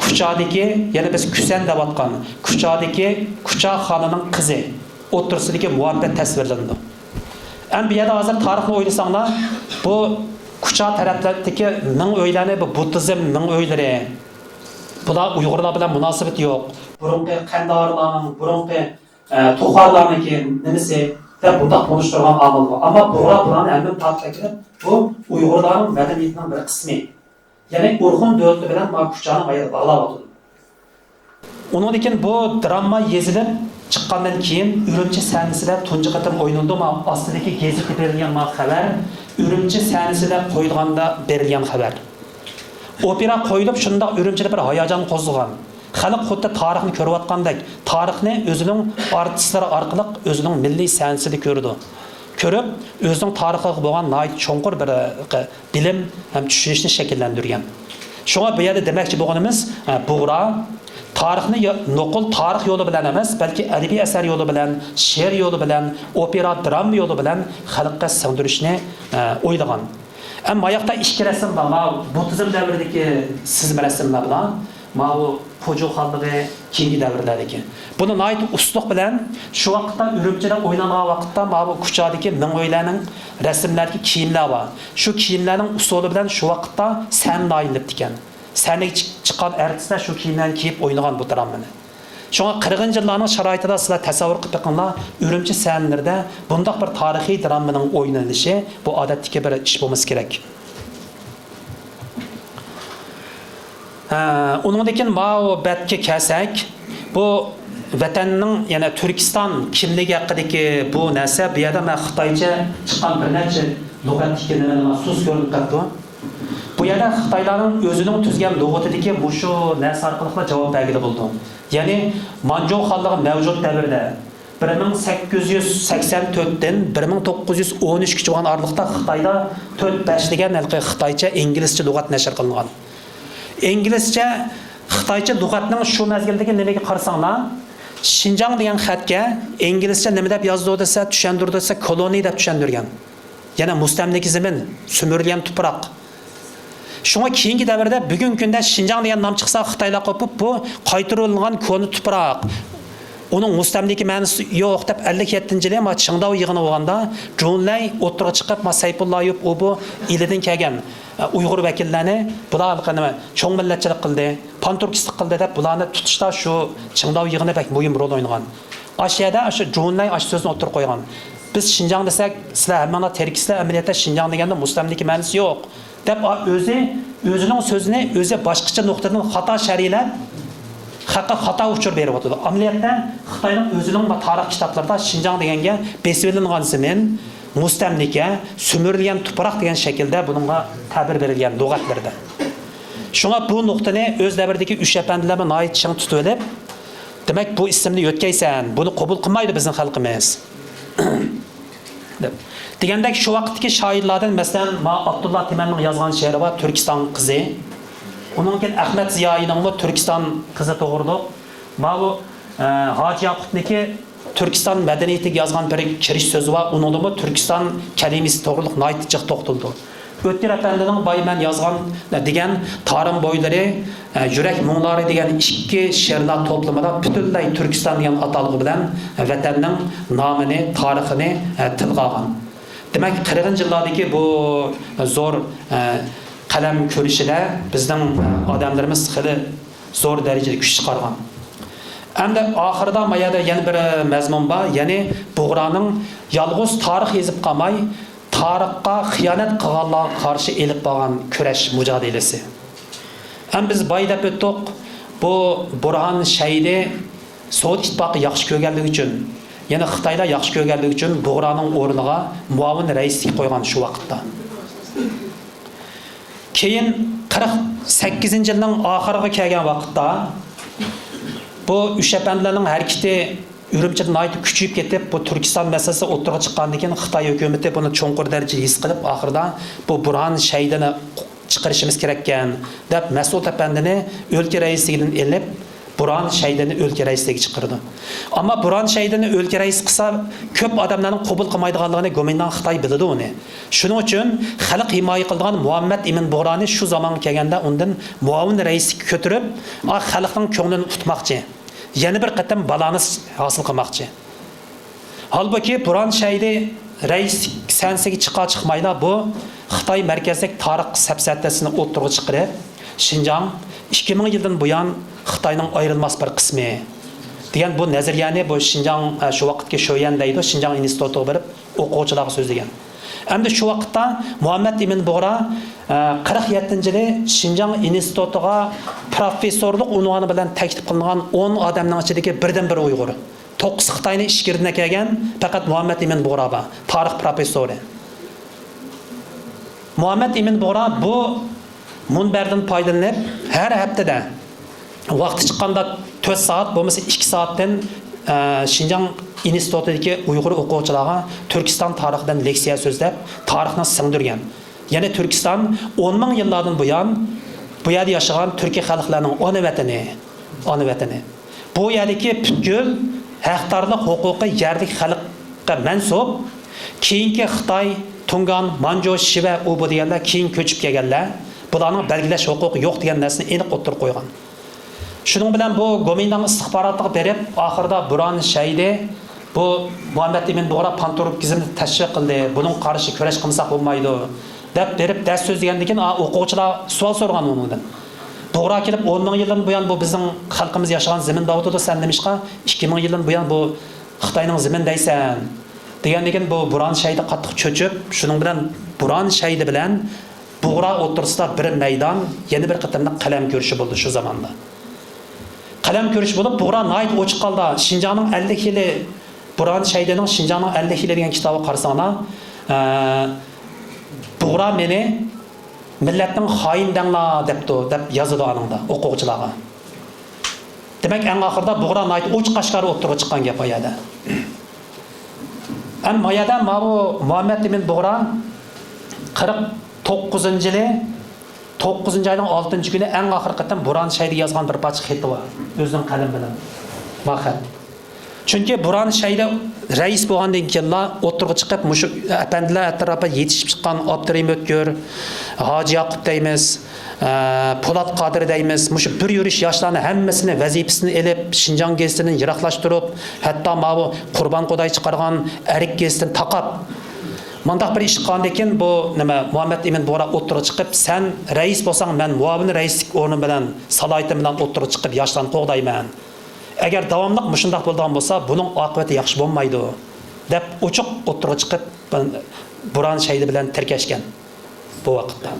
كۇچادىكى، يەنى بىز كۈسەن دەۋاتقان كۇچادىكى كۇچا خانىنىڭ قىزى ئوتتۇرىسىدىكى مۇھەببەت تەسۋىرلىنىدۇ. ئەمما بۇ يەردە ھازىر تارىخنى ئويلىساڭلار، بۇ كۇچا تەرەپلەردىكى مىڭ ئۆيلەرنى، بۇ بۇددىزم مىڭ ئۆيلىرى، بۇلار ئۇيغۇرلار بىلەن مۇناسىۋىتى يوق. بۇرۇنقى قەندھارلارنىڭ، بۇرۇنقى، ئە، توخارلارنىڭكى نېمىسى دەپ بۇنداق تونۇشتۇرغان ئامىل بار. ئەمما بۇغرا بۇلارنى ھەممىنى تارتىپ ئەكىرىپ، بۇ ئۇيغۇرلارنىڭ مەدەنىيىتىنىڭ بىر قىسمى. يەنى ئورخۇن دۆلىتى بىلەن ما كۇچانى ما يەردە باغلاۋاتىدۇ. ئۇنىڭدىن كېيىن بۇ دراما يېزىلىپ چىققاندىن كېيىن ئۈرۈمچى سەھنىسىدە تۇنجى قېتىم ئوينىلىدۇ. ما ئاستىدىكى گېزىتتە بېرىلگەن ما خەۋەر ئۈرۈمچى سەھنىسىدە قويۇلغاندا بېرىلگەن خەۋەر. ئوپېرا قويۇلۇپ شۇنداق ئۈرۈمچىدە بىر ھاياجان قوزغىغان. خەلق خۇددى تارىخنى كۆرۈۋاتقاندەك، تارىخنى ئۆزىنىڭ ئارتىسلىرى ئارقىلىق ئۆزىنىڭ مىللىي سەھنىسىدە كۆرىدۇ. كۆرۈپ، ئۆزىنىڭ تارىخىغا بولغان ناھايىتى چوڭقۇر بىر، ئە، بىلىم ھەم چۈشىنىشنى شەكىللەندۈرگەن. شۇڭا بۇ يەردە دېمەكچى بولغىنىمىز، ئە، بۇغرا تارىخنى يا-، نوقۇل تارىخ يولى بىلەن ئەمەس، بەلكى ئەدەبىي ئەسەر يولى بىلەن، شېئىر يولى بىلەن، ئوپېرا، دراما يولى بىلەن خەلققە سىڭدۈرۈشنى، ئە، ئويلىغان. ئەمما ماياقتا ئىككى رەسىم بار. ماۋۇ بۇددىزم دەۋرىدىكى سىزما رەسىملەر بىلەن ماۋۇ پوجۇ خانلىقى كېيىنكى دەۋرلەردىكى. بۇنى ناھايىتى ئۇستىلىق بىلەن شۇ ۋاقىتتا ئۈرۈمچىدە ئوينالغان ۋاقىتتا ماۋۇ كۇچادىكى مىڭ ئۆيلەرنىڭ رەسىملەردىكى كىيىملەر بار. شۇ كىيىملەرنىڭ ئۇسۇلى بىلەن شۇ ۋاقىتتا سەھنە ئايلىنىپتىكەن. سەھنىگە چىق-، چىققان ئارتىسلار شۇ كىيىملەرنى كىيىپ ئوينىغان بۇ درامىنى. شۇڭا قىرىقىنچى يىللارنىڭ شارائىتىدا سىلەر تەسەۋۋۇر قىلىپ بېقىڭلار، ئۈرۈمچى سەھنىلىرىدە بۇنداق بىر تارىخىي درامىنىڭ ئوينىلىشى بۇ ئادەتتىكى بىر ئىش بولمىسا كېرەك. ھە، ئۇنىڭدىن كېيىن ماۋۇ بەتكە كەلسەك، بۇ ۋەتەننىڭ، يەنى تۈركىستان كىملىكى ھەققىدىكى بۇ نەرسە، بۇ يەردە مەن خىتايچە چىققان بىر نەچچە لۇغەتتىكى نېمىلەرنى سۇس كۆرۈنۈپ قاپتۇ. بۇ يەردە خىتايلارنىڭ ئۆزىنىڭ تۈزگەن لۇغىتىدىكى مۇشۇ نەرسە ئارقىلىقلا جاۋاب بەرگىلى بولىدۇ. يەنى مانجۇ خانلىقى مەۋجۇت دەۋردە، بىر مىڭ سەككىز يۈز سەكسەن تۆتتىن بىر مىڭ توققۇز يۈز ئون ئۈچكىچە بولغان ئارىلىقتا خىتايدا تۆت بەش دېگەن ھېلىقى خىتايچە، ئىنگلىزچە لۇغەت نەشر قىلىنغان. ئىنگلىزچە، خىتايچە لۇغەتنىڭ شۇ مەزگىلدىكى نېمىگە قارىساڭلار، شىنجاڭ دېگەن خەتكە ئىنگلىزچە نېمە دەپ يازىدۇ دېسە، چۈشەندۈرىدۇ دېسە، كولونى دەپ چۈشەندۈرگەن. يەنى مۇستەملىكە زېمىن، سۈمۈرۈلگەن تۇپراق. شۇڭا كېيىنكى دەۋردە بۈگۈنكى كۈندە شىنجاڭ دېگەن نام چىقسا، خىتايلار قوپۇپ، بۇ قايتۇرۇلغان كونا تۇپراق، ئۇنىڭ مۇستەملىكە مەنىسى يوق دەپ، ئەللىك يەتتىنچى يىلى ما چىڭداۋ يىغىنى بولغاندا، جۇنلەي ئوتتۇرىغا چىقىپ، ما سەيپۇللا ئايۇپ، ئۇ بۇ ئىلىدىن كەلگەن، ئە، ئۇيغۇر ۋەكىللەرنى، بۇلار ھېلىقى نېمە، چوڭ مىللەتچىلىك قىلدى، پانتۈركىستلىك قىلدى دەپ، بۇلارنى تۇتۇشتا شۇ چىڭداۋ يىغىنى بەك مۇھىم رول ئوينىغان. ئاشۇ يەردە ئاشۇ جۇنلەي ئاشۇ سۆزنى ئوتتۇرىغا قويغان. بىز شىنجاڭ دېسەك، سىلەر ھەممىڭلار تىرىكسىلەر، ئەمەلىيەتتە شىنجاڭ دېگەندە مۇستەملىكە مەنىسى يوق، دەپ، ئا، ئۆزى، ئۆزىنىڭ سۆزىنى ئۆزى باشقىچە نۇقتىدىن خاتا شەرھلەپ، خەققە خاتا ئۇچۇر بېرىۋاتىدۇ. ئەمەلىيەتتە خىتاينىڭ ئۆزىنىڭ تارىخ كىتابلىرىدا شىنجاڭ دېگەنگە بېسىۋېلىنغان زېمىن، مۇستەملىكە، سۈمۈرۈلگەن تۇپراق دېگەن شەكىلدە بۇنىڭغا تەبىر بېرىلگەن لۇغەتلىرىدە. شۇڭا بۇ نۇقتىنى ئۆز دەۋرىدىكى ئۈچ ئەپەندىلەرمۇ ناھايىتى چىڭ تۇتۇۋېلىپ، دېمەك، بۇ ئىسىمنى يۆتكەيسەن، بۇنى قوبۇل قىلمايدۇ بىزنىڭ خەلقىمىز. دەپ. دېگەندەك، شۇ ۋاقىتتىكى شائىرلاردىن، مەسىلەن، ما ئابدۇللا تىمەننىڭ يازغان شېئىرى بار، تۈركىستان قىزى. ئۇنىڭدىن كېيىن ئەخمەت زىيائىينىڭمۇ تۈركىستان قىزى توغرۇلۇق. ماۋۇ، ئە، ھاجى ياقۇپنىڭكى تۈركىستان مەدەنىيىتىگە يازغان بىر كىرىش سۆزى بار، ئۇنىڭدىمۇ تۈركىستان كەلىمىسى توغرۇلۇق ناھايىتى جىق توختىلىدۇ. ئۆتكۈر ئەپەندىنىڭ باي مەن يازغان دېگەن تارىم بويلىرى، ئە، يۈرەك مۇڭلىرى دېگەن ئىككى شېئىرلار توپلىمىدا پۈتۈنلەي تۈركىستان دېگەن ئاتالغۇ بىلەن ۋەتەننىڭ نامىنى، تارىخىنى، ئە، تىلغا ئالغان. دېمەك، قىرىقىنچى يىللاردىكى بۇ زور، ئە، قەلەم كۈرىشىدە بىزنىڭ ئادەملىرىمىز خېلى زور دەرىجىدە كۈچ چىقارغان. ئەمدى ئاخىرىدا ما يەردە يەنە بىر مەزمۇن بار، يەنى بۇغرانىڭ يالغۇز تارىخ يېزىپ قالماي، تارىخقا خىيانەت قىلغانلارغا قارشى ئېلىپ بارغان كۈرەش مۇجادىلىسى. ھەم بىز باي دەپ ئۆتتۇق، بۇ بۇرھان شەھىدى سوۋېت ئىتتىپاقى ياخشى كۆرگەنلىكى ئۈچۈن، يەنى خىتايلار ياخشى كۆرگەنلىكى ئۈچۈن بۇغرانىڭ ئورنىغا مۇئاۋىن رەئىسلىككە قويغان شۇ ۋاقىتتا. كېيىن قىرىق سەككىزىنچى يىلنىڭ ئاخىرىغا كەلگەن ۋاقىتتا بۇ ئۈچ ئەپەندىلەرنىڭ ھەرىكىتى ئۈرۈمچىدە ناھايىتى كۈچىيىپ كېتىپ، بۇ تۈركىستان مەسىلىسى ئوتتۇرىغا چىققاندىن كېيىن خىتاي ھۆكۈمىتى بۇنى چوڭقۇر دەرىجىدە ھېس قىلىپ، ئاخىرىدا بۇ بۇرھان شەھىدىنى چىقىرىشىمىز كېرەككەن دەپ، مەسئۇد ئەپەندىنى ئۆلكە رەئىسلىكىدىن ئېلىپ، بۇرھان شەھىدىنى ئۆلكە رەئىسلىكىگە چىقىرىدۇ. ئەمما بۇرھان شەھىدىنى ئۆلكە رەئىس قىلسا، كۆپ ئادەملەرنىڭ قوبۇل قىلمايدىغانلىقىنى گومىنداڭ خىتاي بىلىدۇ ئۇنى. شۇنىڭ ئۈچۈن خەلق ھىمايە قىلىدىغان مۇھەممەد ئىمىن بۇغرانى شۇ زامانغا كەلگەندە ئۇندىن مۇئاۋىن رەئىسلىككە كۆتۈرۈپ، ئا، خەلقنىڭ كۆڭلىنى ئۇتماقچى. يەنە بىر قېتىم بالانس ھاسىل قىلماقچى. ھالبۇكى، بۇرھان شەھىدى رەئىسلىك سەھنىسىگە چىقا-چىقمايلا، بۇ خىتاي مەركەزلىك تارىخ سەپسەتىسىنى ئوتتۇرىغا چىقىرىپ، شىنجاڭ ئىككى مىڭ يىلدىن بۇيان خىتاينىڭ ئايرىلماس بىر قىسمى دېگەن بۇ نەزەرىيەنى بۇ شىنجاڭ، ئە، شۇ ۋاقىتتىكى شۆيەن دەيدۇ، شىنجاڭ ئىنستىتۇتىغا بېرىپ ئوقۇغۇچىلارغا سۆزلىگەن. ئەمدى شۇ ۋاقىتتا مۇھەممەد ئىمىن بۇغرا، ئە، قىرىق يەتتىنچى يىلى شىنجاڭ ئىنستىتۇتىغا پروفېسسورلۇق ئۇنۋانى بىلەن تەكلىپ قىلىنغان ئون ئادەمنىڭ ئىچىدىكى بىردىنبىر ئۇيغۇر. توققۇز خىتاينىڭ ئىچكىرىدىن كەلگەن، پەقەت مۇھەممەد ئىمىن بۇغرا بار، تارىخ پروفېسسورى. مۇھەممەد ئىمىن بۇغرا بۇ مۇنبەردىن پايدىلىنىپ، ھەر ھەپتىدە ۋاقتى چىققاندا تۆت سائەت، بولمىسا ئىككى سائەتتىن، ئە، شىنجاڭ ئىنستىتۇتىدىكى ئۇيغۇر ئوقۇغۇچىلارغا تۈركىستان تارىخىدىن لېكسىيە سۆزلەپ، تارىخنى سىڭدۈرگەن. يەنى تۈركىستان ئون مىڭ يىللاردىن بۇيان بۇ يەردە ياشىغان تۈركىي خەلقلەرنىڭ ئانا ۋەتىنى، ئانا ۋەتىنى. بۇ يەردىكى پۈتكۈل ھەقدارلىق ھوقۇقى يەرلىك خەلققە مەنسۇپ. كېيىنكى خىتاي، تۇڭگان، مانجۇ، شىۋە، ئۇ بۇ دېگەنلەر كېيىن كۆچۈپ كەلگەنلەر. بۇلارنىڭ بەلگىلەش ھوقۇقى يوق دېگەن نەرسىنى ئېنىق ئوتتۇرىغا قويغان. شۇنىڭ بىلەن بۇ گومىنداڭ ئىستىخباراتىغا بېرىپ، ئاخىرىدا بۇرھان شەھىدى بۇ مۇھەممەد ئىمىن بۇغرا پانتۇركىزمنى تەشۋىق قىلدى، بۇنىڭغا قارشى كۈرەش قىلمىساق بولمايدۇ، دەپ بېرىپ دەرس سۆزلىگەندىن كېيىن، ئا، ئوقۇغۇچىلار سوئال سورىغان ئۇنىڭدىن. بۇغرا كېلىپ، «ئون مىڭ يىلدىن بۇيان بۇ بىزنىڭ خەلقىمىز ياشىغان زېمىن دەۋاتىدۇ، سەن نېمىشقا ئىككى مىڭ يىلدىن بۇيان بۇ خىتاينىڭ زېمىن دەيسەن؟» دېگەندىن كېيىن بۇ بۇرھان شەھىدى قاتتىق چۆچۈپ، شۇنىڭ بىلەن بۇرھان شەھىدى بىلەن بۇغرا ئوتتۇرىسىدا بىر مەيدان، يەنە بىر قېتىملىق قەلەم كۆرۈشى بولدى شۇ زاماندا. قەلەم كۆرۈشى بولۇپ، بۇغرا ناھايىتى ئوچۇق ھالدا شىنجاڭنىڭ ئەللىك يىلى، بۇرھان شەھىدىنىڭ شىنجاڭنىڭ ئەللىك يىلى دېگەن كىتابىغا قارىساڭلار، ئە، بۇغرا مېنى مىللەتنىڭ خائىنى دەڭلار دەپتۇ، دەپ يازىدۇ ئانىڭدا ئوقۇغۇچىلارغا. دېمەك، ئەڭ ئاخىرىدا بۇغرا ناھايىتى ئوچۇق ئاشكارا ئوتتۇرىغا چىققان گەپ ئايەدە. ئەم، ما يەردە ماۋۇ مۇھەممەد ئىمىن بۇغرا قىرىق توققۇزىنچى يىلى، توققۇزىنچى ئاينىڭ ئالتىنچى كۈنى ئەڭ ئاخىرقى قېتىم بۇرھان شەھىدىگە يازغان بىر پارچە خېتى بار. ئۆزىنىڭ قەلىمى بىلەن. ما خەت. چۈنكى بۇرھان شەھىدى رەئىس بولغاندىن كېيىنلا ئوتتۇرىغا چىقىپ، مۇشۇ ئەپەندىلەر ئەتراپىدا يېتىشىپ چىققان ئابدۇرېھىم ئۆتكۈر، ھاجى ياقۇپ دەيمىز، ئە، پولات قادىر دەيمىز، مۇشۇ بىر يۈرۈش ياشلارنى ھەممىسىنى ۋەزىپىسىدىن ئېلىپ، شىنجاڭ گېزىتىدىن يىراقلاشتۇرۇپ، ھەتتا ماۋۇ قۇربان قۇداي چىقارغان ئەرك گېزىتىنى تاقاپ، مۇنداق بىر ئىش قىلغاندىن كېيىن، بۇ نېمە، مۇھەممەد ئىمىن بۇغرا ئوتتۇرىغا چىقىپ، «سەن رەئىس بولساڭ، مەن مۇئاۋىن رەئىسلىك ئورنۇم بىلەن، سالاھىيىتىم بىلەن ئوتتۇرىغا چىقىپ ياشلارنى قوغدايمەن. ئەگەر داۋاملىق مۇشۇنداق بولىدىغان بولسا، بۇنىڭ ئاقىۋىتى ياخشى بولمايدۇ» دەپ ئوچۇق ئوتتۇرىغا چىقىپ، بۇرھان شەھىدى بىلەن تىركەشكەن بۇ ۋاقىتتا.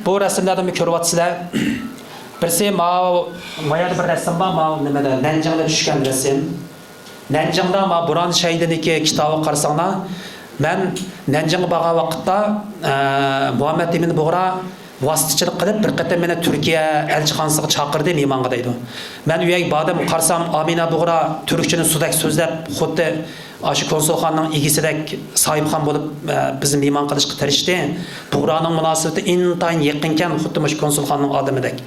بۇ رەسىملەردىمۇ كۆرۈۋاتىسىلەر. بىرسى ماۋۇ، ما يەردە بىر رەسىم بار، ماۋۇ نېمىدە، نەنجىڭدە چۈشكەن رەسىم. نەنجىڭدا ماۋۇ بۇرھان شەھىدىنىڭكى كىتابىغا قارىساڭلار، مەن نەنجىڭغا بارغان ۋاقىتتا، ئە، مۇھەممەد ئىمىن بۇغرا ۋاسىتىچىلىك قىلىپ، بىر قېتىم مېنى تۈركىيە ئەلچىخانىسىغا چاقىردى مېھمانغا دەيدۇ. مەن ئۇ يەرگە باردىم، قارىسام، ئامىنە بۇغرا تۈركچىنى سۇدەك سۆزلەپ، خۇددى ئاشۇ كونسۇلخانىنىڭ ئىگىسىدەك ساھىبخان بولۇپ، ئە، بىزنى مېھمان قىلىشقا تىرىشتى. بۇغرانىڭ مۇناسىۋىتى ئىنتايىن يېقىنكەن، خۇددى مۇشۇ كونسۇلخانىنىڭ ئادىمىدەك.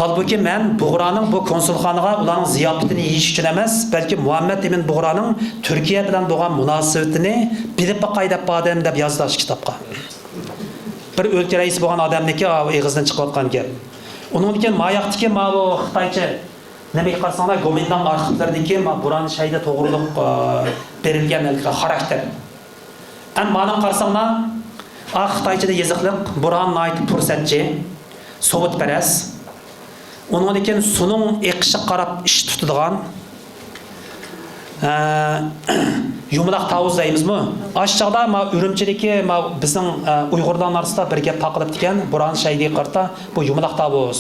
ھالبۇكى، مەن بۇغرانىڭ بۇ كونسۇلخانىغا ئۇلارنىڭ زىياپىتىنى يېيىش ئۈچۈن ئەمەس، بەلكى مۇھەممەد ئىمىن بۇغرانىڭ تۈركىيە بىلەن بولغان مۇناسىۋىتىنى بىلىپ باقاي دەپ باردىم، دەپ يازدى ئاشۇ كىتابقا. بىر ئۆلكە رەئىسى بولغان ئادەمنىڭكى ئېغىزدىن چىقىۋاتقان گەپ. ئۇنىڭدىن كېيىن ماياقتىكى ماۋۇ خىتايچە نېمىگە قارىساڭلار، گومىنداڭ ئارخىپلىرىدىكى ما بۇرھان شەھىدى توغرۇلۇق، ئە، بېرىلگەن ھېلىقى خاراكتېر. ئەمما مانا قارىساڭلار، ئا، خىتايچىدا يېزىقلىق، بۇرھان ناھايىتى پۇرسەتچى، سوۋېتپەرەس. ئۇنىڭدىن كېيىن سۇنىڭ ئېقىشىغا قاراپ ئىش تۇتىدىغان، ئە، يۇمىلاق تاۋۇز دەيمىزمۇ؟ ئاشۇ چاغدا ما ئۈرۈمچىدىكى ما بىزنىڭ، ئە، ئۇيغۇرلارنىڭ ئارىسىدا بىر گەپ تارقىلىپتىكەن، بۇرھان شەھىدىگە قارىتا بۇ يۇمىلاق تاۋۇز.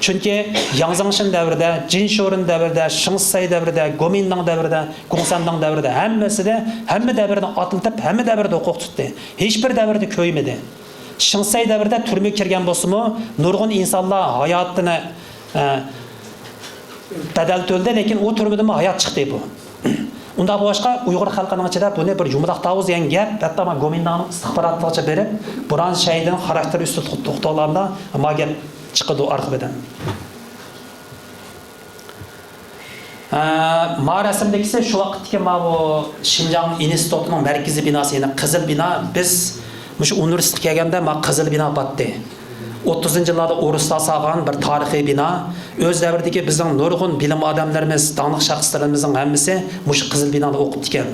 چۈنكى ياڭ زېڭشىن دەۋرىدە، جىن شورېن دەۋرىدە، شېڭ شىسەي دەۋرىدە، گومىنداڭ دەۋرىدە، گۇڭسەنداڭ دەۋرىدە ھەممىسىدە، ھەممە دەۋرنى ئاتلىتىپ، ھەممە دەۋردە ھوقۇق تۇتتى. ھېچبىر دەۋردە كۆيمىدى. شېڭ شىسەي دەۋرىدە تۈرمىگە كىرگەن بولسىمۇ، نۇرغۇن ئىنسانلار ھاياتىنى، ئە، بەدەل تۆلىدى، لېكىن ئۇ تۈرمىدىنمۇ ھايات چىقتى بۇ. ئۇنداق بولغاچقا، ئۇيغۇر خەلقىنىڭ ئىچىدە بۇنى بىر يۇمىلاق تاۋۇز دېگەن گەپ، ھەتتا ما گومىنداڭنىڭ ئىستىخباراتىغىچە بېرىپ، بۇرھان شەھىدىنىڭ خاراكتېرى ئۈستىدە توختىغاندا ما گەپ چىقىدۇ ئارقىدىن. ئە، ما رەسىمدىكىسى شۇ ۋاقىتتىكى ما بۇ شىنجاڭ ئىنستىتۇتىنىڭ مەركىزىي بىناسى، يەنى قىزىل بىنا. بىز مۇشۇ ئۇنىۋېرسىتېتقا كەلگەندە ما قىزىل بىنا باتتى. ئوتتۇزىنچى يىللاردا ئورۇسلار سالغان بىر تارىخىي بىنا. ئۆز دەۋرىدىكى بىزنىڭ نۇرغۇن بىلىم ئادەملىرىمىز، داڭلىق شەخسلىرىمىزنىڭ ھەممىسى مۇشۇ قىزىل بىنادا ئوقۇپتىكەن.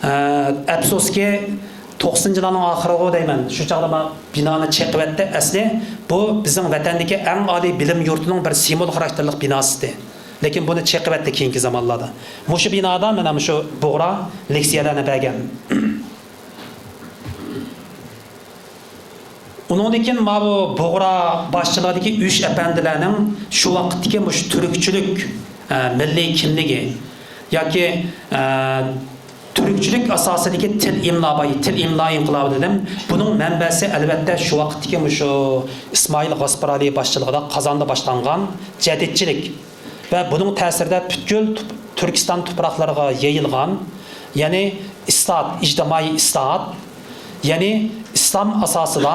ئە، ئەپسۇسكى، توقسىنىنچى يىللارنىڭ ئاخىرىغۇ دەيمەن، شۇ چاغدا ما بىنانى چېقىۋەتتى. ئەسلى بۇ بىزنىڭ ۋەتەندىكى ئەڭ ئالىي بىلىم يۇرتىنىڭ بىر سىمۋول خاراكتېرلىق بىناسى ئىدى. لېكىن بۇنى چېقىۋەتتى كېيىنكى زامانلاردا. مۇشۇ بىنادا مانا مۇشۇ بۇغرا لېكسىيەلەرنى بەرگەن. ئۇنىڭدىن كېيىن ماۋۇ بۇغرا باشچىلىقىدىكى ئۈچ ئەپەندىلەرنىڭ شۇ ۋاقىتتىكى مۇشۇ تۈركچىلىك، ئە، مىللىي كىملىكى ياكى، ئە، تۈركچىلىك ئاساسىدىكى تىل ئىملا باي-، تىل ئىملا ئىنقىلابى دېدىم. بۇنىڭ مەنبەسى، ئەلۋەتتە، شۇ ۋاقىتتىكى مۇشۇ ئىسمائىل غاسپىرالى باشچىلىقىدا قازاندا باشلانغان جەدىدچىلىك ۋە بۇنىڭ تەسىرىدە پۈتكۈل تۈ-، تۈركىستان تۇپراقلىرىغا يېيىلغان، يەنى ئىسلاھات، ئىجتىمائىي ئىسلاھات، يەنى ئىسلام ئاساسىدا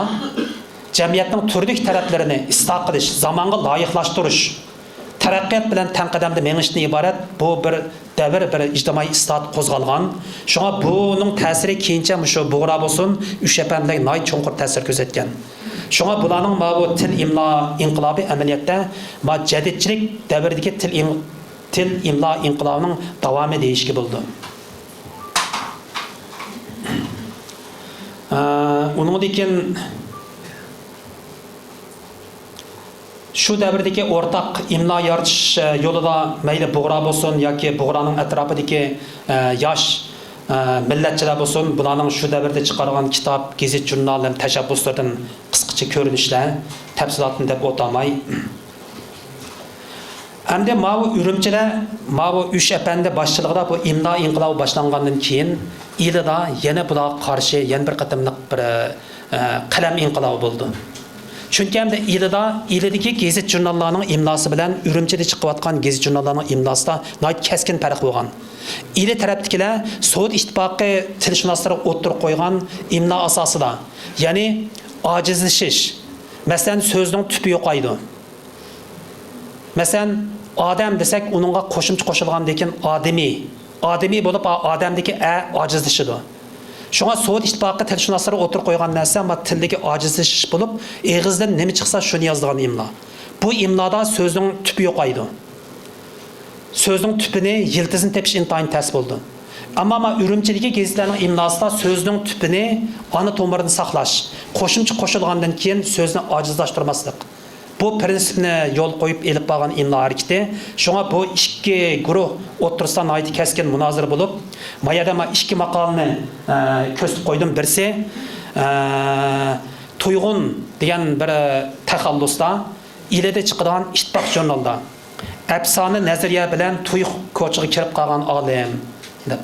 جەمئىيەتنىڭ تۈرلۈك تەرەپلىرىنى ئىسلاھ قىلىش، زامانغا لايىقلاشتۇرۇش، تەرەققىيات بىلەن تەڭ قەدەمدە مېڭىشتىن ئىبارەت بۇ بىر دەۋر، بىر ئىجتىمائىي ئىسلاھات قوزغالغان. شۇڭا بۇنىڭ تەسىرى كېيىنچە مۇشۇ بۇغرا بولسۇن، ئۈچ ئەپەندىلەرگە ناھايىتى چوڭقۇر تەسىر كۆرسەتكەن. شۇڭا بۇلارنىڭ ماۋۇ تىل ئىملا ئىنقىلابى ئەمەلىيەتتە ما جەدىدچىلىك دەۋرىدىكى تىل ئىم-، تىل ئىملا ئىنقىلابىنىڭ داۋامى دېيىشكە بولىدۇ. ئە، ئۇنىڭدىن كېيىن شۇ دەۋردىكى ئورتاق ئىملا يارىتىش، ئە، يولىدا مەيلى بۇغرا بولسۇن ياكى بۇغرانىڭ ئەتراپىدىكى، ئە، ياش، ئە، مىللەتچىلەر بولسۇن، بۇلارنىڭ شۇ دەۋردە چىقارغان كىتاب، گېزىت، ژۇرنال ھەم تەشەببۇسلىرىدىن قىسقىچە كۆرۈنۈشلەر، تەپسىلاتىنى دەپ ئولتۇرماي. ئەمدى ماۋۇ ئۈرۈمچىدە، ماۋۇ ئۈچ ئەپەندى باشچىلىقىدا بۇ ئىملا ئىنقىلابى باشلانغاندىن كېيىن، ئىلىدا يەنە بۇلارغا قارشى يەنە بىر قېتىملىق بىر، ئە، قەلەم ئىنقىلابى بولىدۇ. چۈنكى ئەمدى ئىلىدا، ئىلىدىكى گېزىت ژۇرناللارنىڭ ئىملاسى بىلەن ئۈرۈمچىدە چىقىۋاتقان گېزىت ژۇرناللارنىڭ ئىملاسىدا ناھايىتى كەسكىن پەرق بولغان. ئىلى تەرەپتىكىلەر سوۋېت ئىتتىپاقى تىلشۇناسلىرىغا ئوتتۇرىغا قويغان ئىملا ئاساسىدا، يەنى ئاجىزلىشىش، مەسىلەن، سۆزنىڭ تۈپى يوقايدۇ. مەسىلەن، ئادەم دېسەك، ئۇنىڭغا قوشۇمچە قوشۇلغاندىن كېيىن ئادىمىي، ئادىمىي بولۇپ، ئا-، ئادەمدىكى ئە ئاجىزلىشىدۇ. شۇڭا سوۋېت ئىتتىپاقى تىلشۇناسلىرى ئوتتۇرىغا قويغان نەرسە ما تىلدىكى ئاجىزلىشىش بولۇپ، ئېغىزدىن نېمە چىقسا، شۇنى يازىدىغان ئىملا. بۇ ئىملادا سۆزنىڭ تۈپى يوقايدۇ. سۆزنىڭ تۈپىنى، يىلتىزىنى تېپىش ئىنتايىن تەس بولىدۇ. ئەمما ما ئۈرۈمچىدىكى گېزىتلەرنىڭ ئىملاسىدا سۆزنىڭ تۈپىنى، ئانا تومۇرىنى ساقلاش، قوشۇمچە قوشۇلغاندىن كېيىن سۆزنى ئاجىزلاشتۇرماسلىق. بۇ پىرىنسىپنى يول قويۇپ ئېلىپ بارغان ئىملا ھەرىكىتى. شۇڭا بۇ ئىككى گۇرۇھ ئوتتۇرىسىدا ناھايىتى كەسكىن مۇنازىرە بولۇپ، ما يەردە ما ئىككى ماقالىنى، ئە، كۆرسىتىپ قويدۇم. بىرسى، ئە، تۇيغۇن دېگەن بىر تەخەللۇستا ئىلىدە چىقىدىغان ئىتتىپاق ژۇرنالدا ئەپسانە نەزەرىيە بىلەن تۇيۇق كوچىغا كىرىپ قالغان ئالىم، دەپ.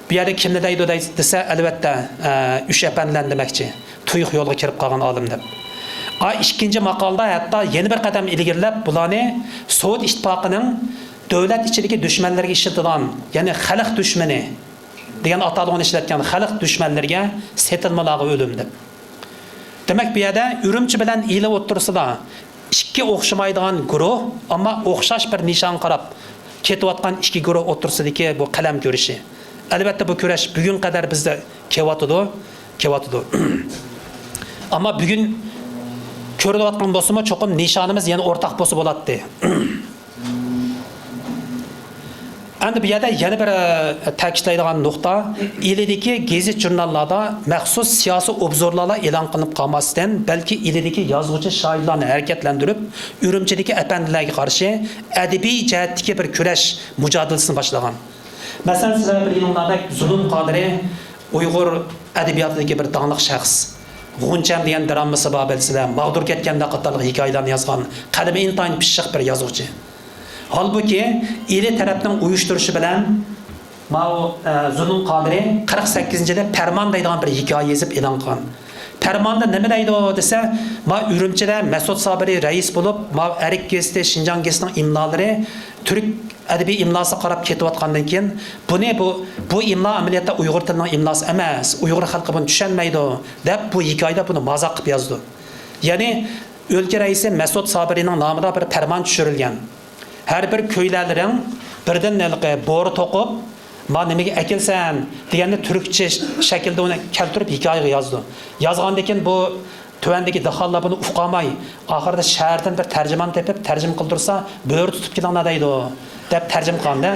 بۇ يەردە كىمنى دەيدۇ دەي-، دېسە، ئەلۋەتتە، ئە، ئۈچ ئەپەندىلەرنى دېمەكچى. تۇيۇق يولغا كىرىپ قالغان ئالىم دەپ. ئا، ئىككىنچى ماقالىدا ھەتتا يەنە بىر قەدەم ئىلگىرىلەپ، بۇلارنى سوۋېت ئىتتىپاقىنىڭ دۆلەت ئىچىدىكى دۈشمەنلىرىگە ئىشلىتىدىغان، يەنى خەلق دۈشمىنى دېگەن ئاتالغۇنى ئىشلەتكەن خەلق دۈشمەنلىرىگە سېتىلمىلارغا ئۆلۈم دەپ. دېمەك، بۇ يەردە ئۈرۈمچى بىلەن ئىلى ئوتتۇرىسىدا ئىككى ئوخشىمايدىغان گۇرۇھ، ئەمما ئوخشاش بىر نىشانغا قاراپ كېتىۋاتقان ئىككى گۇرۇھ ئوتتۇرىسىدىكى بۇ قەلەم كۈرىشى. ئەلۋەتتە، بۇ كۈرەش بۈگۈنگە قەدەر بىزدە كېلىۋاتىدۇ، كېلىۋاتىدۇ. ئەمما بۈگۈن كۆرۈلۈۋاتقان بولسىمۇ، چوقۇم نىشانىمىز يەنە ئورتاق بولسا بولاتتى. ئەمدى بۇ يەردە يەنە بىر، ئە، تەكىتلەيدىغان نۇقتا، ئىلىدىكى گېزىت-ژۇرناللاردا مەخسۇس سىياسىي ئوبزورلارلا ئېلان قىلىنىپ قالماستىن، بەلكى ئىلىدىكى يازغۇچى-شائىرلارنى ھەرىكەتلەندۈرۈپ، ئۈرۈمچىدىكى ئەپەندىلەرگە قارشى ئەدەبىي جەھەتتىكى بىر كۈرەش مۇجادىلىسىنى باشلىغان. مەسىلەن، سىلەر بىلگىنىڭلاردەك زۇنۇن قادىرى ئۇيغۇر ئەدەبىياتىدىكى بىر داڭلىق شەخس. غۇنچەم دېگەن درامىسى بار بىلىسىلەر، ماغدۇر كەتكەندە قاتارلىق ھېكايىلەرنى يازغان، قەلىمى ئىنتايىن پىششىق بىر يازغۇچى. ھالبۇكى، ئىلى تەرەپنىڭ ئۇيۇشتۇرۇشى بىلەن ماۋۇ، ئە، زۇنۇن قادىرى قىرىق سەككىزىنچى يىلى پەرمان دەيدىغان بىر ھېكايە يېزىپ ئېلان قىلغان. پەرماندا نېمە دەيدۇ دېسە، ما ئۈرۈمچىدە مەسۇت سابىرى رەئىس بولۇپ، ماۋۇ ئەرك گېزىتى، شىنجاڭ گېزىتىنىڭ ئىملالىرى تۈرك ئەدەبىي ئىملاسىغا قاراپ كېتىۋاتقاندىن كېيىن، بۇنى، بۇ، بۇ ئىملا ئەمەلىيەتتە ئۇيغۇر تىلىنىڭ ئىملاسى ئەمەس، ئۇيغۇر خەلقى بۇنى چۈشەنمەيدۇ، دەپ بۇ ھېكايىدە بۇنى مازاق قىلىپ يازىدۇ. يەنى ئۆلكە رەئىسى مەسۇت سابىرىنىڭ نامىدا بىر پەرمان چۈشۈرۈلگەن. ھەر بىر كۆيلەرلىرىڭ بىردىن ھېلىقى بورا توقۇپ، ما نېمىگە ئەكېلىسەن دېگەندە تۈركچە شەكىلدە ئۇنى كەلتۈرۈپ ھېكايىگە يازىدۇ. يازغاندىن كېيىن بۇ تۆۋەندىكى دېھقانلار بۇنى ئۇقالماي، ئاخىرىدا شەھەردىن بىر تەرجىمان تېپىپ، تەرجىمە قىلدۇرسا، بۆرە تۇتۇپ كېلىڭلار دەيدۇ، دەپ تەرجىمە قىلغاندا.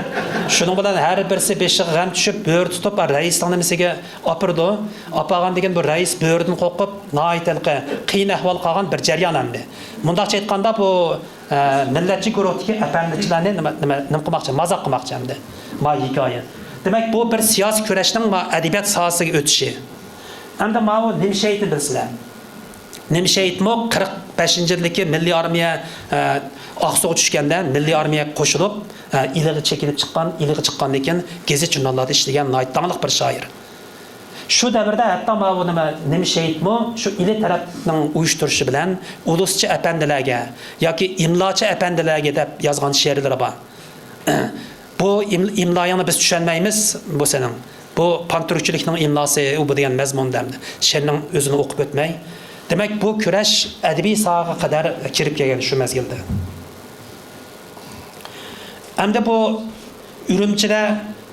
شۇنىڭ بىلەن ھەر بىرسى بېشىغا غەم چۈشۈپ، بۆرە تۇتۇپ، رەئىسنىڭ نېمىسىگە ئاپىرىدۇ. ئاپارغاندىن كېيىن بۇ رەئىس بۆرىدىن قورقۇپ، ناھايىتى ھېلىقى قىيىن ئەھۋالغا قالغان بىر جەريان ئەمدى. مۇنداقچە ئېيتقاندا، بۇ، ئە، مىللەتچى گۇرۇھتىكى ئەپەندىچىلەرنى نېمە، نېمە، نېمە قىلماقچى، مازاق قىلماقچى ئەمدى. ما ھېكايە. دېمەك، بۇ بىر سىياسىي كۈرەشنىڭ ما ئەدەبىيات ساھەسىگە ئۆتۈشى. ئەمدى ماۋۇ نىمشېھىتنى بىلىسىلەر. نىمشېھىتمۇ قىرىق بەشىنچى يىلدىكى مىللىي ئارمىيە، ئە، ئاقسۇغا چۈشكەندە مىللىي ئارمىيەگە قوشۇلۇپ، ئە، ئىلىغا چېكىنىپ چىققان، ئىلىغا چىققاندىن كېيىن گېزىت-ژۇرناللاردا ئىشلىگەن ناھايىتى داڭلىق بىر شائىر. شۇ دەۋردە ھەتتا ماۋۇ نېمە، نىمشېھىتمۇ شۇ ئىلى تەرەپنىڭ ئۇيۇشتۇرۇشى بىلەن ئۇلۇسچى ئەپەندىلەرگە ياكى ئىملاچى ئەپەندىلەرگە دەپ يازغان شېئىرلىرى بار. بۇ ئىم-، ئىملايىڭنى بىز چۈشەنمەيمىز، بۇ سېنىڭ. بۇ پانتۈركچىلىكنىڭ ئىملاسى، ئۇ بۇ دېگەن مەزمۇندا ئەمدى شېئىرنىڭ ئۆزىنى ئوقۇپ ئۆتمەي. دېمەك، بۇ كۈرەش ئەدەبىي ساھەگە قەدەر كىرىپ كەلگەن شۇ مەزگىلدە. ئەمدى بۇ ئۈرۈمچىدە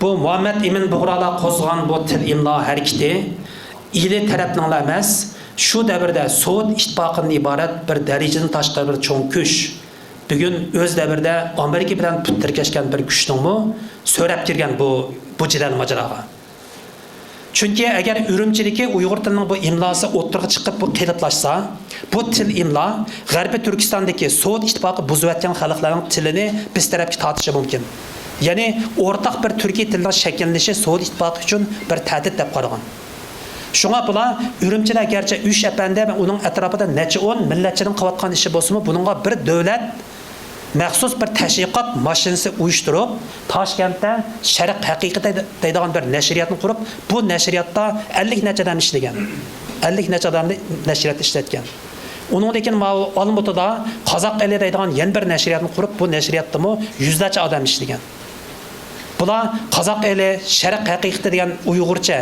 بۇ مۇھەممەد ئىمىن بۇغرالار قوزغىغان بۇ تىل ئىملا ھەرىكىتى ئىلى تەرەپنىڭلا ئەمەس، شۇ دەۋردە سوۋېت ئىتتىپاقىدىن ئىبارەت بىر دەرىجىدىن تاشقىرى بىر چوڭ كۈچ، بۈگۈن ئۆز دەۋرىدە ئامېرىكا بىلەن پۇت تىركەشكەن بىر كۈچنىڭمۇ سۆرەپ كىرگەن بۇ، بۇ جېدەل ماجىراغا. چۈنكى ئەگەر ئۈرۈمچىدىكى ئۇيغۇر تىلىنىڭ بۇ ئىملاسى ئوتتۇرىغا چىقىپ، بۇ قېلىپلاشسا، بۇ تىل ئىملا غەربىي تۈركىستاندىكى سوۋېت ئىتتىپاقى بۇزۇۋەتكەن خەلقلەرنىڭ تىلىنى بىز تەرەپكە تارتىشى مۇمكىن. يەنى ئورتاق بىر تۈركىي تىلنىڭ شەكىللىنىشى سوۋېت ئىتتىپاقى ئۈچۈن بىر تەھدىت دەپ قارىغان. شۇڭا بۇلار ئۈرۈمچىدە گەرچە ئۈچ ئەپەندى ۋە ئۇنىڭ ئەتراپىدا نەچچە ئون مىللەتچىنىڭ قىلىۋاتقان ئىشى بولسىمۇ، بۇنىڭغا بىر دۆلەت مەخسۇس بىر تەشۋىقات ماشىنىسى ئۇيۇشتۇرۇپ، تاشكەنتتە شەرق ھەقىقىتى دەيدىغان بىر نەشرىياتنى قۇرۇپ، بۇ نەشرىياتتا ئەللىك نەچچە ئادەم ئىشلىگەن. ئەللىك نەچچە ئادەمنى نەشرىياتتا ئىشلەتكەن. ئۇنىڭدىن كېيىن ماۋۇ ئالمۇتىدا قازاق ئېلى دەيدىغان يەنە بىر نەشرىياتنى قۇرۇپ، بۇ نەشرىياتتىمۇ يۈزلەرچە ئادەم ئىشلىگەن. بۇلار قازاق ئېلى، شەرق ھەقىقىتى دېگەن ئۇيغۇرچە،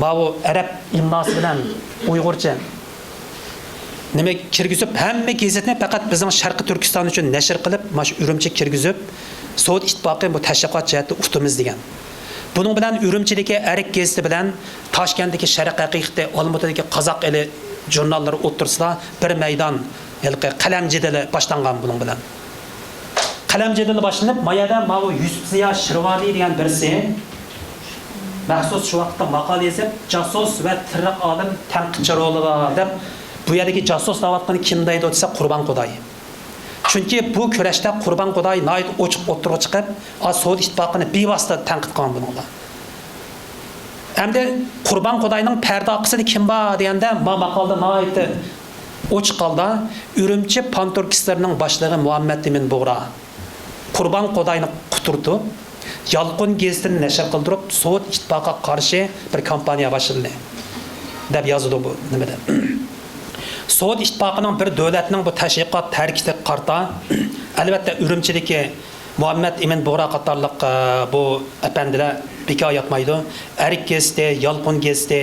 ماۋۇ ئەرەب ئىملاسى بىلەن ئۇيغۇرچە نېمە كىرگۈزۈپ، ھەممە گېزىتنى پەقەت بىزنىڭ شەرقىي تۈركىستان ئۈچۈن نەشر قىلىپ، مانا شۇ ئۈرۈمچىگە كىرگۈزۈپ، سوۋېت ئىتتىپاقى بۇ تەشۋىقات جەھەتتە ئۇتۇمىز دېگەن. بۇنىڭ بىلەن ئۈرۈمچىدىكى ئەرك گېزىتى بىلەن تاشكەنتتىكى شەرق ھەقىقىتى، ئالمۇتىدىكى قازاق ئېلى ژۇرناللىرى ئوتتۇرىسىدا بىر مەيدان ھېلىقى قەلەم جېدىلى باشلانغان بۇنىڭ بىلەن. قەلەم جېدىلى باشلىنىپ، ما يەردە ماۋۇ يۈسۈپ زىيا شىرۋانى دېگەن بىرسى مەخسۇس شۇ ۋاقىتتا ماقالە يېزىپ، جاسۇس ۋە تىرىق ئالىم تەنقىدچى رولىدا دەپ، بۇ يەردىكى جاسۇس دەۋاتقىنى كىم دەيدۇ دېسە، قۇربان قۇداي. چۈنكى بۇ كۈرەشتە قۇربان قۇداي ناھايىتى ئوچۇق ئوتتۇرىغا چىقىپ، ئا، سوۋېت ئىتتىپاقىنى بىۋاسىتە تەنقىد قىلغان بۇنىڭدا. ئەمدى قۇربان قۇداينىڭ پەردە ئارقىسىدا كىم بار دېگەندە، ما ماقالىدا ناھايىتى ئوچۇق ھالدا ئۈرۈمچى پانتۈركىستلىرىنىڭ باشلىقى مۇھەممەد ئىمىن بۇغرا قۇربان قوداينى قۇترىتىپ، يالقۇن گېزىتىنى نەشر قىلدۇرۇپ، سوۋېت ئىتتىپاقىغا قارشى بىر كامپانىيە باشلىدى، دەپ يازىدۇ بۇ نېمىدە. سوۋېت ئىتتىپاقىنىڭ بىر دۆلەتنىڭ بۇ تەشۋىقات ھەرىكىتىگە قارىتا، ئەلۋەتتە، ئۈرۈمچىدىكى مۇھەممەد ئىمىن بۇغرا قاتارلىق، ئە، بۇ ئەپەندىلەر بىكار ياتمايدۇ. ئەرك گېزىتى، يالقۇن گېزىتى،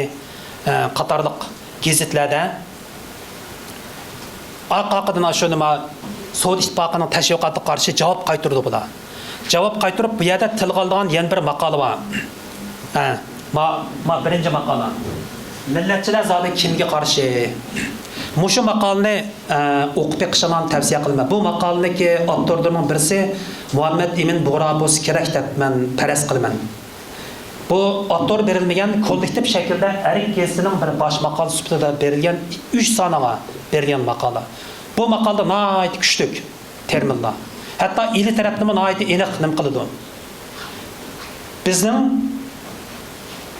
ئە، قاتارلىق گېزىتلەردە ئارقا-ئارقىدىن شۇ نېمە، سوۋېت ئىتتىپاقىنىڭ تەشۋىقاتىغا قارشى جاۋاب قايتۇرىدۇ بۇلار. جاۋاب قايتۇرۇپ، بۇ يەردە تىلغا ئالىدىغان يەنە بىر ماقالە بار. ھە، ما، ما بىرىنچى ماقالە. مىللەتچىلەر زادى كىمگە قارشى؟ مۇشۇ ماقالىنى، ئە، ئوقۇپ بېقىشىڭلارنى تەۋسىيە قىلىمەن. بۇ ماقالىنىڭكى ئاپتورلىرىنىڭ بىرسى مۇھەممەد ئىمىن بۇغرا بولسا كېرەك دەپ مەن پەرەز قىلىمەن. بۇ ئاپتور بېرىلمىگەن، كوللېكتىپ شەكىلدە ئەرك گېزىتىنىڭ بىر باش ماقالىسى سۈپىتىدە بېرىلگەن ئۈچ سانىغا بېرىلگەن ماقالە. بۇ ماقالىدا ناھايىتى كۈچلۈك تېرمىنلار. ھەتتا ئىلى تەرەپنىمۇ ناھايىتى ئېنىق نېمە قىلىدۇ. بىزنىڭ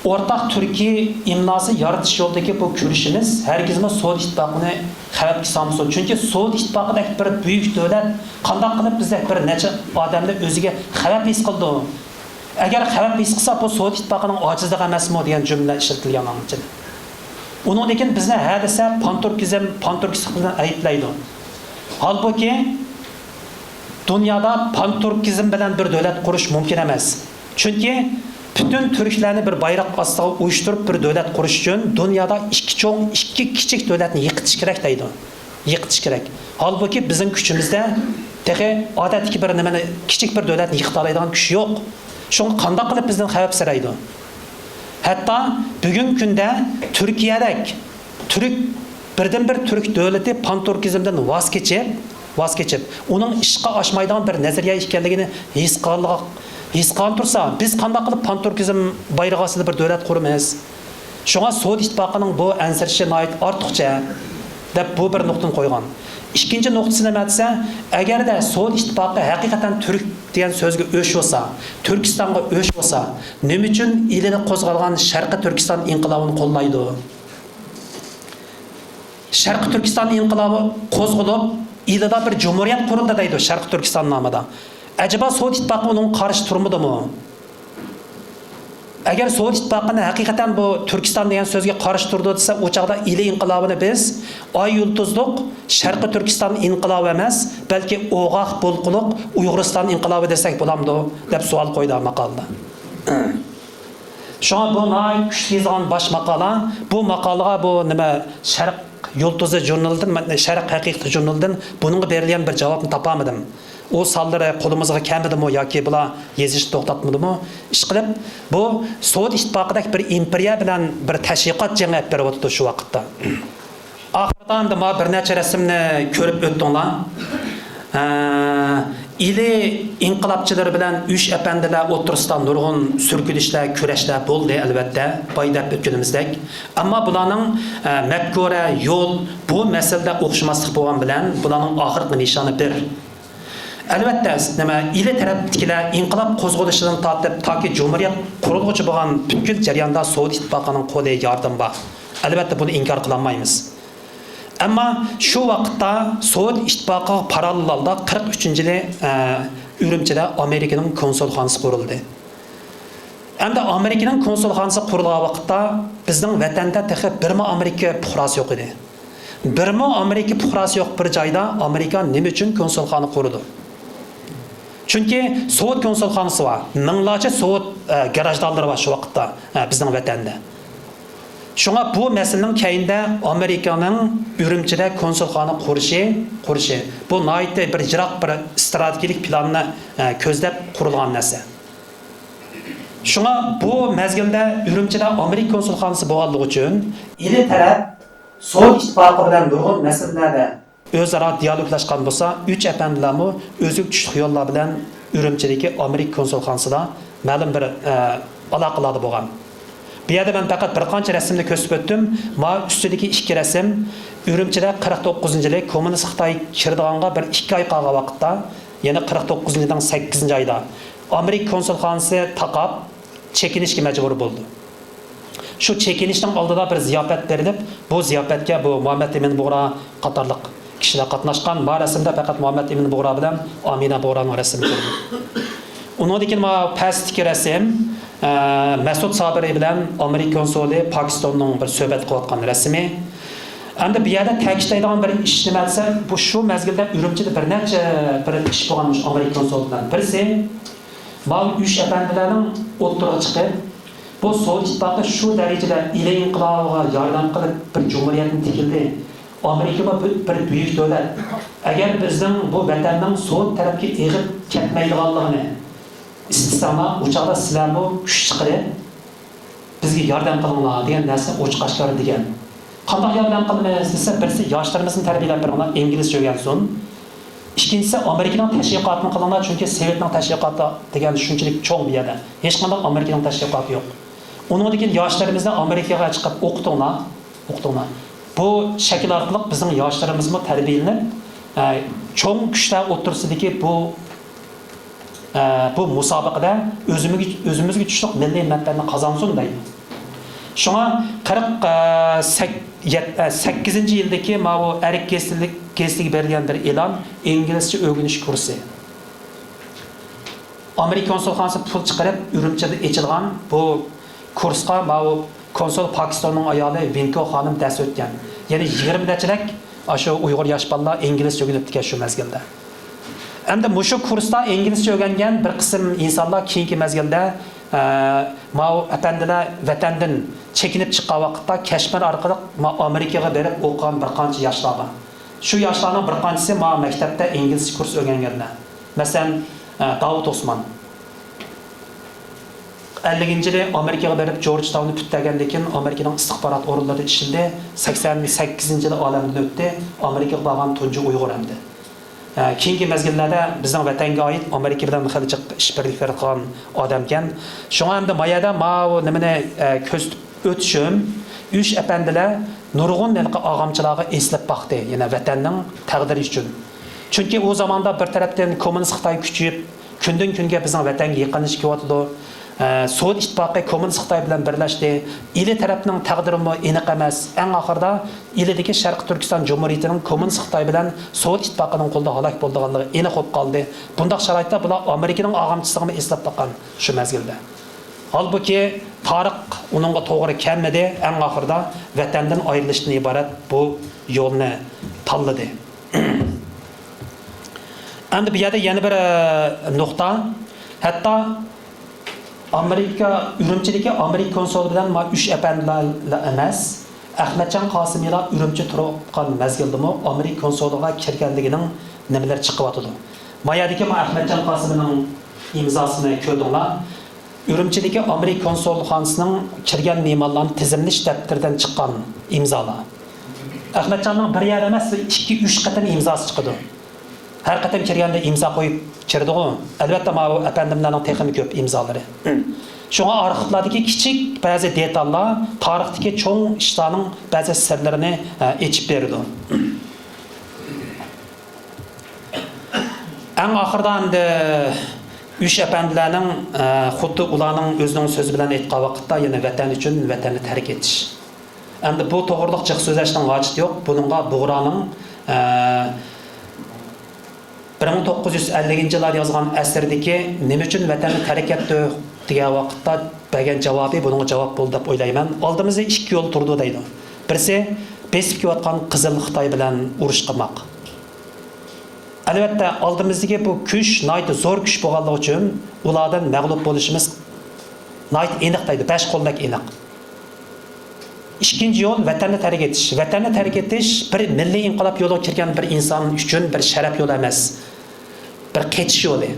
ئورتاق تۈركىي ئىملاسى يارىتىش يولىدىكى بۇ كۈرىشىمىز ھەرگىزمۇ سوۋېت ئىتتىپاقىنى خەۋپكە سالمىسۇن. چۈنكى سوۋېت ئىتتىپاقىدەك بىر بۈيۈك دۆلەت قانداق قىلىپ بىزدەك بىر نەچچە ئادەمنى ئۆزىگە خەۋپ ھېس قىلىدۇ؟ ئەگەر خەۋپ ھېس قىلسا، بۇ سوۋېت ئىتتىپاقىنىڭ ئاجىزلىقى ئەمەسمۇ دېگەن جۈملە ئىشلىتىلگەن ئاڭلىتىلدى. ئۇنىڭدىن كېيىن بىزنى ھە دېسە، پانتۈركىزم، پانتۈركىستلىق بىلەن ئەيىبلەيدۇ. ھالبۇكى، دۇنيادا پانتۈركىزم بىلەن بىر دۆلەت قۇرۇش مۇمكىن ئەمەس. چۈنكى پۈتۈن تۈركلەرنى بىر بايراق ئاستىغا ئۇيۇشتۇرۇپ بىر دۆلەت قۇرۇش ئۈچۈن دۇنيادا ئىككى چوڭ، ئىككى كىچىك دۆلەتنى يىقىتىش كېرەك دەيدۇ. يىقىتىش كېرەك. ھالبۇكى بىزنىڭ كۈچىمىزدە تېخى ئادەتتىكى بىر نېمىنى، كىچىك بىر دۆلەتنى يىقىتالايدىغان كۈچ يوق. شۇڭا قانداق قىلىپ بىزدىن خەۋپسىرەيدۇ؟ ھەتتا بۈگۈنكى كۈندە تۈركىيەدەك تۈرك، بىردىنبىر تۈرك دۆلىتى پانتۈركىزمدىن ۋاز كېچىپ، ۋاز كېچىپ، ئۇنىڭ ئىشقا ئاشمايدىغان بىر نەزەرىيە ئىكەنلىكىنى ھېس قىلغانلىقى، ھېس قىلغان تۇرسا، بىز قانداق قىلىپ پانتۈركىزم بايرىقى ئاستىدا بىر دۆلەت قۇرىمىز؟ شۇڭا سوۋېت ئىتتىپاقىنىڭ بۇ ئەنسىرىشى ناھايىتى ئارتۇقچە، دەپ بۇ بىر نۇقتىنى قويغان. ئىككىنچى نۇقتىسى نېمە دېسە، ئەگەردە سوۋېت ئىتتىپاقى ھەقىقەتەن تۈرك دېگەن سۆزگە ئۆچ بولسا، تۈركىستانغا ئۆچ بولسا، نېمە ئۈچۈن ئىلىدا قوزغالغان شەرقىي تۈركىستان ئىنقىلابىنى قوللايدۇ؟ شەرقىي تۈركىستان ئىنقىلابى قوزغىلىپ، ئىلىدا بىر جۇمھۇرىيەت قۇرۇلدى دەيدۇ، شەرقىي تۈركىستان نامىدا. ئەجەبا سوۋېت ئىتتىپاقى ئۇنىڭغا قارشى تۇرمىدىمۇ؟ ئەگەر سوۋېت ئىتتىپاقىنى ھەقىقەتەن بۇ تۈركىستان دېگەن سۆزگە قارشى تۇرىدۇ دېسە، ئۇ چاغدا ئىلى ئىنقىلابىنى بىز ئاي يۇلتۇزلۇق شەرقىي تۈركىستان ئىنقىلابى ئەمەس، بەلكى ئوغاق بولقىلىق ئۇيغۇرىستان ئىنقىلابى دېسەك بولامدۇ؟ دەپ سوئال قويدى ماقالىدا. شۇڭا بۇ ناھايىتى كۈچلۈك يېزىلغان باش ماقالە. بۇ ماقالىغا بۇ نېمە، شەرق يۇلتۇزى ژۇرنىلىدىن، شەرق ھەقىقىتى ژۇرنىلىدىن بۇنىڭغا بېرىلگەن بىر جاۋابنى تاپالمىدىم. ئۇ سانلىرى قولىمىزغا كەلمىدىمۇ ياكى بۇلار يېزىشنى توختاتمىدىمۇ؟ ئىشقىلىپ، بۇ سوۋېت ئىتتىپاقىدەك بىر ئىمپېرىيە بىلەن بىر تەشۋىقات جېڭى ئېلىپ بېرىۋاتىدۇ شۇ ۋاقىتتا. ئاخىرىدا ئەمدى مانا بىر نەچچە رەسىمنى كۆرۈپ ئۆتتۈڭلار. ئە، ئىلى ئىنقىلابچىلىرى بىلەن ئۈچ ئەپەندىلەر ئوتتۇرىسىدا نۇرغۇن سۈركىلىشلەر، كۈرەشلەر بولدى، ئەلۋەتتە، بايا دەپ ئۆتكىنىمىزدەك. ئەمما بۇلارنىڭ، ئە، مەپكۇرە، يول، بۇ مەسىلىدە ئوخشىماسلىق بولغان بىلەن، بۇلارنىڭ ئاخىرقى نىشانى بىر. ئەلۋەتتە، نېمە، ئىلى تەرەپتىكىلەر ئىنقىلاب قوزغىلىشىدىن تارتىپ تاكى جۇمھۇرىيەت قۇرۇلغۇچە بولغان پۈتكۈل جەرياندا سوۋېت ئىتتىپاقىنىڭ قولى، ياردىمى بار. ئەلۋەتتە، بۇنى ئىنكار قىلالمايمىز. ئەمما شۇ ۋاقىتتا سوۋېت ئىتتىپاقىغا پاراللېل ھالدا قىرىق ئۈچىنچى يىلى، ئە، ئۈرۈمچىدە ئامېرىكىنىڭ كونسۇلخانىسى قۇرۇلدى. ئەمدى ئامېرىكىنىڭ كونسۇلخانىسى قۇرۇلغان ۋاقىتتا بىزنىڭ ۋەتەندە تېخى بىرمۇ ئامېرىكا پۇقراسى يوق ئىدى. بىرمۇ ئامېرىكا پۇقراسى يوق بىر جايدا ئامېرىكا نېمە ئۈچۈن كونسۇلخانا قۇرىدۇ؟ چۈنكى سوۋېت كونسۇلخانىسى بار، مىڭلارچە سوۋېت، ئە، گراژدانلىرى بار شۇ ۋاقىتتا، ئە، بىزنىڭ ۋەتەندە. شۇڭا بۇ مەسىلىنىڭ كەينىدە ئامېرىكانىڭ ئۈرۈمچىدە كونسۇلخانا قۇرۇشى، قۇرۇشى، بۇ ناھايىتى بىر يىراق بىر ئىستراتېگىيىلىك پىلاننى، ئە، كۆزلەپ قۇرۇلغان نەرسە. شۇڭا بۇ مەزگىلدە ئۈرۈمچىدە ئامېرىكا كونسۇلخانىسى بولغانلىقى ئۈچۈن ئىلى تەرەپ سوۋېت ئىتتىپاقى بىلەن نۇرغۇن مەسىلىلەردە ئۆزئارا دىيالوگلاشقان بولسا، ئۈچ ئەپەندىلەرمۇ ئۆزىگە چۈشلۈك يوللار بىلەن ئۈرۈمچىدىكى ئامېرىكا كونسۇلخانىسىدا مەلۇم بىر، ئە، ئالاقىلاردا بولغان. بۇ يەردە مەن پەقەت بىر قانچە رەسىمنى كۆرسىتىپ ئۆتتۈم. مانا ئۈستىدىكى ئىككى رەسىم ئۈرۈمچىدە قىرىق توققۇزىنچى يىلى كوممۇنىست خىتاي كىرىدىغانغا بىر ئىككى ئاي قالغان ۋاقىتتا، يەنى قىرىق توققۇزىنچى يىلنىڭ سەككىزىنچى ئايدا ئامېرىكا كونسۇلخانىسى تاقاپ، چېكىنىشكە مەجبۇر بولدى. شۇ چېكىنىشنىڭ ئالدىدا بىر زىياپەت بېرىلىپ، بۇ زىياپەتكە بۇ مۇھەممەد ئەمىن بۇغرا قاتارلىق كىشىلەر قاتناشقان. ما رەسىمدە پەقەت مۇھەممەد ئەمىن بۇغرا بىلەن ئامىنە بۇغرانىڭ رەسىمى كۆرۈنىدۇ. ئۇنىڭدىن كېيىن ما پەستىكى رەسىم، ئە، مەسۇد سابىرى بىلەن ئامېرىكا كونسۇلى پاكىستاننىڭ بىر سۆھبەت قىلىۋاتقان رەسىمى. ئەمدى بۇ يەردە تەكىتلەيدىغان بىر ئىش نېمە دېسە، بۇ شۇ مەزگىلدە ئۈرۈمچىدە بىر نەچچە بىر ئىش بولغان مۇشۇ ئامېرىكا كونسۇلى بىلەن. بىرسى، ماۋۇ ئۈچ ئەپەندىلەرنىڭ ئوتتۇرىغا چىقىپ، بۇ سوۋېت ئىتتىپاقى شۇ دەرىجىدە ئىلى ئىنقىلابىغا ياردەم قىلىپ، بىر جۇمھۇرىيەتنى تىكلىدى. ئامېرىكىمۇ بىر، بىر بۈيۈك دۆلەت. ئەگەر بىزنىڭ بۇ ۋەتەننىڭ سوۋېت تەرەپكە ئېغىپ كەتمەيدىغانلىقىنى ئىستىسەڭلار، ئۇ چاغدا سىلەرمۇ كۈچ چىقىرىپ، بىزگە ياردەم قىلىڭلار دېگەن نەرسە ئوچۇق ئاشكارا دېگەن. قانداق ياردەم قىلىمىز دېسە، بىرسى ياشلىرىمىزنى تەربىيەلەپ بېرىڭلار، ئىنگلىزچە ئۆگەنسۇن. ئىككىنچىسى، ئامېرىكىنىڭ تەشۋىقاتىنى قىلىڭلار، چۈنكى سوۋېتنىڭ تەشۋىقاتى دېگەن شۇنچىلىك چوڭ بۇ يەردە. ھېچقانداق ئامېرىكىنىڭ تەشۋىقاتى يوق. ئۇنىڭدىن كېيىن ياشلىرىمىزنى ئامېرىكىغا چىقىپ ئوقۇتۇڭلار، ئوقۇتۇڭلار. بۇ شەكىل ئارقىلىق بىزنىڭ ياشلىرىمىزمۇ تەربىيەلىنىپ، ئە، چوڭ كۈچلەر ئوتتۇرىسىدىكى بۇ، ئە، بۇ مۇسابىقىدە ئۆزىمىزگە، ئۆزىمىزگە چۈشلۈق مىللىي مەنپەئەتنى قازانسۇن دەيمەن. شۇڭا قىرىق، ئە، سەك-، يەت-، ئە، سەككىزىنچى يىلدىكى ماۋۇ ئەرك گېزىتىلىك-، گېزىتىگە بېرىلگەن بىر ئېلان، ئىنگلىزچە ئۆگىنىش كۇرسى. ئامېرىكا كونسۇلخانىسى پۇل چىقىرىپ، ئۈرۈمچىدە ئېچىلغان بۇ كۇرسقا ماۋۇ كونسۇل پاكىستاننىڭ ئايالى ۋىنكو خانىم دەرس ئۆتكەن. يەنى يىگىرمە نەچچىلەك ئاشۇ ئۇيغۇر ياش بالىلار ئىنگلىزچە ئۆگىنىپتىكەن شۇ مەزگىلدە. ئەمدى مۇشۇ كۇرستا ئىنگلىزچە ئۆگەنگەن بىر قىسىم ئىنسانلار كېيىنكى مەزگىلدە، ئە، ماۋۇ ئەپەندىلەر ۋەتەندىن چېكىنىپ چىققان ۋاقىتتا كەشمىر ئارقىلىق ما-، ئامېرىكىغا بېرىپ ئوقۇغان بىر قانچە ياشلار بار. شۇ ياشلارنىڭ بىر قانچىسى ما مەكتەپتە ئىنگلىزچە كۇرس ئۆگەنگەنلەر. مەسىلەن، ئە، داۋۇت ئوسمان. ئەللىكىنچى يىلى ئامېرىكىغا بېرىپ، جورج تاۋنى پۈتتۈرگەندىن كېيىن، ئامېرىكىنىڭ ئىستىخبارات ئورۇنلىرىدا ئىشلىدى. سەكسەن سەككىزىنچى يىلى ئالەمدىن ئۆتتى. ئامېرىكىغا بارغان تۇنجى ئۇيغۇر ئەمدى. ئە، كېيىنكى مەزگىللەردە بىزنىڭ ۋەتەنگە ئائىت ئامېرىكا بىلەن خېلى جىق ئىشبىرلىكلەر قىلغان ئادەمكەن. شۇڭا ئەمدى ما يەردە ماۋۇ نېمىنى، ئە، كۆرسىتىپ ئۆتۈشۈم، ئۈچ ئەپەندىلەر نۇرغۇن ھېلىقى ئاغامچىلارغا ئېسىلىپ باقتى، يەنە ۋەتەننىڭ تەقدىرى ئۈچۈن. چۈنكى ئۇ زاماندا بىر تەرەپتىن كوممۇنىست خىتاي كۈچىيىپ، كۈندىن كۈنگە بىزنىڭ ۋەتەنگە يېقىنلىشىپ كېلىۋاتىدۇ. ئە، سوۋېت ئىتتىپاقى كوممۇنىست خىتاي بىلەن بىرلەشتى. ئىلى تەرەپنىڭ تەقدىرىمۇ ئېنىق ئەمەس. ئەڭ ئاخىرىدا ئىلىدىكى شەرقىي تۈركىستان جۇمھۇرىيىتىنىڭ كوممۇنىست خىتاي بىلەن سوۋېت ئىتتىپاقىنىڭ قولىدا ھالاك بولىدىغانلىقى ئېنىق بولۇپ قالدى. بۇنداق شارائىتتا بۇلار ئامېرىكىنىڭ ئاغامچىسىغىمۇ ئېسىلىپ باققان شۇ مەزگىلدە. ھالبۇكى، تارىخ ئۇنىڭغا توغرا كەلمىدى، ئەڭ ئاخىرىدا ۋەتەندىن ئايرىلىشتىن ئىبارەت بۇ يولنى تاللىدى. ئەمدى بۇ يەردە يەنە بىر، ئە، نۇقتا، ھەتتا ئامېرىكا، ئۈرۈمچىدىكى ئامېرىكا كونسۇلى بىلەن ما ئۈچ ئەپەندىلەرلا ئەمەس، ئەخمەتجان قاسىمىلا ئۈرۈمچى تۇرۇۋاتقان مەزگىلدىمۇ ئامېرىكا كونسۇلىغا كىرگەنلىكىنىڭ نېمىلىرى چىقىۋاتىدۇ. ما يەردىكى ما ئەخمەتجان قاسىمىنىڭ ئىمزاسىنى كۆردۈڭلار. ئۈرۈمچىدىكى ئامېرىكا كونسۇلخانىسىنىڭ كىرگەن مېھمانلارنى تىزىملىتىش دەپتىرىدىن چىققان ئىمزالار. ئەخمەتجاننىڭ بىر يەر ئەمەس، ئىككى، ئۈچ قېتىم ئىمزاسى چىقىدۇ. ھەر قېتىم كىرگەندە ئىمزا قويۇپ كىرىدىغۇ. ئەلۋەتتە، ماۋۇ ئەپەندىملەرنىڭ تېخىمۇ كۆپ ئىمزالىرى. شۇڭا ئارخىپلاردىكى كىچىك بەزى دېتاللار تارىختىكى چوڭ ئىشلارنىڭ بەزى سىرلىرىنى، ئە، ئېچىپ بېرىدۇ. ئەڭ ئاخىرىدا ئەمدى ئۈچ ئەپەندىلەرنىڭ، ئە، خۇددى ئۇلارنىڭ ئۆزىنىڭ سۆزى بىلەن ئېيتقان ۋاقىتتا، يەنە ۋەتەن ئۈچۈن ۋەتەننى تەرك ئېتىش. ئەمدى بۇ توغرىلىق جىق سۆزلەشنىڭ ھاجىتى يوق. بۇنىڭغا بۇغرانىڭ، ئە، بىر مىڭ توققۇز يۈز ئەللىكىنچى يىللاردا يازغان ئەسىرىدىكى نېمە ئۈچۈن ۋەتەننى تەرك ئەتتۇق دېگەن ۋاقىتتا بەرگەن جاۋابى بۇنىڭغا جاۋاب بولدى دەپ ئويلايمەن. ئالدىمىزدا ئىككى يول تۇرىدۇ دەيدۇ. بىرسى، بېسىپ كېلىۋاتقان قىزىل خىتاي بىلەن ئۇرۇش قىلماق. ئەلۋەتتە، ئالدىمىزدىكى بۇ كۈچ ناھايىتى زور كۈچ بولغانلىقى ئۈچۈن ئۇلاردىن مەغلۇپ بولۇشىمىز ناھايىتى ئېنىق دەيدۇ، بەش قولدەك ئېنىق. ئىككىنچى يول ۋەتەننى تەرك ئېتىش. ۋەتەننى تەرك ئېتىش بىر مىللىي ئىنقىلاب يولىغا كىرگەن بىر ئىنسان ئۈچۈن بىر شەرەپ يولى ئەمەس، بىر قېچىش يولى.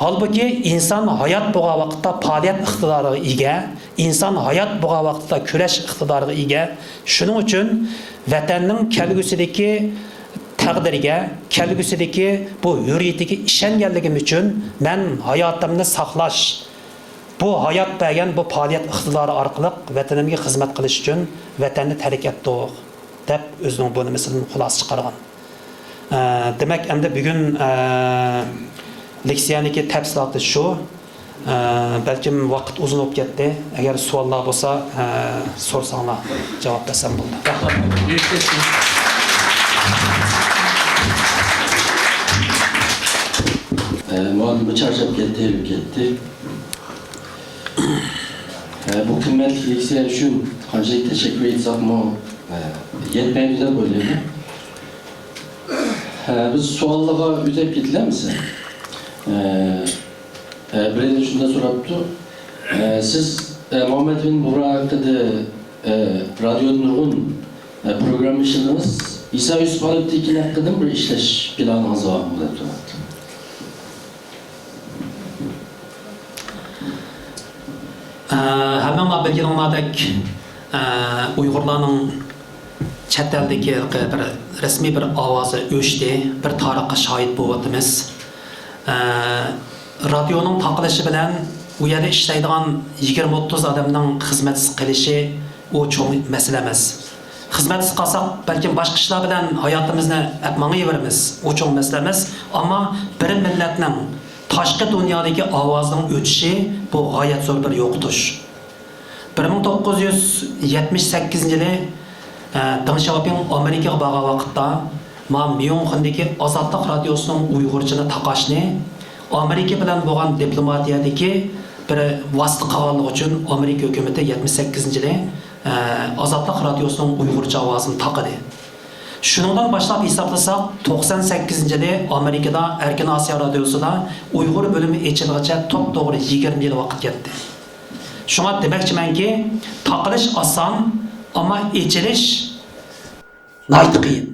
ھالبۇكى، ئىنسان ھايات بولغان ۋاقىتتا پائالىيەت ئىقتىدارىغا ئىگە، ئىنسان ھايات بولغان ۋاقتىدا كۈرەش ئىقتىدارىغا ئىگە. شۇنىڭ ئۈچۈن ۋەتەننىڭ كەلگۈسىدىكى تەقدىرىگە، كەلگۈسىدىكى بۇ ھۆرىيىتىگە ئىشەنگەنلىكىم ئۈچۈن، مەن ھاياتىمنى ساقلاش، بۇ ھايات بەرگەن بۇ پائالىيەت ئىقتىدارى ئارقىلىق ۋەتىنىمگە خىزمەت قىلىش ئۈچۈن ۋەتەننى تەرك ئەتتۇق، دەپ ئۆزىنىڭ بۇ نېمىسىدىن خۇلاسە چىقارغان. ئە، دېمەك، ئەمدى بۈگۈن، ئە، لېكسىيەنىڭكى تەپسىلاتى شۇ. ئە، بەلكىم ۋاقىت ئۇزۇن بولۇپ كەتتى. ئەگەر سوئاللار بولسا، ئە، سورىساڭلار، جاۋاب بەرسەم بولىدۇ. رەھمەت. ئە، مۇئەللىم چارچاپ كەتتى، ھېرىپ كەتتى. ئە، بۇ قىممەتلىك لېكسىيە ئۈچۈن قانچىلىك تەشەككۈر ئېيتساقمۇ، ئە، يەتمەيدۇ دەپ ئويلايمەن. ئە، بىز سوئاللارغا ئۆتۈپ كېتىلەمسە؟ ئە، ئە، بىرەيلەن شۇنداق سوراپتۇ. ئە، سىز، ئە، مۇھەممەد بىن بۇغرا ھەققىدە، ئە، رادىيودا نۇرغۇن، ئە، پروگرامما ئىشلىدىڭىز. ئىسا يۈسۈپ ئالىپتىكىن ھەققىدىمۇ بىر ئىشلەش پىلانىڭىز بارمۇ دەپ سوراپتۇ. ئە، ھەممىڭلار بىلگىنىڭلاردەك، ئە، ئۇيغۇرلارنىڭ چەت ئەلدىكى بىر رەسمىي بىر ئاۋازى ئۆچتى، بىر تارىخقا شاھىت بولۇۋاتىمىز. ئە، رادىيونىڭ تاقىلىشى بىلەن ئۇ يەردە ئىشلەيدىغان يىگىرمە ئوتتۇز ئادەمنىڭ خىزمەتسىز قېلىشى، ئۇ چوڭ مەسىلە ئەمەس. خىزمەتسىز قالساق، بەلكىم باشقا ئىشلار بىلەن ھاياتىمىزنى ئەپ ماڭىۋېرىمىز، ئۇ چوڭ مەسىلە ئەمەس. ئەمما بىر مىللەتنىڭ تاشقى دۇنيادىكى ئاۋازىنىڭ ئۆچۈشى، بۇ غايەت زور بىر يوقىتىش. بىر مىڭ توققۇز يۈز يەتمىش سەككىزىنچى يىلى، ئە، دېڭ شياۋپىڭ ئامېرىكىغا بارغان ۋاقىتتا، ما ميۇنخېندىكى ئازادلىق رادىيوسىنىڭ ئۇيغۇرچىنى تاقاشنى ئامېرىكا بىلەن بولغان دىپلوماتىيەدىكى بىر ۋاسىتە قىلغانلىقى ئۈچۈن ئامېرىكا ھۆكۈمىتى يەتمىش سەككىزىنچى يىلى، ئە، ئازادلىق رادىيوسىنىڭ ئۇيغۇرچە ئاۋازىنى تاقىدى. شۇنىڭدىن باشلاپ ھېسابلىساق، توقسان سەككىزىنچى يىلى ئامېرىكىدا ئەركىن ئاسىيا رادىيوسىدا ئۇيغۇر بۆلۈمى ئېچىلغىچە توپتوغرا يىگىرمە يىل ۋاقىت كەتتى. شۇڭا دېمەكچىمەنكى، تاقىلىش ئاسان، ئەمما ئېچىلىش ناھايىتى قىيىن.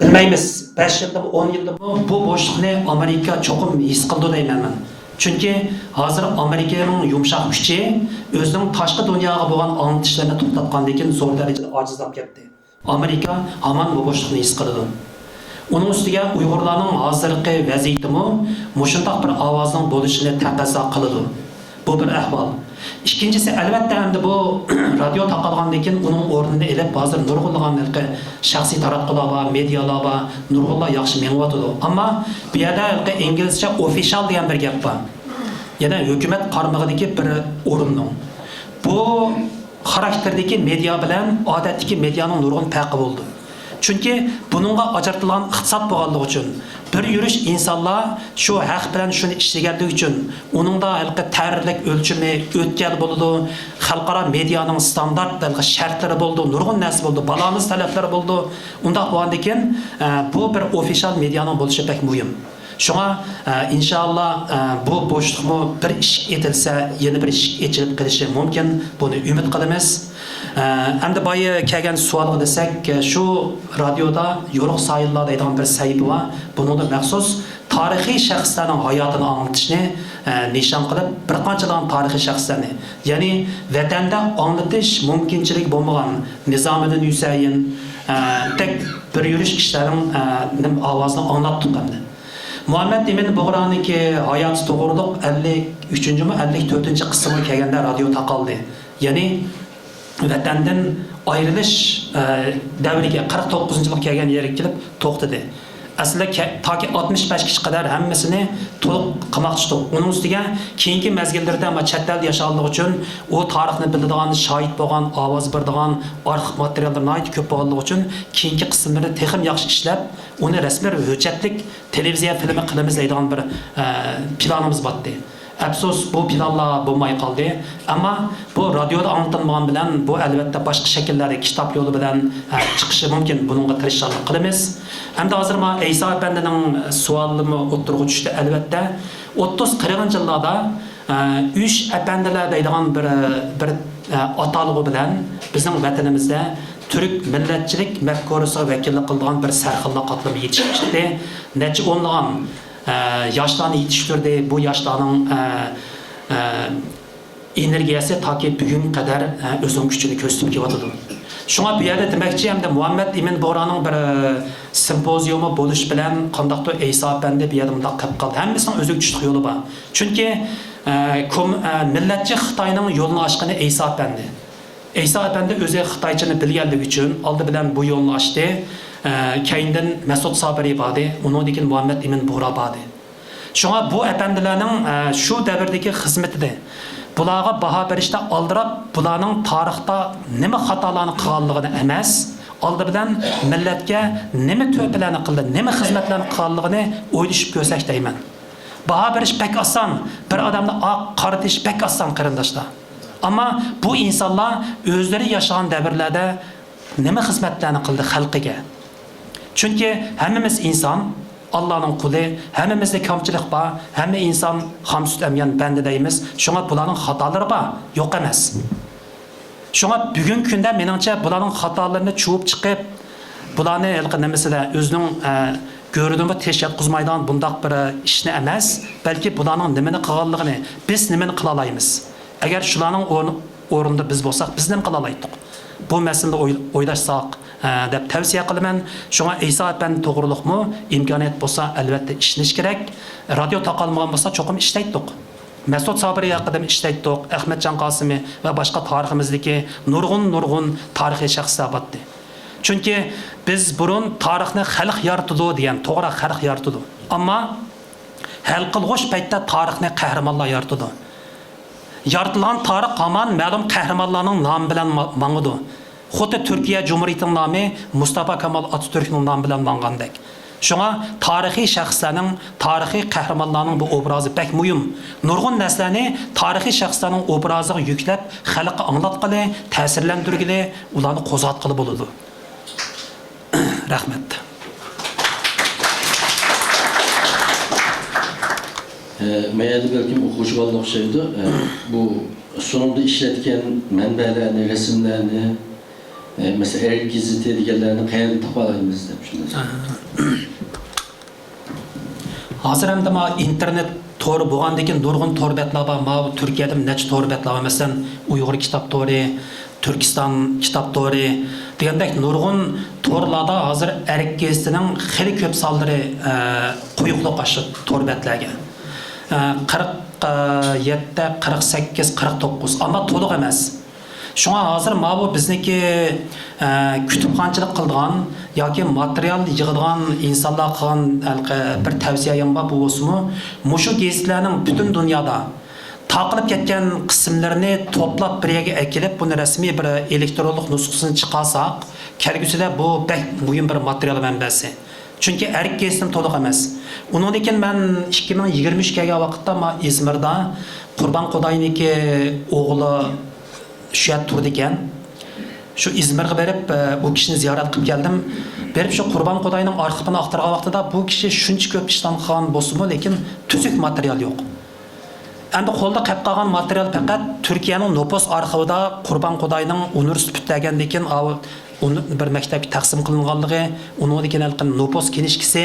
بىلمەيمىز، بەش يىلدىمۇ، ئون يىلدىمۇ بۇ بوشلۇقنى ئامېرىكا چوقۇم ھېس قىلىدۇ دەيمەن مەن. چۈنكى ھازىر ئامېرىكىنىڭ يۇمشاق كۈچى ئۆزىنىڭ تاشقى دۇنياغا بولغان ئاڭلىتىشلىرىنى توختاتقاندىن كېيىن زور دەرىجىدە ئاجىزلاپ كەتتى. ئامېرىكا ھامان بۇ بوشلۇقنى ھېس قىلىدۇ. ئۇنىڭ ئۈستىگە ئۇيغۇرلارنىڭ ھازىرقى ۋەزىيىتىمۇ مۇشۇنداق بىر ئاۋازنىڭ بولۇشىنى تەقەززا قىلىدۇ. بۇ بىر ئەھۋال. ئىككىنچىسى، ئەلۋەتتە، ئەمدى بۇ رادىيو تارقالغاندىن كېيىن ئۇنىڭ ئورنىنى ئېلىپ، ھازىر نۇرغۇنلىغان ھېلىقى شەخسىي تاراتقۇلار بار، مېدىيالار بار، نۇرغۇنلار ياخشى مېڭىۋاتىدۇ. ئەمما بۇ يەردە ھېلىقى ئىنگلىزچە ئوفىشال دېگەن بىر گەپ بار. يەنى ھۆكۈمەت قارمىقىدىكى بىر ئورۇننىڭ. بۇ خاراكتېردىكى مېدىيا بىلەن ئادەتتىكى مېدىيانىڭ نۇرغۇن پەرقى بولىدۇ. چۈنكى بۇنىڭغا ئاجرىتىلغان ئىقتىساد بولغانلىقى ئۈچۈن، بىر يۈرۈش ئىنسانلار شۇ ھەق بىلەن شۇنى ئىشلىگەنلىكى ئۈچۈن، ئۇنىڭدا ھېلىقى تەرلىك ئۆلچىمى ئۆتكەل بولىدۇ، خەلقئارا مېدىيانىڭ ستاندارت ھېلىقى شەرتلىرى بولىدۇ، نۇرغۇن نەرسە بولىدۇ، بالامىز تەلەپلىرى بولىدۇ. ئۇنداق بولغاندىن كېيىن، ئە، بۇ بىر ئوفىشال مېدىيانىڭ بولۇشى بەك مۇھىم. شۇڭا، ئە، ئىنشاللا، ئە، بۇ بوشلۇقمۇ بىر ئىشىك ئېتىلسە، يەنە بىر ئىشىك ئېچىلىپ قېلىشى مۇمكىن. بۇنى ئۈمىد قىلىمىز. ئە، ئەمدى بايا كەلگەن سوئالغا دېسەك، شۇ رادىيودا يورۇق ساھىللار دەيدىغان بىر سەھىپە بار. بۇنىڭدا مەخسۇس تارىخىي شەخسلەرنىڭ ھاياتىنى ئاڭلىتىشنى، ئە، نىشان قىلىپ، بىر قانچىلىغان تارىخىي شەخسلەرنى، يەنى ۋەتەندە ئاڭلىتىش مۇمكىنچىلىكى بولمىغان نىزامىدىن ھۈسەيىن، ئە، دەك بىر يۈرۈش كىشىلەرنىڭ، ئە، نېمە، ئاۋازىنى ئاڭلاتتۇق ئەمدى. مۇھەممەد ئىمىن بۇغرانىڭكى ھاياتى توغرۇلۇق ئەللىك ئۈچىنچىمۇ، ئەللىك تۆتىنچى قىسمىغا كەلگەندە رادىيو تاقالدى. يەنى ۋەتەندىن ئايرىلىش، ئە، دەۋرىگە، قىرىق توققۇزىنچى يىلغا كەلگەن يېرىگە كېلىپ توختىدى. ئەسلىدە كە-، تاكى ئاتمىش بەشكىچە قەدەر ھەممىسىنى تولۇق قىلماقچى ئىدۇق. ئۇنىڭ ئۈستىگە كېيىنكى مەزگىللىرىدە، ئەمما چەت ئەلدە ياشىغانلىقى ئۈچۈن، ئۇ تارىخنى بىلىدىغان، شاھىت بولغان، ئاۋاز بېرىدىغان ئارخىپ ماتېرىياللىرى ناھايىتى كۆپ بولغانلىقى ئۈچۈن، كېيىنكى قىسىملىرىنى تېخىمۇ ياخشى ئىشلەپ، ئۇنى رەسمىي بىر ھۆججەتلىك تېلېۋىزىيە فىلىمى قىلىمىز دەيدىغان بىر، ئە، پىلانىمىز بارتتى. ئەپسۇس، بۇ پىلانلار بولماي قالدى. ئەمما بۇ رادىيودا ئاڭلىتىلمىغان بىلەن، بۇ، ئەلۋەتتە، باشقا شەكىللەردە كىتاب يولى بىلەن، ئە، چىقىشى مۇمكىن. بۇنىڭغا تىرىشچانلىق قىلىمىز. ئەمدى ھازىر مانا ئەيسا ئەپەندىنىڭ سوئالىمۇ ئوتتۇرىغا چۈشتى. ئەلۋەتتە، ئوتتۇز قىرىقىنچى يىللاردا، ئە، ئۈچ ئەپەندىلەر دەيدىغان بىر، بىر، ئە، ئاتالغۇ بىلەن بىزنىڭ ۋەتىنىمىزدە تۈرك مىللەتچىلىك مەپكۇرىسىغا ۋەكىللىك قىلىدىغان بىر سەرخىللار قاتلىمى يېتىشىپ چىقتى. نەچچە ئونلىغان، ئە، ياشلارنى يېتىشتۈردى. بۇ ياشلارنىڭ، ئە، ئە، ئېنېرگىيەسى تاكى بۈگۈنگە قەدەر، ئە، ئۆزىنىڭ كۈچىنى كۆرسىتىپ كېلىۋاتىدۇ. شۇڭا بۇ يەردە دېمەكچى، ئەمدى مۇھەممەد ئىمىن بۇغرانىڭ بىر، ئە، سىمپوزىيۇمى بولۇش بىلەن قانداقتۇر ئەيسا ئەپەندى بۇ يەردە مۇنداق قېلىپ قالدى. ھەممىسىنىڭ ئۆزىگە چۈشلۈك يولى بار. چۈنكى، ئە، كوم-، ئە، مىللەتچى خىتاينىڭ يولىنى ئاچقىنى ئەيسا ئەپەندى. ئەيسا ئەپەندى ئۆزى خىتايچىنى بىلگەنلىكى ئۈچۈن ئالدى بىلەن بۇ يولنى ئاچتى. ئە، كەينىدىن مەسۇت سابىرى باردى، ئۇنىڭدىن كېيىن مۇھەممەد ئىمىن بۇغرا باردى. شۇڭا بۇ ئەپەندىلەرنىڭ، ئە، شۇ دەۋردىكى خىزمىتىدە بۇلارغا باھا بېرىشتە ئالدىراپ، بۇلارنىڭ تارىختا نېمە خاتالارنى قىلغانلىقىنى ئەمەس، ئالدى بىلەن مىللەتكە نېمە تۆھپىلەرنى قىلدى، نېمە خىزمەتلەرنى قىلغانلىقىنى ئويلىشىپ كۆرسەك دەيمەن. باھا بېرىش بەك ئاسان، بىر ئادەمنى ئاق، قارا دېيىش بەك ئاسان، قېرىنداشلار. ئەمما بۇ ئىنسانلار ئۆزلىرى ياشىغان دەۋرلەردە نېمە خىزمەتلەرنى قىلدى خەلقىگە؟ چۈنكى ھەممىمىز ئىنسان، ئاللانىڭ قۇلى، ھەممىمىزدە كەمچىلىك بار، ھەممە ئىنسان خام سۈت ئەمگەن بەندە دەيمىز. شۇڭا بۇلارنىڭ خاتالىرى بار، يوق ئەمەس. شۇڭا بۈگۈنكى كۈندە مېنىڭچە بۇلارنىڭ خاتالىرىنى چۇۋۇپ چىقىپ، بۇلارنى ھېلىقى نېمىسىدە ئۆزىنىڭ، ئە، گۆرىدىنمۇ تېش ياتقۇزمايدىغان بۇنداق بىر ئىشنى ئەمەس، بەلكى بۇلارنىڭ نېمىنى قىلغانلىقىنى، بىز نېمىنى قىلالايمىز؟ ئەگەر شۇلارنىڭ ئورنى، ئورنىدا بىز بولساق، بىز نېمە قىلالايتتۇق؟ بۇ مەسىلىدە ئوي-، ئويلاشساق، ھە، دەپ تەۋسىيە قىلىمەن. شۇڭا ئەيسا ئەپەندى توغرۇلۇقمۇ ئىمكانىيەت بولسا، ئەلۋەتتە ئىشىنىش كېرەك. رادىيو تاقالمىغان بولسا، چوقۇم ئىشلەيتتۇق. مەسئۇد سابىرى ھەققىدىمۇ ئىشلەيتتۇق، ئەخمەتجان قاسىمى ۋە باشقا تارىخىمىزدىكى نۇرغۇن، نۇرغۇن تارىخىي شەخسلەر بارتتى. چۈنكى بىز بۇرۇن تارىخنى خەلق يارىتىدۇ دېگەن، توغرا، خەلق يارىتىدۇ. ئەمما ھەل قىلغۇچ پەيتتە تارىخنى قەھرىمانلار يارىتىدۇ. يارىتىلغان تارىخ ھامان مەلۇم قەھرىمانلارنىڭ نامى بىلەن ما-، ماڭىدۇ. خۇددى تۈركىيە جۇمھۇرىيىتىنىڭ نامى مۇستافا كامال ئاتاتۈركنىڭ نامى بىلەن ماڭغاندەك. شۇڭا تارىخىي شەخسلەرنىڭ، تارىخىي قەھرىمانلارنىڭ بۇ ئوبرازى بەك مۇھىم. نۇرغۇن نەرسىلەرنى تارىخىي شەخسلەرنىڭ ئوبرازىغا يۈكلەپ، خەلققە ئاڭلاتقىلى، تەسىرلەندۈرگىلى، ئۇلارنى قوزغاتقىلى بولىدۇ. رەھمەت. ئە، مەيەردە بەلكىم ئوقۇغۇچى بالىلار ئوخشايدۇ. ئە، بۇ سۇنۇمدا ئىشلەتكەن مەنبەلەرنى، رەسىملەرنى، ئە، مەسىلەن، ئەرك گېزىتى دېگەنلەرنى قەيەردىن تاپالايمىز دەپ شۇنداق. ئاھا. ھازىر ئەمدى ماۋۇ ئىنتېرنېت تورى بولغاندىن كېيىن نۇرغۇن تور بەتلەر بار. ماۋۇ تۈركىيەدىمۇ نەچچە تور بەتلەر بار. مەسىلەن، ئۇيغۇر كىتاب تورى، تۈركىستان كىتاب تورى دېگەندەك نۇرغۇن تورلاردا ھازىر ئەرك گېزىتىنىڭ خېلى كۆپ سانلىرى، ئە، قويۇقلۇق ئاشۇ تور بەتلەرگە. ئە، قىرىق يەتتە، قىرىق سەككىز، قىرىق توققۇز، ئەمما تولۇق ئەمەس. شۇڭا ھازىر ماۋۇ بىزنىڭكى، ئە، كۇتۇپخانىچىلىق قىلىدىغان ياكى ماتېرىيال يىغىدىغان ئىنسانلارغا قىلغان ھېلىقى بىر تەۋسىيەم بار، بۇ بولسىمۇ، مۇشۇ گېزىتلەرنىڭ پۈتۈن دۇنيادا تاقىلىپ كەتكەن قىسىملىرىنى توپلاپ بىر يەرگە ئەكېلىپ، بۇنى رەسمىي بىر ئېلېكترونلۇق نۇسخىسىنى چىقارساق، كەلگۈسىدە بۇ بەك مۇھىم بىر ماتېرىيال مەنبەسى. چۈنكى ئەرك گېزىتىمۇ تولۇق ئەمەس. ئۇنىڭدىن كېيىن مەن ئىككى مىڭ يىگىرمە ئۈچ كەلگەن ۋاقىتتا ما ئىزمىردا قۇربان قۇداينىڭكى ئوغلى شۇ يەردە تۇرىدىكەن. شۇ ئىزمىرغا بېرىپ، ئە، ئۇ كىشىنى زىيارەت قىلىپ كەلدىم. بېرىپ شۇ قۇربان قۇداينىڭ ئارخىپىنى ئاختۇرغان ۋاقتىدا بۇ كىشى شۇنچە كۆپ ئىشلارنى قىلغان بولسىمۇ، لېكىن تۈزۈك ماتېرىيال يوق. ئەمدى قولدا قېلىپ قالغان ماتېرىيال پەقەت تۈركىيەنىڭ نوپۇس ئارخىۋىدا قۇربان قۇداينىڭ ئۇنىۋېرسىتېت پۈتتۈرگەندىن كېيىن ئاۋۇ ئۇنى بىر مەكتەپكە تەقسىم قىلىنغانلىقى، ئۇنىڭدىن كېيىن ھېلىقى نوپۇس كىنىشكىسى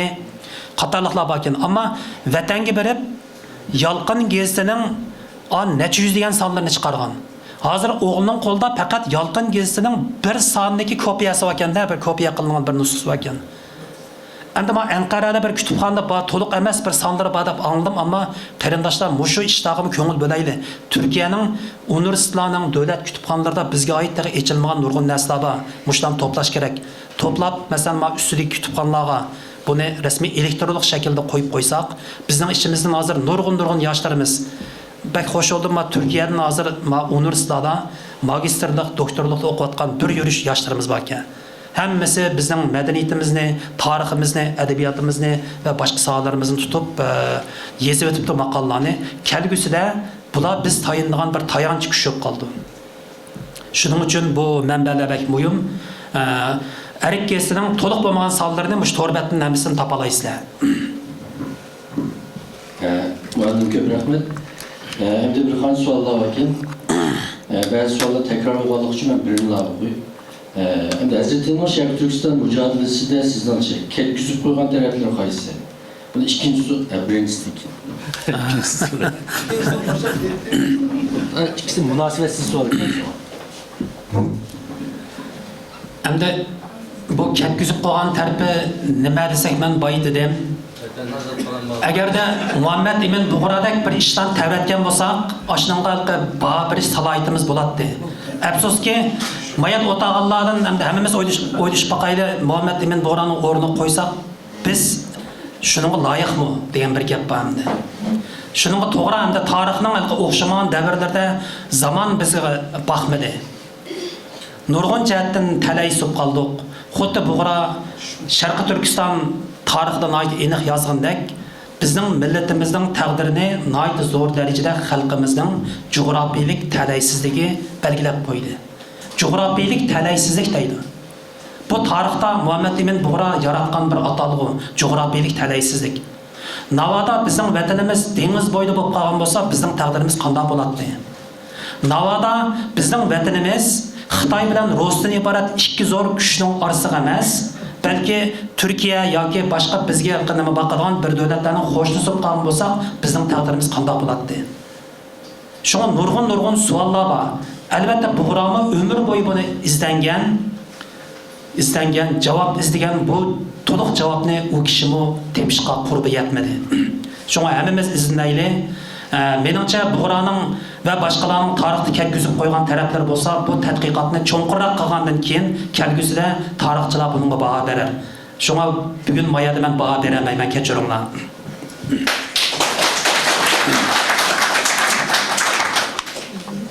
قاتارلىقلار باركەن. ئەمما ۋەتەنگە بېرىپ، يالقۇن گېزىتىنىڭ ئا، نەچچە يۈز دېگەن سانلىرىنى چىقارغان. ھازىر ئوغلۇمنىڭ قولىدا پەقەت يالقۇن گېزىتىنىڭ بىر ساندىكى كوپىيەسى باركەن-دە، بىر كوپىيە قىلىنغان بىر نۇسخىسى باركەن. ئەمدى مانا ئەنقەرەدە بىر كۇتۇپخانىدا بار، تولۇق ئەمەس، بىر سانلىرى بار دەپ ئاڭلىدىم، ئەمما قېرىنداشلار، مۇشۇ ئىشلارغىمۇ كۆڭۈل بۆلەيلى. تۈركىيەنىڭ ئۇنىۋېرسىتېتلارنىڭ، دۆلەت كۇتۇپخانىلىرىدا بىزگە ئائىت تېخى ئېچىلمىغان نۇرغۇن نەرسىلەر بار. مۇشۇلارنى توپلاش كېرەك. توپلاپ، مەسىلەن، مانا ئۈستىدىكى كۇتۇپخانىلارغا بۇنى رەسمىي ئېلېكترونلۇق شەكىلدە قويۇپ قويساق، بىزنىڭ ئىچىمىزدىن ھازىر نۇرغۇن، نۇرغۇن ياشلىرىمىز، بەك خوش بولدۇم، مانا تۈركىيەدىن ھازىر مانا ئۇنىۋېرسىتېتلاردا ماگىستىرلىق، دوكتورلۇقتا ئوقۇۋاتقان بىر يۈرۈش ياشلىرىمىز باركەن. ھەممىسى بىزنىڭ مەدەنىيىتىمىزنى، تارىخىمىزنى، ئەدەبىياتىمىزنى ۋە باشقا ساھەلىرىمىزنى تۇتۇپ، ئە، يېزىۋېتىپتۇ ماقالىلارنى. كەلگۈسىدە بۇلار بىز تايىنىدىغان بىر تايانچ كۈچ بولۇپ قالىدۇ. شۇنىڭ ئۈچۈن بۇ مەنبەلەر بەك مۇھىم. ئە، ئەرك گېزىتىنىڭ تولۇق بولمىغان سانلىرىنى مۇشۇ تور بەتتىن ھەممىسىنى تاپالايسىلەر. ئە، مۇئەللىم، كۆپ رەھمەت. ئە، ئەمدى بىر قانچە سوئاللار باركەن. ئە، بەزى سوئاللار تەكرار بولغانلىقى ئۈچۈن مەن بىرىنى ئوقۇي. ئە، ئەمدى ھەزرىتىنىڭ شەرقىي تۈركىستان مۇجادىلىسىدە سىزنىڭچە كەتكۈزۈپ قويغان تەرەپلىرى قايسى؟ بۇنى ئىككىنچى سو-، ئە، بىرىنچىسىدىكى. ئىككىسى مۇناسىۋەتسىز سوئال. ئەمدى بۇ كەتكۈزۈپ قويغان تەرىپى نېمە دېسەك، مەن بايا دېدىم. ئەگەردە مۇھەممەد ئىمىن بۇغرادەك بىر ئىشلارنى تەۋرەتكەن بولساق، ئاشۇنىڭغا باھا بېرىش سالاھىيىتىمىز بولاتتى. ئەپسۇسكى، مايان ئولتۇرغانلاردىن ئەمدى ھەممىمىز ئويلىشىپ، ئويلىشىپ باقايلى، مۇھەممەد ئىمىن بۇغرانىڭ ئورنىغا قويساق، بىز شۇنىڭغا لايىقمۇ دېگەن بىر گەپ بار ئەمدى. شۇنىڭغا توغرا ئەمدى تارىخنىڭ ھېلىقى ئوخشىمىغان دەۋرلىرىدە زامان بىزگە باقمىدى. نۇرغۇن جەھەتتىن تەلەيسىپ قالدۇق. خۇددى بۇغرا شەرقىي تۈركىستان تارىخىدا ناھايىتى ئېنىق يازغىنىدەك، بىزنىڭ مىللىتىمىزنىڭ تەقدىرىنى ناھايىتى زور دەرىجىدە خەلقىمىزنىڭ جۇغراپىيىلىك تەلەيسىزلىكى بەلگىلەپ قويدى. جۇغراپىيىلىك تەلەيسىزلىك دەيدۇ. بۇ تارىختا مۇھەممەد ئىمىن بۇغرا ياراتقان بىر ئاتالغۇ، جۇغراپىيىلىك تەلەيسىزلىك. ناۋادا بىزنىڭ ۋەتىنىمىز دېڭىز بويىدا بولۇپ قالغان بولسا، بىزنىڭ تەقدىرىمىز قانداق بولاتتى؟ ناۋادا بىزنىڭ ۋەتىنىمىز خىتاي بىلەن روسىيە ئىبارەت ئىككى زور كۈچنىڭ ئارىسىغا ئەمەس، بەلكى تۈركىيە ياكى باشقا بىزگە نېمە باقىدىغان بىر دۆلەتلەرنىڭ قوشنىسى بولۇپ قالغان بولساق، بىزنىڭ تەقدىرىمىز قانداق بولاتتى؟ شۇڭا نۇرغۇن، نۇرغۇن سوئاللار بار. ئەلۋەتتە، بۇغرامۇ ئۆمۈر بويى بۇنى ئىزدەنگەن، ئىزدەنگەن، جاۋاب ئىزدىگەن، بۇ تولۇق جاۋابنى ئۇ كىشىمۇ تېپىشقا قۇربى يەتمىدى. شۇڭا ھەممىمىز ئىزدىنەيلى. ئە، مېنىڭچە، بۇغرانىڭ ۋە باشقىلارنىڭ تارىختا كەتكۈزۈپ قويغان تەرەپلىرى بولسا، بۇ تەتقىقاتنى چوڭقۇرراق قىلغاندىن كېيىن، كەلگۈسىدە تارىخچىلار بۇنىڭغا باھا بېرەر. شۇڭا بۈگۈن مايەدە مەن باھا بېرەلمەيمەن، كەچۈرۈڭلار.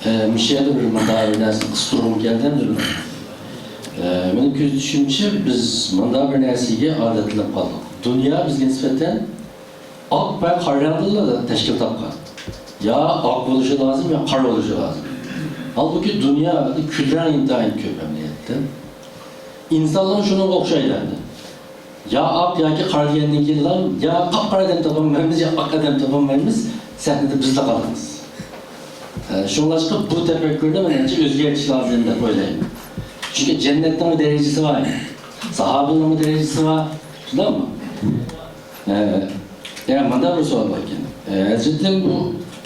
ئە، مۇشۇ يەردە بىر مۇنداق بىر نەرسىنى قىستۇرغۇم كەلدى. ئە، مېنىڭ كۆزىتىشىمچە، بىز مۇنداق بىر نەرسىگە ئادەتلىنىپ قالدۇق. دۇنيا بىزگە نىسبەتەن ئاق ۋە قارا رەڭدىنلا تەشكىل تاپقان. يا ئاق بولۇشى لازىم، يا قارا بولۇشى لازىم. ھالبۇكى، دۇنيا كۈل رەڭ ئىنتايىن كۆپ ئەمەلىيەتتە. ئىنسانلار شۇنىڭغا ئوخشايدۇ ئەمدى. يا ئاق ياكى قارا دېگەندىن كېيىنلا، يا قاپقارا ئادەم تاپالمايمىز، يا ئاق ئادەم تاپالمايمىز، سەھنىدە بىزلا قالىمىز. ئە، شۇڭلاشقا بۇ تەپەككۇرنى مەنچە ئۆزگەرتىش لازىم دەپ ئويلايمەن. چۈنكى جەننەتنىڭمۇ دەرىجىسى بار، ساھابىنىڭمۇ دەرىجىسى بار، شۇنداقمۇ؟ ئە، يەنە مۇنداق بىر سوئال بار ئىكەن. ئە، ھەزرىتىم بۇ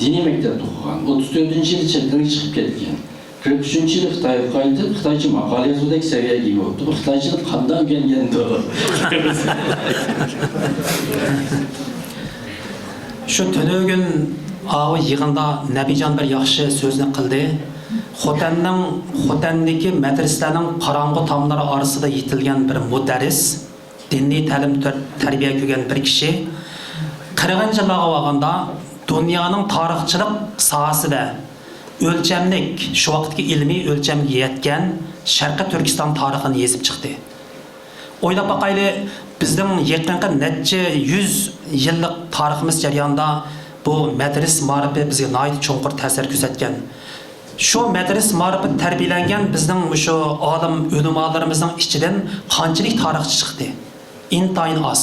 دىنىي مەكتەپتە ئوقۇغان، ئوتتۇز تۆتىنچى يىلى چەت ئەلگە چىقىپ كەتكەن. قىرىق ئۈچىنچى يىلى خىتايغا قايتىپ، خىتايچە ماقالە يازغۇدەك سەۋىيەگە ئىگە بوپتۇ. بۇ خىتايچىنى قانداق ئۆگەنگەندۇ؟ شۇ تۈنۈگۈن ئاۋۇ يىغىندا نەبىجان بىر ياخشى سۆزنى قىلدى. خوتەننىڭ، خوتەندىكى مەدرىسىلەرنىڭ قاراڭغۇ تاملىرى ئارىسىدا يېتىلگەن بىر مۇدەررىس، دىنىي تەلىم تەر-، تەربىيە كۆرگەن بىر كىشى قىرىقىنچى يىللارغا بارغاندا دۇنيانىڭ تارىخچىلىق ساھەسىدە ئۆلچەملىك، شۇ ۋاقىتتىكى ئىلمىي ئۆلچەمگە يەتكەن شەرقىي تۈركىستان تارىخىنى يېزىپ چىقتى. ئويلاپ باقايلى، بىزنىڭ يېقىنقى نەچچە يۈز يىللىق تارىخىمىز جەريانىدا بۇ مەدرىسە مائارىپى بىزگە ناھايىتى چوڭقۇر تەسىر كۆرسەتكەن. شۇ مەدرىسە مائارىپىدا تەربىيەلەنگەن بىزنىڭ مۇشۇ ئالىم ئۆلىمالىرىمىزنىڭ ئىچىدىن قانچىلىك تارىخچى چىقتى؟ ئىنتايىن ئاز.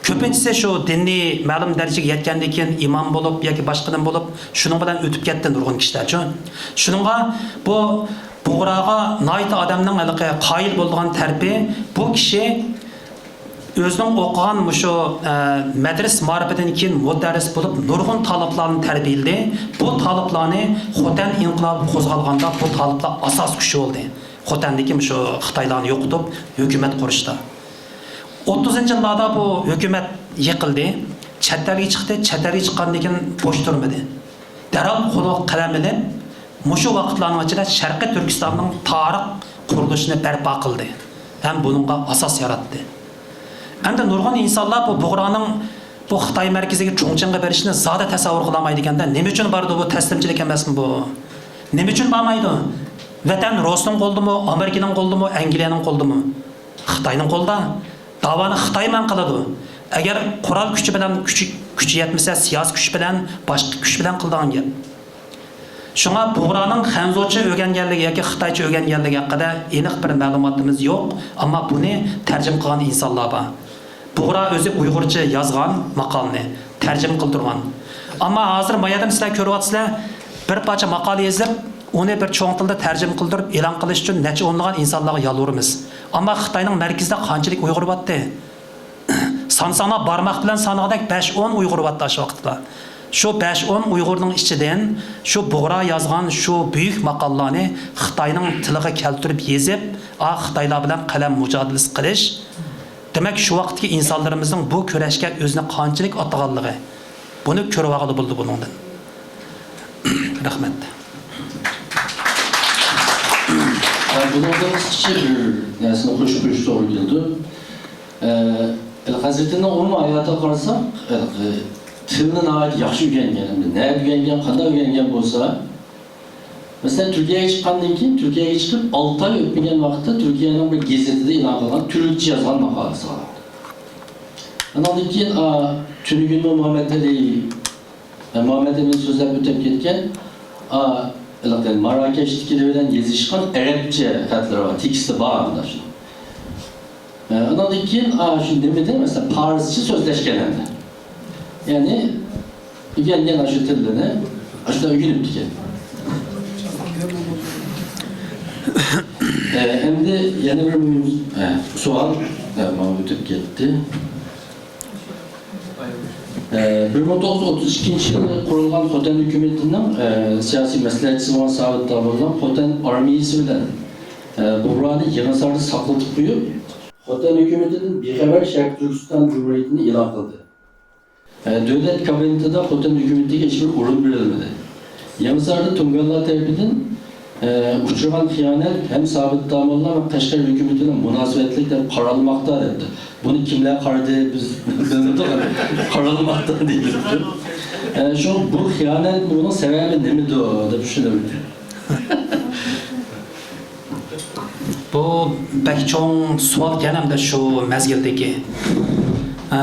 كۆپىنچىسى شۇ دىنىي مەلۇم دەرىجىگە يەتكەندىن كېيىن ئىمام بولۇپ ياكى باشقا نېمە بولۇپ، شۇنىڭ بىلەن ئۆتۈپ كەتتى نۇرغۇن كىشىلەرچۇ. شۇنىڭغا بۇ بۇغراغا ناھايىتى ئادەمنىڭ ھېلىقى قايىل بولىدىغان تەرىپى، بۇ كىشى ئۆزىنىڭ ئوقۇغان مۇشۇ، ئە، مەدرىسە مائارىپىدىن كېيىن مۇدەررىس بولۇپ، نۇرغۇن تالىپلارنى تەربىيەلىدى. بۇ تالىپلارنى خوتەن ئىنقىلابى قوزغالغاندا بۇ تالىپلار ئاساس كۈچ بولدى. خوتەندىكى مۇشۇ خىتايلارنى يوقىتىپ، ھۆكۈمەت قۇرۇشتا. ئوتتۇزىنچى يىللاردا بۇ ھۆكۈمەت يىقىلدى. چەت ئەلگە چىقتى. چەت ئەلگە چىققاندىن كېيىن بوش تۇرمىدى. دەرھال قولىغا قەلەم ئېلىپ، مۇشۇ ۋاقىتلارنىڭ ئىچىدە شەرقىي تۈركىستاننىڭ تارىخ قۇرۇلۇشىنى بەرپا قىلدى ھەم بۇنىڭغا ئاساس ياراتتى. ئەمدى نۇرغۇن ئىنسانلار بۇ بۇغرانىڭ بۇ خىتاي مەركىزىگە چۇڭچىڭغا بېرىشىنى زادى تەسەۋۋۇر قىلالمايدىكەن-دە، نېمە ئۈچۈن باردى بۇ تەسلىمچىلىك ئەمەسمۇ بۇ؟ نېمە ئۈچۈن بارمايدۇ؟ ۋەتەن روسنىڭ قولىدىمۇ، ئامېرىكىنىڭ قولىدىمۇ، ئەنگلىيەنىڭ قولىدىمۇ؟ خىتاينىڭ قولىدا. داۋانى خىتاي مەن قىلىدۇ. ئەگەر قورال كۈچى بىلەن، كۈچى، كۈچى يەتمىسە، سىياسىي كۈچ بىلەن، باشقا كۈچ بىلەن قىلىدىغان گەپ. شۇڭا بۇغرانىڭ خەنزۇچە ئۆگەنگەنلىكى ياكى خىتايچە ئۆگەنگەنلىكى ھەققىدە ئېنىق بىر مەلۇماتىمىز يوق، ئەمما بۇنى تەرجىمە قىلغان ئىنسانلار بار. بۇغرا ئۆزى ئۇيغۇرچە يازغان ماقالىنى تەرجىمە قىلدۇرغان. ئەمما ھازىر ما يەردىمۇ سىلەر كۆرۈۋاتىسىلەر، بىر پارچە ماقالە يېزىپ، ئۇنى بىر چوڭ تىلدا تەرجىمە قىلدۇرۇپ ئېلان قىلىش ئۈچۈن نەچچە ئونلىغان ئىنسانلارغا يالۋۇرىمىز. ئەمما خىتاينىڭ مەركىزىدە قانچىلىك ئۇيغۇر بارتتى؟ سانىساڭلار بارماق بىلەن سانىغۇدەك بەش ئون ئۇيغۇر بارتتى ئاشۇ ۋاقىتتا. شۇ بەش ئون ئۇيغۇرنىڭ ئىچىدىن شۇ بۇغرا يازغان شۇ بۈيۈك ماقالىلارنى خىتاينىڭ تىلىغا كەلتۈرۈپ يېزىپ، ئا، خىتايلار بىلەن قەلەم مۇجادىلىسى قىلىش، دېمەك، شۇ ۋاقىتتىكى ئىنسانلىرىمىزنىڭ بۇ كۈرەشكە ئۆزىنى قانچىلىك ئاتىغانلىقى، بۇنى كۆرۈۋالغىلى بولىدۇ بۇنىڭدىن. رەھمەت. ھە، بۇنىڭدا قىسقىچە بىر نەرسىنى قوشۇپ قويۇش توغرا كېلىدۇ. ئە، ھېلىقى ھەزرىتىمنىڭ ئومۇمىي ھاياتىغا قارىساق، ھېلىقى تىلنى ناھايىتى ياخشى ئۆگەنگەن، ئەمدى نەدە ئۆگەنگەن، قانداق ئۆگەنگەن بولسا، مەسىلەن، تۈركىيەگە چىققاندىن كېيىن، تۈركىيەگە چىقىپ ئالتە ئاي ئۆتمىگەن ۋاقىتتا تۈركىيەنىڭ بىر گېزىتىدا ئېلان قىلغان تۈركچە يازغان ماقالىسى بار. ئانىڭدىن كېيىن، ئا، تۈنۈگۈنمۇ مۇھەممەد ئەلى، ئە، مۇھەممەد ئەمىن سۆزلەپ ئۆتۈپ كەتكەن، ئا، ھېلىقى ماراكەشتىكىلەر بىلەن يېزىشقان ئەرەبچە خەتلىرى بار، تېكىستى بار ئاندا شۇ. ئە، ئانىڭدىن كېيىن، ئا، شۇ نېمىدە، مەسىلەن، پارسچە سۆزلەشكەن ئەمدى. يەنى ئۆگەنگەن ئاشۇ تىللىرىنى ئاشۇنداق ئۆگىنىپتىكەن. ئە، ئەمدى يەنە بىر مۇھىم، ئە، سوئال، ئە، ماڭا ئۆتۈپ كەتتى. ئە، بىر مىڭ توققۇز يۈز ئوتتۇز ئىككىنچى يىلى قۇرۇلغان خوتەن ھۆكۈمىتىنىڭ، ئە، سىياسىي مەسلىھەتچىسى بولغان سابىت داموللام خوتەن ئارمىيىسى بىلەن، ئە، بۇغرانى يېڭىساردا ساقلىتىپ قويۇپ، خوتەن ھۆكۈمىتىدىن بىخەۋەر شەرقىي تۈركىستان جۇمھۇرىيىتىنى ئېلان قىلدى. ئە، دۆلەت كابىنېتىدا خوتەن ھۆكۈمىتىگە ھېچبىر ئورۇن بېرىلمىدى. يېڭىساردا تۇڭگانلار تەرىپىدىن، ئە، ئۇچرىغان خىيانەت ھەم سابىت داموللا ۋە قەشقەر ھۆكۈمىتى بىلەن مۇناسىۋەتلىك دەپ قارالماقتا، دەپتۇ. بۇنى كىملەر قارىدى، بىز بىلمىدۇق. قارالماقتا دېيىلىپتۇ. ئە، شۇ بۇ خىيانەت، بۇنىڭ سەۋەبى نېمىدۇ، دەپ چۈشىنەلمىدىم. بۇ بەك چوڭ سوئالكەن ئەمدى شۇ مەزگىلدىكى. ئە،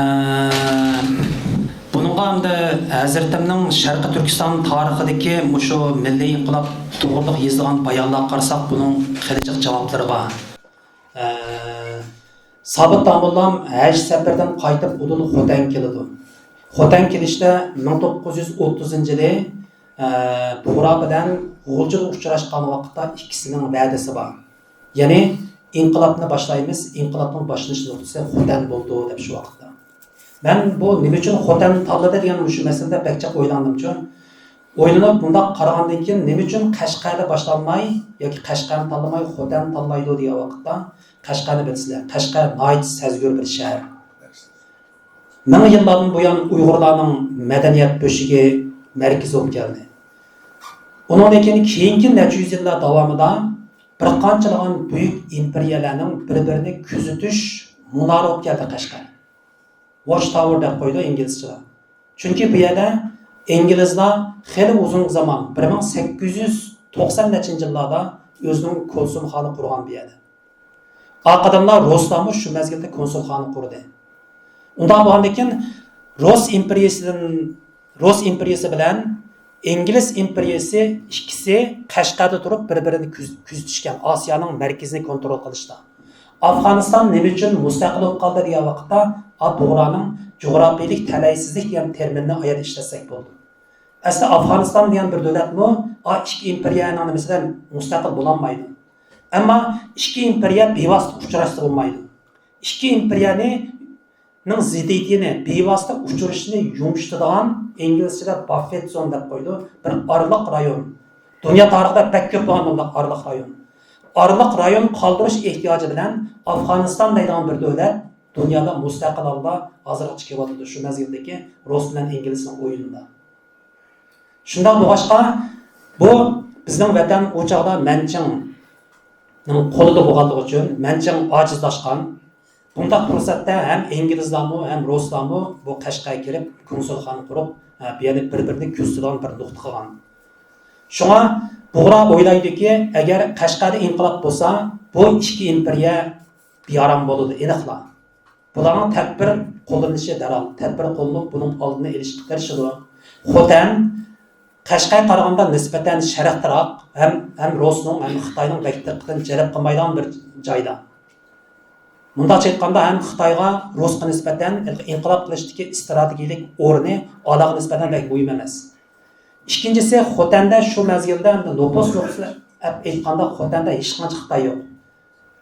بۇنىڭغا ئەمدى ھەزرىتىمنىڭ شەرقىي تۈركىستان تارىخىدىكى مۇشۇ مىللىي ئىنقىلاب توغرىلىق يېزىلغان بايانلارغا قارىساق، بۇنىڭ خېلى جىق جاۋابلىرى بار. ئە، سابىت داموللام ھەج سەپىرىدىن قايتىپ ئۇدۇل خوتەن كېلىدۇ. خوتەن كېلىشتە مىڭ توققۇز يۈز ئوتتۇزىنچى يىلى، ئە، بۇغرا بىلەن غۇلجىدا ئۇچراشقان ۋاقىتتا ئىككىسىنىڭ ۋەدىسى بار. يەنى ئىنقىلابنى باشلايمىز، ئىنقىلابنىڭ باشلىنىش نۇقتىسى خوتەن بولىدۇ دەپ شۇ ۋاقىتتا. مەن بۇ نېمە ئۈچۈن خوتەن تاللىدى دېگەن مۇشۇ مەسىلىدە بەك جىق ئويلاندىمچۇ. ئويلىنىپ مۇنداق قارىغاندىن كېيىن، نېمە ئۈچۈن قەشقەردە باشلانماي ياكى قەشقەرنى تاللىماي خوتەن تاللايدۇ دېگەن ۋاقىتتا، قەشقەرنى بىلىسىلەر. قەشقەر ناھايىتى سەزگۈر بىر شەھەر. مىڭ يىللاردىن بۇيان ئۇيغۇرلارنىڭ مەدەنىيەت بۆشۈكى، مەركىزى بولۇپ كەلدى. ئۇنىڭدىن كېيىن كېيىنكى نەچچە يۈز يىللار داۋامىدا بىر قانچىلىغان بۈيۈك ئىمپېرىيەلەرنىڭ بىر-بىرىنى كۆزىتىش مۇنارى بولۇپ كەلدى قەشقەر. ۋاتچ تاۋېر دەپ قويىدۇ ئىنگلىزچىلار. چۈنكى بۇ يەردە ئىنگلىزلار خېلى ئۇزۇن زامان، بىر مىڭ سەككىز يۈز توقسان نەچچىنچى يىللاردا ئۆزىنىڭ كونسۇلخانا قۇرغان بۇ يەردە. ئارقىدىنلا رۇسلارمۇ شۇ مەزگىلدە كونسۇلخانا قۇردى. ئۇنداق بولغاندىكىن، رۇس ئىمپېرىيىسىدىن، رۇس ئىمپېرىيىسى بىلەن ئىنگلىز ئىمپېرىيىسى ئىككىسى قەشقەردە تۇرۇپ بىر-بىرىنى كۆز-، كۆزىتىشكەن، ئاسىيانىڭ مەركىزىنى كونترول قىلىشتا. ئافغانىستان نېمە ئۈچۈن مۇستەقىل بولۇپ قالدى دېگەن ۋاقىتتا، ئا، بۇغرانىڭ جۇغراپىيىلىك تەلەيسىزلىك دېگەن تېرمىننى ئايەت ئىشلەتسەك بولىدۇ. ئەسلى ئافغانىستان دېگەن بىر دۆلەتمۇ، ئا، ئىككى ئىمپېرىيەنىڭ نېمىسى بىلەن مۇستەقىل بولالمايدۇ. ئەمما ئىككى ئىمپېرىيە بىۋاسىتە ئۇچراشسا بولمايدۇ. ئىككى ئىمپېرىيەنى نىڭ زىددىيىتىنى، بىۋاسىتە ئۇچرىشىشىنى يۇمشىتىدىغان، ئىنگلىزچىدە باففېت زون دەپ قويىدۇ، بىر ئارىلىق رايون. دۇنيا تارىخىدا بەك كۆپ بولغان بۇنداق ئارىلىق رايون. ئارىلىق رايون قالدۇرۇش ئېھتىياجى بىلەن ئافغانىستان دەيدىغان بىر دۆلەت دۇنيادا مۇستەقىل ھالدا ھازىرغىچە كېلىۋاتىدۇ، شۇ مەزگىلدىكى رۇس بىلەن ئىنگلىزنىڭ ئويۇنىدا. شۇنداق بولغاچقا، بۇ بىزنىڭ ۋەتەن ئۇ چاغدا مەنچىڭنىڭ قولىدا بولغانلىقى ئۈچۈن، مەنچىڭ ئاجىزلاشقان. بۇنداق پۇرسەتتە ھەم ئىنگلىزلارمۇ، ھەم رۇسلارمۇ بۇ قەشقەرگە كېلىپ، كونسۇلخانا قۇرۇپ، ئە، بۇ يەرنى بىر-بىرىنى كۆزىتىدىغان بىر نۇقتا قىلغان. شۇڭا بۇغرا ئويلايدۇكى، ئەگەر قەشقەردە ئىنقىلاب بولسا، بۇ ئىككى ئىمپېرىيە بىئارام بولىدۇ، ئېنىقلا. بۇلارنىڭ تەدبىر قوللىنىشى دەرھال، تەدبىر قوللىنىپ، بۇنىڭ ئالدىنى ئېلىشقا تىرىشىدۇ. خوتەن قەشقەرگە قارىغاندا نىسبەتەن شەرقتىراق، ھەم، ھەم رۇسنىڭ، ھەم خىتاينىڭ بەك دىققىتىنى جەلپ قىلمايدىغان بىر جايدا. مۇنداقچە ئېيتقاندا، ھەم خىتايغا، رۇسقا نىسبەتەن ئىنقىلاب قىلىشتىكى ئىستراتېگىيىلىك ئورنى ئالاغا نىسبەتەن بەك مۇھىم ئەمەس. ئىككىنچىسى، خوتەندە شۇ مەزگىلدە ئەمدى نوپۇس نۇقتىسى ئېيتقاندا، خوتەندە ھېچقانچە خىتاي يوق.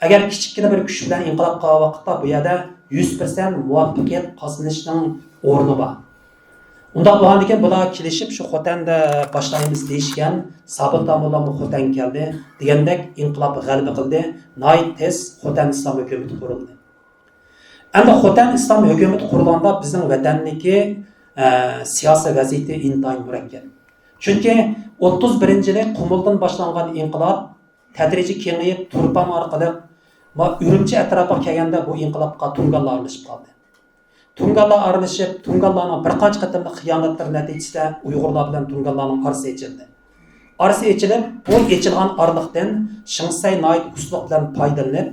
ئەگەر كىچىككىنە بىر كۈچ بىلەن ئىنقىلاب قىلغان ۋاقىتتا، بۇ يەردە يۈز پىرسەنت مۇۋەپپەقىيەت قازىنىشنىڭ ئورنى بار. ئۇنداق بولغاندىكىن، بۇلار كېلىشىپ شۇ خوتەندە باشلايمىز دېيىشكەن، سابىت داموللاممۇ خوتەنگە كەلدى دېگەندەك، ئىنقىلاب غەلىبە قىلدى. ناھايىتى تېز خوتەن ئىسلام ھۆكۈمىتى قۇرۇلدى. ئەمدى خوتەن ئىسلام ھۆكۈمىتى قۇرۇلغاندا بىزنىڭ ۋەتەننىڭكى، ئە، سىياسىي ۋەزىيىتى ئىنتايىن مۇرەككەپ. چۈنكى ئوتتۇز بىرىنچى يىلى قۇمۇلدىن باشلانغان ئىنقىلاب تەدرىجىي كېڭىيىپ، تۇرپان ئارقىلىق، ما، ئۈرۈمچى ئەتراپىغا كەلگەندە، بۇ ئىنقىلابقا تۇڭگانلار ئارىلىشىپ قالدى. تۇڭگانلار ئارىلىشىپ، تۇڭگانلارنىڭ بىر قانچە قېتىملىق خىيانەتلىرى نەتىجىسىدە ئۇيغۇرلار بىلەن تۇڭگانلارنىڭ ئارىسى ئېچىلدى. ئارىسى ئېچىلىپ، بۇ ئېچىلغان ئارىلىقتىن شېڭ سەي ناھايىتى ئۇستىلىق بىلەن پايدىلىنىپ،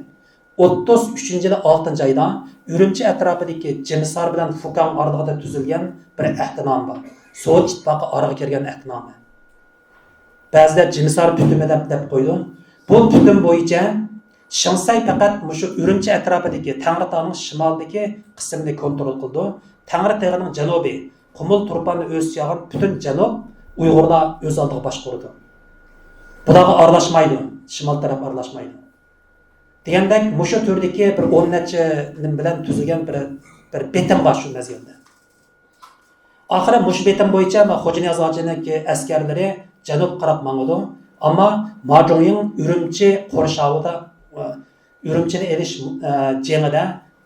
ئوتتۇز ئۈچىنچى يىلى ئالتىنچى ئايدا ئۈرۈمچى ئەتراپىدىكى جىمىسار بىلەن فۇكاڭ ئارىلىقىدا تۈزۈلگەن بىر ئەھدىنامە بار. سوۋېت ئىتتىپاقى ئارىغا كىرگەن ئەھدىنامە. بەزىلەر جىمىسار پۈتۈمى دەپ، دەپ قويىدۇ. بۇ پۈتۈم بويىچە شېڭ سەي پەقەت مۇشۇ ئۈرۈمچى ئەتراپىدىكى تەڭرىتاغنىڭ شىمالدىكى قىسمىنى كونترول قىلىدۇ. تەڭرىتېغىنىڭ جەنۇبى، قۇمۇل تۇرپاننى ئۆز ئىچىگە ئالغان پۈتۈن جەنۇب ئۇيغۇرلار ئۆز ئالدىغا باشقۇرىدۇ. بۇلارغا ئارىلاشمايدۇ، شىمال تەرەپ ئارىلاشمايدۇ. دېگەندەك، مۇشۇ تۈردىكى بىر ئون نەچچە نېمە بىلەن تۈزۈلگەن بىر، بىر بېتىم بار شۇ مەزگىلدە. ئاخىرى مۇشۇ بېتىم بويىچە ما خوجانىياز ھاجىنىڭكى ئەسكەرلىرى جەنۇبقا قاراپ ماڭىدۇ. ئەمما ما جۇڭيىڭ ئۈرۈمچى قورشاۋىدا، ئۈرۈمچىنى ئېلىش، ئە، جېڭىدە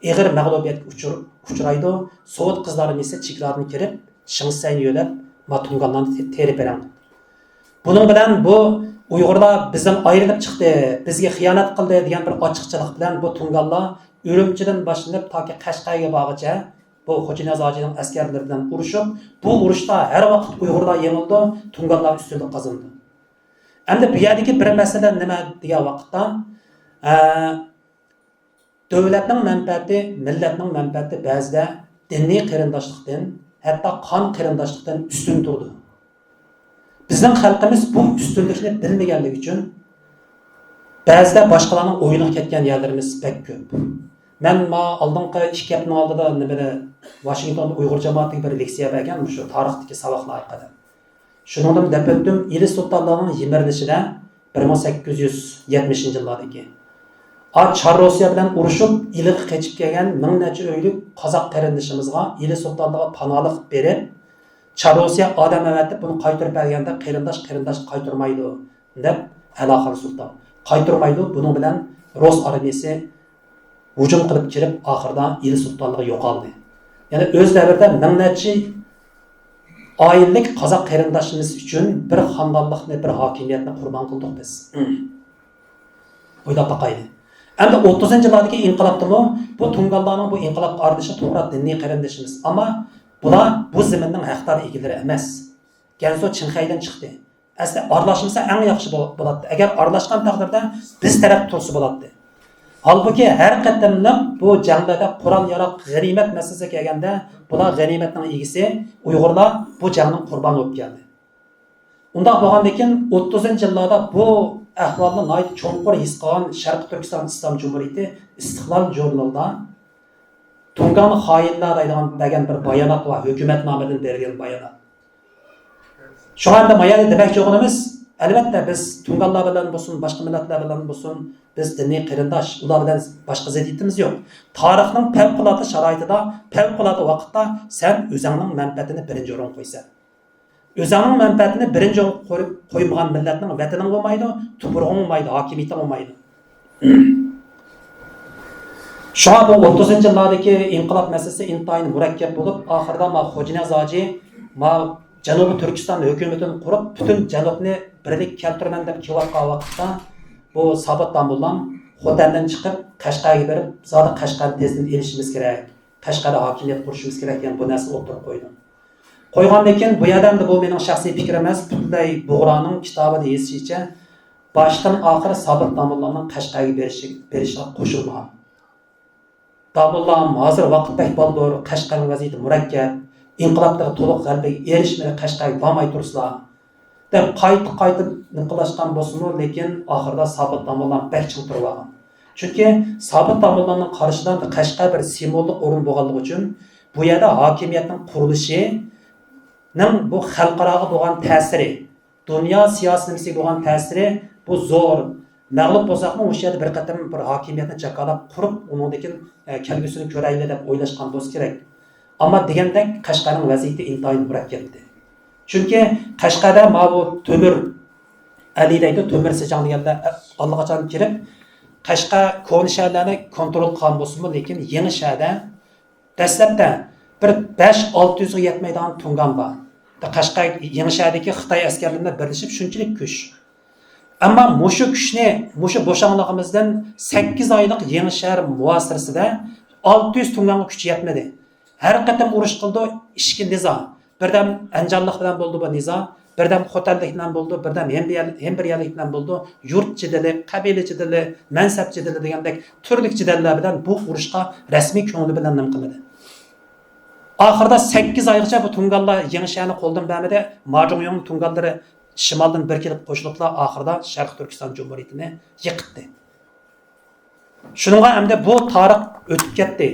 ئېغىر مەغلۇبىيەتكە ئۇچۇر-، ئۇچرايدۇ. سوۋېت قىزىل ئارمىيىسى چېگرادىن كىرىپ، شېڭ سەينى يۆلەپ، ما تۇڭگانلارنى تېرىپ بېرىڭ. بۇنىڭ بىلەن بۇ ئۇيغۇرلار بىزدىن ئايرىلىپ چىقتى، بىزگە خىيانەت قىلدى دېگەن بىر ئاچچىقچىلىق بىلەن بۇ تۇڭگانلار ئۈرۈمچىدىن باشلىنىپ تاكى قەشقەرگە بارغىچە بۇ خوجانىياز ھاجىنىڭ ئەسكەرلىرى بىلەن ئۇرۇشۇپ، بۇ ئۇرۇشتا ھەر ۋاقىت ئۇيغۇرلار يېڭىلىدۇ، تۇڭگانلار ئۈستۈنلۈك قازىنىدۇ. ئەمدى بۇ يەردىكى بىر مەسىلە نېمە دېگەن ۋاقىتتا، ئە، دۆلەتنىڭ مەنپەئەتى، مىللەتنىڭ مەنپەئەتى بەزىدە دىنىي قېرىنداشلىقتىن، ھەتتا قان قېرىنداشلىقتىن ئۈستۈن تۇرىدۇ. بىزنىڭ خەلقىمىز بۇ ئۈستۈنلۈكنى بىلمىگەنلىكى ئۈچۈن، بەزىدە باشقىلارنىڭ ئويۇنىغا كەتكەن يەرلىرىمىز بەك كۆپ. مەن ما ئالدىنقى ئىككى ھەپتىنىڭ ئالدىدا نېمىدە، ۋاشىنگتوندا ئۇيغۇر جامائىتىگە بىر لېكسىيە بەرگەن، مۇشۇ تارىختىكى ساۋاقلار ھەققىدە. شۇنىڭدىن دەپ ئۆتتۈم، ئىلى سۇلتانلارنىڭ يىمىرىلىشىدە بىر مىڭ سەككىز يۈز يەتمىشىنچى يىللاردىكى، ئا، چار روسىيە بىلەن ئۇرۇشۇپ، ئىلىغا قېچىپ كەلگەن مىڭ نەچچە ئۆيلۈك قازاق قېرىندىشىمىزغا ئىلى سۇلتانلىرىغا پاناھلىق بېرىپ، چار روسىيە ئادەم ئەۋەتىپ، بۇنى قايتۇرۇپ بەرگەندە، قېرىنداش قېرىنداشقا قايتۇرمايدۇ، دەپ ئەلاخان سۇلتان. قايتۇرمايدۇ، بۇنىڭ بىلەن رۇس ئارمىيىسى ھۇجۇم قىلىپ كىرىپ، ئاخىرىدا ئىلى سۇلتانلىقى يوقالدى. يەنى ئۆز دەۋرىدە مىڭ نەچچە ئائىلىلىك قازاق قېرىنداشلىرىمىز ئۈچۈن بىر خاندانلىقنى، بىر ھاكىمىيەتنى قۇربان قىلدۇق بىز. ئويلاپ باقايلى. ئەمدى ئوتتۇزىنچى يىللاردىكى ئىنقىلابتىمۇ بۇ تۇڭگانلارنىڭ بۇ ئىنقىلابقا ئارىلىشىپ توغرا دىنىي قېرىندىشىمىز. ئەمما بۇلار بۇ زېمىننىڭ ھەقدار ئىگىلىرى ئەمەس. گەنزۇ چىڭخەيدىن چىقتى. ئەسلى ئارىلاشمىسا ئەڭ ياخشى بول-، بولاتتى. ئەگەر ئارىلاشقان تەقدىردە بىز تەرەپ تۇرسا بولاتتى. ھالبۇكى، ھەر قېتىملىق بۇ جەڭلەردە قورال-ياراغ، غەنىيمەت مەسىلىسىگە كەلگەندە، بۇلار غەنىيمەتنىڭ ئىگىسى، ئۇيغۇرلار بۇ جەڭنىڭ قۇربانى بولۇپ كەلدى. ئۇنداق بولغاندىكىن، ئوتتۇزىنچى يىللاردا بۇ ئەھۋالنى ناھايىتى چوڭقۇر ھېس قىلغان شەرقىي تۈركىستان ئىسلام جۇمھۇرىيىتى ئىستىقلال ژۇرنىلىدا تۇڭگاننى خائىنلار دەيدىغان، دېگەن بىر بايانات بار، ھۆكۈمەت نامىدىن بېرىلگەن بايانات. شۇڭا ئەمدى ما يەردە دېمەكچى بولغىنىمىز، ئەلۋەتتە، بىز تۇڭگانلار بىلەن بولسۇن، باشقا مىللەتلەر بىلەن بولسۇن، بىز دىنىي قېرىنداش، ئۇلار بىلەن باشقا زىددىيىتىمىز يوق. تارىخنىڭ پەۋقۇلئاددە شارائىتىدا، پەۋقۇلئاددە ۋاقىتتا سەن ئۆزۈڭنىڭ مەنپەئەتىنى بىرىنچى ئورۇنغا قويىسەن. ئۆزۈڭنىڭ مەنپەئەتىنى بىرىنچى ئورۇنغا قوي-، قويمىغان مىللەتنىڭ ۋەتىنىڭ بولمايدۇ، تۇپرىقىڭ بولمايدۇ، ھاكىمىيىتىڭ بولمايدۇ. شۇڭا بۇ ئوتتۇزىنچى يىللاردىكى ئىنقىلاب مەسىلىسى ئىنتايىن مۇرەككەپ بولۇپ، ئاخىرىدا ما خوجانىياز ھاجى ما جەنۇبىي تۈركىستان ھۆكۈمىتىنى قۇرۇپ، پۈتۈن جەنۇبنى بىرلىككە كەلتۈرىمەن دەپ كېلىۋاتقان ۋاقىتتا، بۇ سابىت داموللام خوتەندىن چىقىپ، قەشقەرگە بېرىپ، زادى قەشقەرنى تېزدىن ئېلىشىمىز كېرەك، قەشقەردە ھاكىمىيەت قۇرۇشىمىز كېرەك دېگەن بۇ نەرسىنى ئوتتۇرىغا قويدى. قويغاندىن كېيىن، بۇ يەردە ئەمدى بۇ مېنىڭ شەخسىي پىكرىم ئەمەس، پۈتۈنلەي بۇغرانىڭ كىتابىدا يېزىشىچە، باشتىن ئاخىر سابىت داموللامنىڭ قەشقەرگە بېرىشى، بېرىشىغا قوشۇلمىغان. داموللام، ھازىر ۋاقىت بەك بالدۇر، قەشقەرنىڭ ۋەزىيىتى مۇرەككەپ، ئىنقىلابتىغا تولۇق غەلىبىگە ئېرىشمىدى، قەشقەرگە بارماي تۇرسىلا، دەپ قايتا-قايتا نېمە قىلىشقان بولسىمۇ، لېكىن ئاخىرىدا سابىت داموللام بەك چىڭ تۇرۇۋالغان. چۈنكى سابىت داموللامنىڭ قارىشىدا قەشقەر بىر سىمۋوللۇق ئورۇن بولغانلىقى ئۈچۈن، بۇ يەردە ھاكىمىيەتنىڭ قۇرۇلۇشىنىڭ بۇ خەلقئاراغا بولغان تەسىرى، دۇنيا سىياسىي نېمىسىگە بولغان تەسىرى بۇ زور. مەغلۇپ بولساقمۇ، مۇشۇ يەردە بىر قېتىم بىر ھاكىمىيەتنى جاكارلاپ قۇرۇپ، ئۇنىڭدىن كېيىن، ئە، كەلگۈسىنى كۆرەيلى دەپ ئويلاشقان بولسا كېرەك. ئەمما دېگەندەك، قەشقەرنىڭ ۋەزىيىتى ئىنتايىن مۇرەككەپتى. چۈنكى قەشقەردە ماۋۇ تۆمۈر ئەلى دەيدۇ، تۆمۈر سىجاڭ دېگەندە ئاللىقاچان كىرىپ، قەشقەر كونا شەھەرلەرنى كونترول قىلغان بولسىمۇ، لېكىن يېڭى شەھەردە دەسلەپتە بىر بەش ئالتە يۈزگە يەتمەيدىغان تۇڭگان بار. قەشقەر يېڭىشەھەردىكى خىتاي ئەسكەرلىرى بىلەن بىرلىشىپ شۇنچىلىك كۈچ. ئەمما مۇشۇ كۈچنى، مۇشۇ بوشاڭلىقىمىزدىن سەككىز ئايلىق يېڭىشەھەر مۇھاسىرىسىدە ئالتە يۈز تۇڭگانغا كۈچ يەتمىدى. ھەر قېتىم ئۇرۇش قىلىدۇ، ئىچكى نىزا. بىردەم ئەنجانلىق بىلەن بولىدۇ بۇ نىزا، بىردەم خوتەنلىك بىلەن بولىدۇ، بىردەم ھېمبىيەل-، ھېمبىرىيەلىك بىلەن بولىدۇ. يۇرت جېدىلى، قەبىلە جېدىلى، مەنسەپ جېدىلى دېگەندەك تۈرلۈك جېدەللەر بىلەن بۇ ئۇرۇشقا رەسمىي كۆڭلى بىلەن نېمە قىلمىدى. ئاخىرىدا سەككىز ئايغىچە بۇ تۇڭگانلار يېڭى شەھەرنى قولدىن بەرمىدى. ما جۇڭيۇڭ تۇڭگانلىرى شىمالدىن بىر كېلىپ قوشۇلۇپلا ئاخىرىدا شەرقىي تۈركىستان جۇمھۇرىيىتىنى يىقىتتى. شۇنىڭغا ئەمدى بۇ تارىخ ئۆتۈپ كەتتى.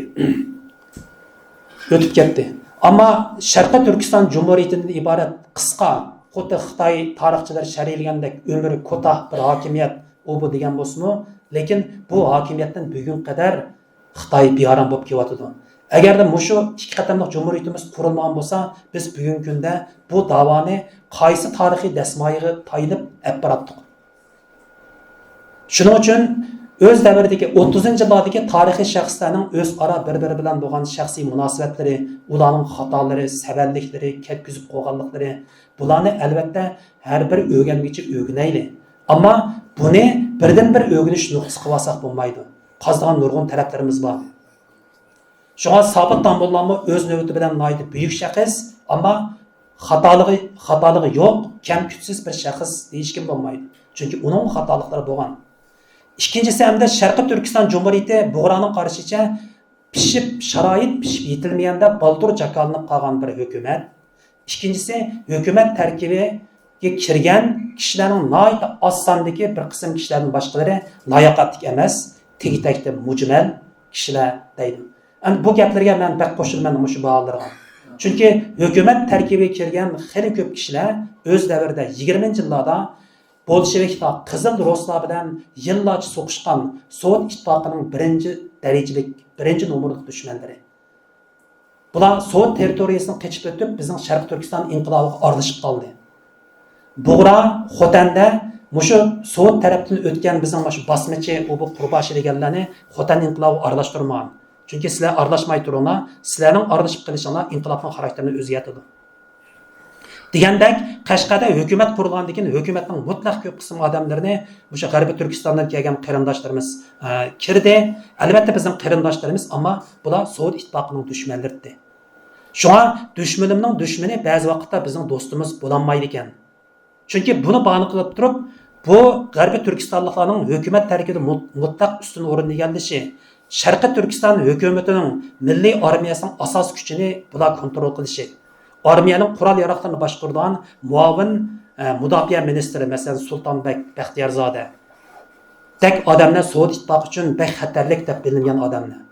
ئۆتۈپ كەتتى. ئەمما شەرقىي تۈركىستان جۇمھۇرىيىتىدىن ئىبارەت قىسقا، خۇددى خىتاي تارىخچىلىرى شەرھلىگەندەك ئۆمرى كوتاھ بىر ھاكىمىيەت ئۇ بۇ دېگەن بولسىمۇ، لېكىن بۇ ھاكىمىيەتتىن بۈگۈنگە قەدەر خىتاي بىئارام بولۇپ كېلىۋاتىدۇ. ئەگەردە مۇشۇ ئىككى قېتىملىق جۇمھۇرىيىتىمىز قۇرۇلمىغان بولسا، بىز بۈگۈنكى كۈندە بۇ داۋانى قايسى تارىخىي دەسمايىغا تايىنىپ ئەپ باراتتۇق؟ شۇنىڭ ئۈچۈن ئۆز دەۋرىدىكى ئوتتۇزىنچى يىللاردىكى تارىخىي شەخسلەرنىڭ ئۆزئارا بىر-بىرى بىلەن بولغان شەخسىي مۇناسىۋەتلىرى، ئۇلارنىڭ خاتالىرى، سەۋەنلىكلىرى، كەتكۈزۈپ قويغانلىقلىرى، بۇلارنى ئەلۋەتتە ھەر بىر ئۆگەنگۈچى ئۆگىنەيلى. ئەمما بۇنى بىردىنبىر ئۆگىنىش نۇقتىسى قىلىۋالساق بولمايدۇ. قازىدىغان نۇرغۇن تەرەپلىرىمىز بار. شۇڭا سابىت داموللاممۇ ئۆز نۆۋىتى بىلەن ناھايىتى بۈيۈك شەخس، ئەمما خاتالىقى، خاتالىقى يوق، كەم-كۈتسىز بىر شەخس دېيىشكىمۇ بولمايدۇ. چۈنكى ئۇنىڭمۇ خاتالىقلىرى بولغان. ئىككىنچىسى، ئەمدى شەرقىي تۈركىستان جۇمھۇرىيىتى بۇغرانىڭ قارىشىچە پىشىپ، شارائىت پىشىپ يېتىلمىگەندە بالدۇر جاكارلىنىپ قالغان بىر ھۆكۈمەت. ئىككىنچىسى، ھۆكۈمەت تەركىبىگە كىرگەن كىشىلەرنىڭ ناھايىتى ئاز ساندىكى بىر قىسىم كىشىلەردىن باشقىلىرى لاياقەتلىك ئەمەس، تېگى-تەكتى مۇجمەل كىشىلەر دەيدۇ. ئەمدى بۇ گەپلەرگە مەن بەك قوشۇلىمەن مۇشۇ باھالىرىغا. چۈنكى ھۆكۈمەت تەركىبىگە كىرگەن خېلى كۆپ كىشىلەر ئۆز دەۋرىدە يىگىرمىنچى يىللاردا بولشېۋىكلار، قىزىل روسلار بىلەن يىللارچە سوقۇشقان سوۋېت ئىتتىپاقىنىڭ بىرىنچى دەرىجىلىك، بىرىنچى نومۇرلۇق دۈشمەنلىرى. بۇلار سوۋېت تېررىتورىيىسىدىن قېچىپ ئۆتۈپ، بىزنىڭ شەرقىي تۈركىستان ئىنقىلابىغا ئارىلىشىپ قالدى. بۇغرا، خوتەندە مۇشۇ سوۋېت تەرەپتىن ئۆتكەن بىزنىڭ مۇشۇ باسمىچى، ئۇ بۇ قۇرباشى دېگەنلەرنى خوتەن ئىنقىلابىغا ئارىلاشتۇرمىغان. چۈنكى سىلەر ئارىلاشماي تۇرۇڭلار، سىلەرنىڭ ئارىلىشىپ قېلىشىڭلار ئىنقىلابنىڭ خاراكتېرىنى ئۆزگەرتىدۇ. دېگەندەك، قەشقەردە ھۆكۈمەت قۇرۇلغاندىن كېيىن ھۆكۈمەتنىڭ مۇتلەق كۆپ قىسىم ئادەملىرىنى مۇشۇ غەربىي تۈركىستاندىن كەلگەن قېرىنداشلىرىمىز، ئە، كىردى. ئەلۋەتتە، بىزنىڭ قېرىنداشلىرىمىز، ئەمما بۇلار سوۋېت ئىتتىپاقىنىڭ دۈشمەنلىرىدى. شۇڭا دۈشمىنىمنىڭ دۈشمىنى بەزى ۋاقىتتا بىزنىڭ دوستىمىز بولالمايدىكەن. چۈنكى بۇنى باھانە قىلىپ تۇرۇپ، بۇ غەربىي تۈركىستانلىقلارنىڭ ھۆكۈمەت تەركىبىدە مۇت-، مۇتلەق ئۈستۈن ئورۇننى ئىگىلىشى، شەرقىي تۈركىستان ھۆكۈمىتىنىڭ مىللىي ئارمىيەسىنىڭ ئاساسىي كۈچىنى بۇلار كونترول قىلىشى، ئارمىيەنىڭ قورال-ياراغلىرىنى باشقۇرىدىغان مۇئاۋىن، ئە، مۇداپىئە مىنىستىرى، مەسىلەن، سۇلتانبەك بەختىيارزادە دەك ئادەملەر سوۋېت ئىتتىپاقى ئۈچۈن بەك خەتەرلىك دەپ بىلىنگەن ئادەملەر.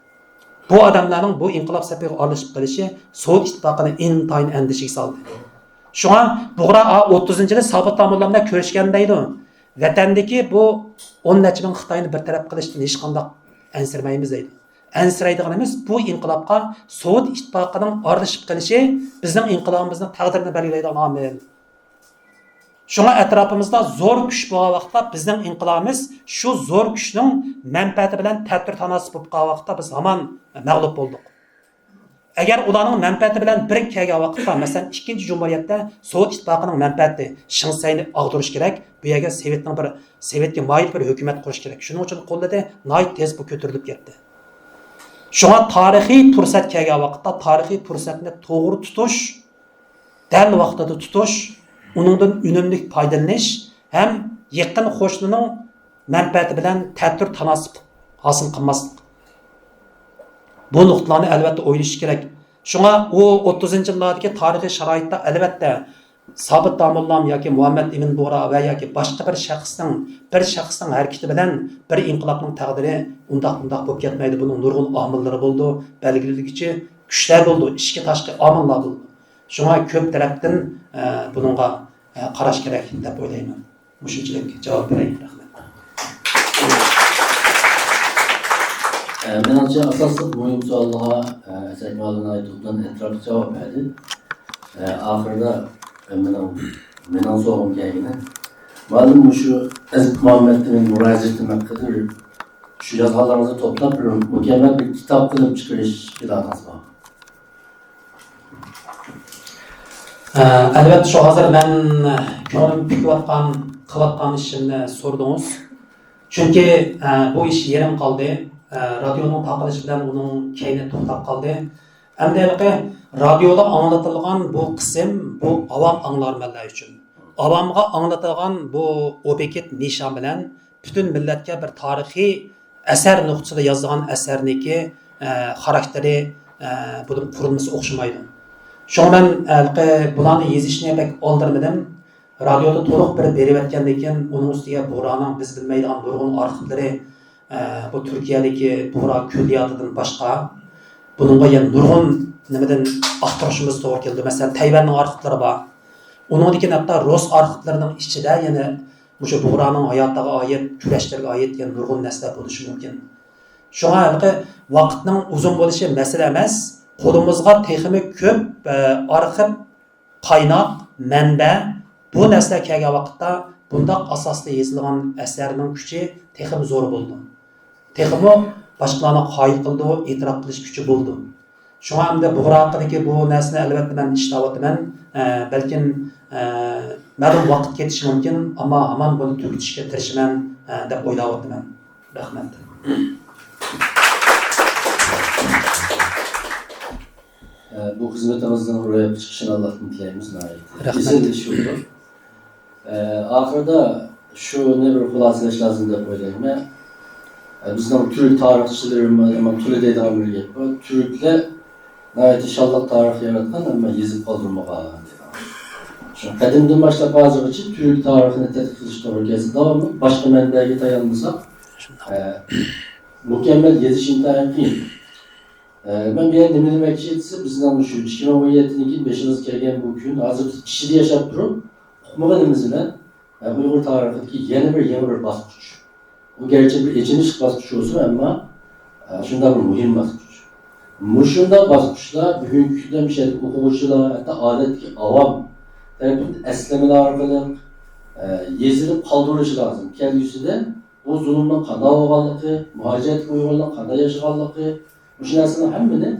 بۇ ئادەملەرنىڭ بۇ ئىنقىلاب سېپىگە ئارىلىشىپ قېلىشى سوۋېت ئىتتىپاقىنى ئىنتايىن ئەندىشىگە سالدى. شۇڭا بۇغرا ئا-، ئوتتۇزىنچى يىلى سابىت داموللام بىلەن كۆرۈشكەن دەيدۇ. ۋەتەندىكى بۇ ئون نەچچە مىڭ خىتاينى بىر تەرەپ قىلىشتىن ھېچقانداق ئەنسىرىمەيمىز دەيدۇ. ئەنسىرەيدىغىنىمىز بۇ ئىنقىلابقا سوۋېت ئىتتىپاقىنىڭ ئارىلىشىپ قېلىشى بىزنىڭ ئىنقىلابىمىزنىڭ تەقدىرىنى بەلگىلەيدىغان ئامىل. شۇڭا ئەتراپىمىزدا زور كۈچ بولغان ۋاقىتتا بىزنىڭ ئىنقىلابىمىز شۇ زور كۈچنىڭ مەنپەئەتى بىلەن تەتۈر تاناسىپ بولۇپ قالغان ۋاقىتتا بىز ھامان مەغلۇپ بولدۇق. ئەگەر ئۇلارنىڭ مەنپەئەتى بىلەن بىر كەلگەن ۋاقىتتا، مەسىلەن، ئىككىنچى جۇمھۇرىيەتتە سوۋېت ئىتتىپاقىنىڭ مەنپەئەتى، شېڭ سەينى ئاغدۇرۇش كېرەك، بۇ يەرگە سوۋېتنىڭ بىر، سوۋېتكە مايىل بىر ھۆكۈمەت قۇرۇش كېرەك. شۇنىڭ ئۈچۈن قوللىدى، ناھايىتى تېز بۇ كۆتۈرۈلۈپ كەتتى. شۇڭا تارىخىي پۇرسەت كەلگەن ۋاقىتتا تارىخىي پۇرسەتنى توغرا تۇتۇش، دەل ۋاقتىدا تۇتۇش، ئۇنىڭدىن ئۈنۈملۈك پايدىلىنىش ھەم يېقىن قوشنىنىڭ مەنپەئەتى بىلەن تەتۈر تاناسىپ ھاسىل قىلماسلىق. بۇ نۇقتىلارنى ئەلۋەتتە ئويلىشىش كېرەك. شۇڭا ئۇ ئوتتۇزىنچى يىللاردىكى تارىخىي شارائىتتا ئەلۋەتتە سابىت داموللام ياكى مۇھەممەد ئىمىن بۇغرا ۋە ياكى باشقا بىر شەخسنىڭ، بىر شەخسنىڭ ھەرىكىتى بىلەن بىر ئىنقىلابنىڭ تەقدىرى ئۇنداق، بۇنداق بولۇپ كەتمەيدۇ. بۇنىڭ نۇرغۇن ئامىللىرى بولىدۇ، بەلگىلىگۈچى كۈچلەر بولىدۇ، ئىچكى، تاشقى ئامىللار بولىدۇ. شۇڭا كۆپ تەرەپتىن، ئە، بۇنىڭغا، ئە، قاراش كېرەك دەپ ئويلايمەن. مۇشۇنچىلىك جاۋاب بېرەي. رەھمەت. ئە، مېنىڭچە، ئاساسلىق مۇھىم سوئالغا، ئە، ئەسەت مۇئەللىم ناھايىتى ئوبدان ئەتراپلىق جاۋاب بەردى. ئە، ئاخىرىدا، ئە، مېنىڭ، مېنىڭ سوئالىم كەلگىنى. مۇئەللىم، مۇشۇ ئەزىز مۇھەممەدنىڭ مۇراجىئىتىنى قىلىپ، شۇ يازغانلىرىڭىزنى توپلاپ، بىر مۇكەممەل بىر كىتاب قىلىپ چىقىرىش پىلانىڭىز بارمۇ؟ ئە، ئەلۋەتتە، شۇ ھازىر مەن كۆڭلۈم پۈكۈۋاتقان، قىلىۋاتقان ئىشىمنى سورىدىڭىز. چۈنكى، ئە، بۇ ئىش يېرىم قالدى. ئە، رادىيونىڭ تارقىلىشى بىلەن ئۇنىڭ كەينى توختاپ قالدى. ئەمدى ھېلىقى رادىيودا ئاڭلىتىلغان بۇ قىسىم، بۇ ئاۋام ئاڭلارمەنلەر ئۈچۈن. ئاۋامغا ئاڭلىتىلغان بۇ ئوبيېكت نىشان بىلەن پۈتۈن مىللەتكە بىر تارىخىي ئەسەر نۇقتىسىدا يازىدىغان ئەسەرنىڭكى، ئە، خاراكتېرى، ئە، بۇنىڭ قۇرۇلمىسى ئوخشىمايدۇ. شۇڭا مەن، ئە، ھېلىقى بۇلارنى يېزىشنى بەك ئالدىرىمىدىم. رادىيودا تولۇق بىر بېرىۋەتكەندىن كېيىن، ئۇنىڭ ئۈستىگە بۇغرانىڭ بىز بىلمەيدىغان نۇرغۇن ئارخىپلىرى، ئە، بۇ تۈركىيەدىكى بۇغرا كۈللىياتىدىن باشقا، بۇنىڭغا يەنە نۇرغۇن نېمىدىن ئاختۇرۇشىمىز توغرا كېلىدۇ. مەسىلەن، تەيۋەننىڭ ئارخىپلىرى بار. ئۇنىڭدىن كېيىن ھەتتا رۇس ئارخىپلىرىنىڭ ئىچىدە يەنە مۇشۇ بۇغرانىڭ ھاياتىغا ئائىت، كۈرەشلىرىگە ئائىت يەنە نۇرغۇن نەرسىلەر بولۇشى مۇمكىن. شۇڭا ھېلىقى ۋاقىتنىڭ ئۇزۇن بولۇشى مەسىلە ئەمەس، قولىمىزغا تېخىمۇ كۆپ، ئە، ئارخىپ، قايناق، مەنبە، بۇ نەرسىلەر كەلگەن ۋاقىتتا بۇنداق ئاساستا يېزىلغان ئەسەرنىڭ كۈچى تېخىمۇ زور بولىدۇ. تېخىمۇ باشقىلارنى قايىل قىلىدۇ، ئېتىراپ قىلىش كۈچى بولىدۇ. شۇڭا ئەمدى بۇغرا ھەققىدىكى بۇ نەرسىنى ئەلۋەتتە مەن ئىشلەۋاتىمەن. ئە، بەلكىم، ئە، مەلۇم ۋاقىت كېتىشى مۇمكىن، ئەمما ھامان بۇنى تۈگىتىشكە تىرىشىمەن، ئە، دەپ ئويلاۋاتىمەن. رەھمەت. ئە، بۇ خىزمىتىڭىزنىڭ روياپقا چىقىشىنى ئاللاھتىن تىلەيمىز. ناھايىتى رەھمەت. ئېسىل ئىش بولدى. ئە، ئاخىرىدا شۇنى بىر خۇلاسىلەش لازىم دەپ ئويلايمەن. ئە، بىزنىڭ تۈرك تارىخچىلىرىمىز، ئەمما تۈرك دەيدىغان بىر گەپ بار. تۈركلەر ناھايىتى شانلىق تارىخ ياراتقان، ئەمما يېزىپ قالدۇرمىغان دەيدىغان. شۇ قەدىمدىن باشلاپ ھازىرغىچە تۈرك تارىخىنى تەتقىق قىلىش توغرا كەلسە، داۋاملىق باشقا مەنبەگە تايانمىساق، ئە، مۇكەممەل يېزىش ئىنتايىن قىيىن. ئە، مەن بۇ يەردە نېمە دېمەكچى دېسە، بىزنىڭ شۇ ئىككى مىڭ ئون يەتتىدىن كېيىن بېشىمىزغا كەلگەن بۇ كۈن، ھازىر بىز ئىچىدە ياشاپ تۇرۇپ، ئۇقمىغىنىمىز بىلەن، ئە، ئۇيغۇر تارىخىدىكى يەنە بىر يېڭى بىر باسقۇچ. ئۇ گەرچە بىر ئېچىنىشلىق باسقۇچ بولسىمۇ، ئەمما، ئە، شۇنداق بىر مۇھىم باسقۇچ. مۇشۇنداق باسقۇچلار بۈگۈنكى كۈندە مۇشۇ يەردىكى ئوقۇغۇچىلار، ھەتتا ئادەتتىكى ئاۋام تەرىپىدىن ئەسلىمىلەر ئارقىلىق، ئە، يېزىلىپ قالدۇرۇلۇشى لازىم. كەلگۈسىدە بۇ زۇلۇمنىڭ قانداق بولغانلىقى، مۇھاجىرەتتىكى ئۇيغۇرلار قانداق ياشىغانلىقى، مۇشۇ نەرسىنىڭ ھەممىنى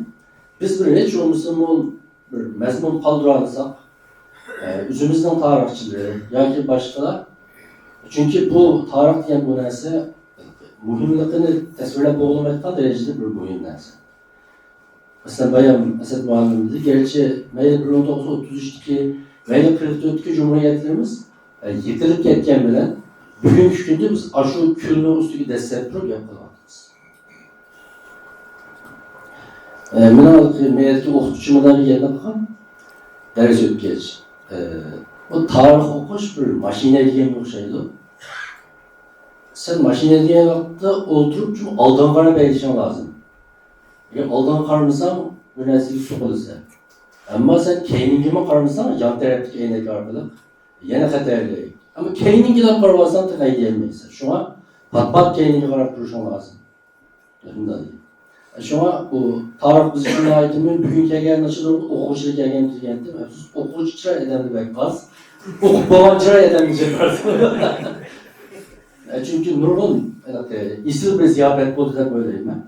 بىز بىر ھېچ بولمىسىمۇ بىر مەزمۇن قالدۇرالىساق، ئە، ئۆزىمىزنىڭ تارىخچىلىرى ياكى باشقىلار، چۈنكى بۇ تارىخ دېگەن بۇ نەرسە مۇھىملىقىنى تەسۋىرلەپ بولغىلىمايدىغان دەرىجىدە بىر مۇھىم نەرسە. مەسىلەن، بايام ئەسەت مۇئەللىم دېدى، گەرچە مەيلى بىر مىڭ توققۇز يۈز ئوتتۇز ئۈچتىكى، مەيلى قىرىق تۆتتىكى جۇمھۇرىيەتلىرىمىز، ئە، يىقىلىپ كەتكەن بىلەن، بۈگۈنكى كۈندە بىز ئاشۇ كۈلنىڭ ئۈستىگە دەسسەپ تۇرۇپ گەپ قىلىۋاتىمىز. ئە، مېنىڭ ھېلىقى مەيەتكە ئوقۇتقۇچىمدا بىر گەپنى قىلغان، دەرس ئۆتكەچ. ئە، بۇ تارىخ ئوقۇش بىر ماشىنا دېگەنگە ئوخشايدۇ. سەن ماشىنا دېگەن ۋاقىتتا ئولتۇرۇپ، شۇ ئالدىڭغا قاراپ ھەيدىشىڭ لازىم. ئەگەر ئالدىڭغا قارىمىساڭ، بىر نەرسىگە سوقۇلىسەن. ئەمما سەن كەينىڭگىمۇ قارىمىساڭ، يان تەرەپتىكى ئەينەك ئارقىلىق يەنە خەتەرلىك. ئەمما كەينىڭگىلا قارىۋالساڭ، تېخى ھەيدىيەلمەيسەن. شۇڭا پات-پات كەينىڭگە قاراپ تۇرۇشۇڭ لازىم. شۇنداق. شۇڭا بۇ تارىخ بىز ئۈچۈن ناھايىتى مۇھىم. بۈگۈن كەلگەن نەچچە نومۇر ئوقۇغۇچىلار كەلگەن دېگەنتىم. ئەپسۇس، ئوقۇغۇچى چىراي ئادەمدە بەك ئاز. ئوقۇپ بولغان چىراي ئادەمدە جىق بار. چۈنكى نۇرغۇن، ھېلىقى، ئېسىل بىر زىياپەت بولدى دەپ ئويلايمەن.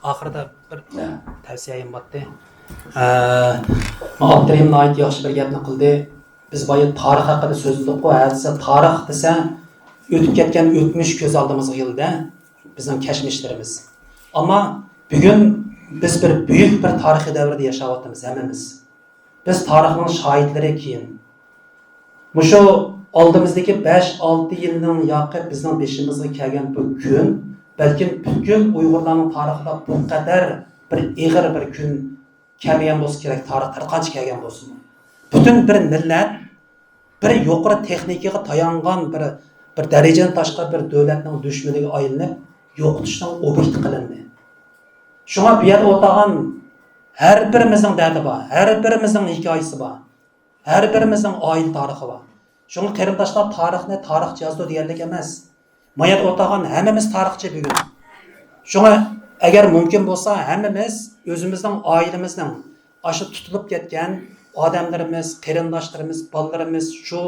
ئاخىرىدا بىر ھە. تەۋسىيەم بارتى. ئە، ئابدۇرېھىم ناھايىتى ياخشى بىر گەپنى قىلدى. بىز بايا تارىخ ھەققىدە سۆزلىدۇققۇ، ھە دېسە، تارىخ دېسە، ئۆتۈپ كەتكەن ئۆتمۈش كۆز ئالدىمىزغا كېلىدۇ، بىزنىڭ كەچمىشلىرىمىز. ئەمما بۈگۈن بىز بىر بۈيۈك بىر تارىخىي دەۋردە ياشاۋاتىمىز ھەممىمىز. بىز تارىخنىڭ شاھىتلىرى كېيىن. مۇشۇ ئالدىمىزدىكى بەش-ئالتە يىلنىڭ ياقى بىزنىڭ بېشىمىزغا كەلگەن بۇ كۈن، بەلكىم پۈتكۈل ئۇيغۇرلارنىڭ تارىخىدا بۇ قەدەر بىر ئېغىر بىر كۈن كەلمىگەن بولسا كېرەك، تارىختا ھەر قانچە كەلگەن بولسىمۇ. پۈتۈن بىر مىللەت بىر يۇقىرى تېخنىكىغا تايانغان بىر، بىر دەرىجىدىن تاشقىرى بىر دۆلەتنىڭ دۈشمىنىگە ئايلىنىپ، يوقىتىشنىڭ ئوبيېكتى قىلىندى. شۇڭا بۇ يەردە ئولتۇرغان ھەر بىرىمىزنىڭ دەردى بار، ھەر بىرىمىزنىڭ ھېكايىسى بار. ھەر بىرىمىزنىڭ ئائىلە تارىخى بار. شۇڭا قېرىنداشلار تارىخنى تارىخچى يازىدۇ دېگەنلىك ئەمەس. ما يەردە ئولتۇرغان ھەممىمىز تارىخچى بۈگۈن. شۇڭا ئەگەر مۇمكىن بولسا، ھەممىمىز ئۆزىمىزنىڭ، ئائىلىمىزنىڭ ئاشۇ تۇتۇلۇپ كەتكەن ئادەملىرىمىز، قېرىنداشلىرىمىز، بالىلىرىمىز، شۇ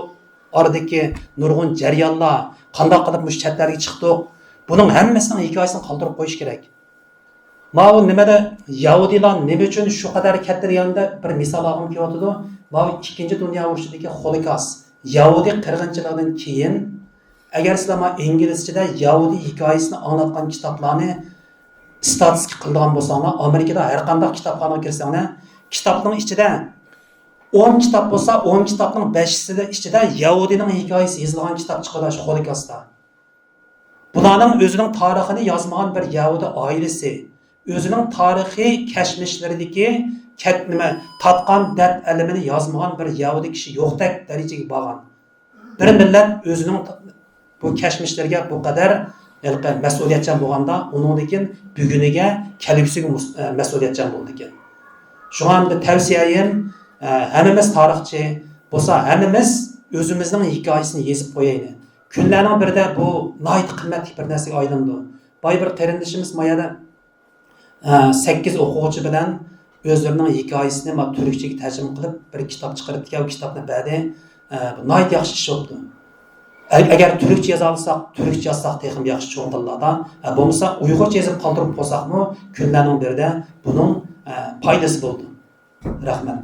ئارىدىكى نۇرغۇن جەريانلار، قانداق قىلىپ مۇشۇ چەت ئەلگە چىقتۇق، بۇنىڭ ھەممىسىنىڭ ھېكايىسىنى قالدۇرۇپ قويۇش كېرەك. ماۋۇ نېمىدە يەھۇدىيلار نېمە ئۈچۈن شۇ قەدەر كەتتى دېگەندە بىر مىسال ئالغۇم كېلىۋاتىدۇ. ماۋۇ ئىككىنچى دۇنيا ئۇرۇشىدىكى خولوكاست، يەھۇدىي قىرغىنچىلىقىدىن كېيىن، ئەگەر سىلەر مانا ئىنگلىزچىدە يەھۇدىي ھېكايىسىنى ئاڭلاتقان كىتابلارنى ستاتىستىكا قىلىدىغان بولساڭلار، ئامېرىكىدا ھەر قانداق كىتابخانىغا كىرسەڭلار، كىتابنىڭ ئىچىدە ئون كىتاب بولسا، ئون كىتابنىڭ بەشىسى ئىچىدە يەھۇدىينىڭ ھېكايىسى يېزىلغان كىتاب چىقىدۇ شۇ خولوكاستتا. بۇلارنىڭ ئۆزىنىڭ تارىخىنى يازمىغان بىر يەھۇدىي ئائىلىسى، ئۆزىنىڭ تارىخىي كەچمىشلىرىدىكى كەت-، نېمە، تارتقان دەرد ئەلىمىنى يازمىغان بىر يەھۇدىي كىشى يوقتەك دەرىجىگە بارغان. بىر مىللەت ئۆزىنىڭ بۇ كەچمىشلىرىگە بۇ قەدەر ھېلىقى مەسئۇلىيەتچان بولغاندا، ئۇنىڭدىن كېيىن بۈگۈنىگە، كەلگۈسىگە مۇس-، ئە، مەسئۇلىيەتچان بولىدىكەن. شۇڭا ئەمدى تەۋسىيەم، ئە، ھەممىمىز تارىخچى بولسا، ھەممىمىز ئۆزىمىزنىڭ ھېكايىسىنى يېزىپ قويايلى. كۈنلەرنىڭ بىرىدە بۇ ناھايىتى قىممەتلىك بىر نەرسىگە ئايلىنىدۇ. بايا بىر قېرىندىشىمىز ما يەردە، ئە، سەككىز ئوقۇغۇچى بىلەن ئۆزلىرىنىڭ ھېكايىسىنى ما تۈركچىگە تەرجىمە قىلىپ بىر كىتاب چىقىرىپتىكەن، ئۇ كىتابنى بەردى. ئە، بۇ ناھايىتى ياخشى ئىش بوپتۇ. ئە-، ئەگەر تۈركچە يازالىساق، تۈركچە يازساق تېخىمۇ ياخشى چوڭ تىللاردا. ئە، بولمىسا ئۇيغۇرچە يېزىپ قالدۇرۇپ قويساقمۇ كۈنلەرنىڭ بىرىدە بۇنىڭ، ئە، پايدىسى بولىدۇ. رەھمەت.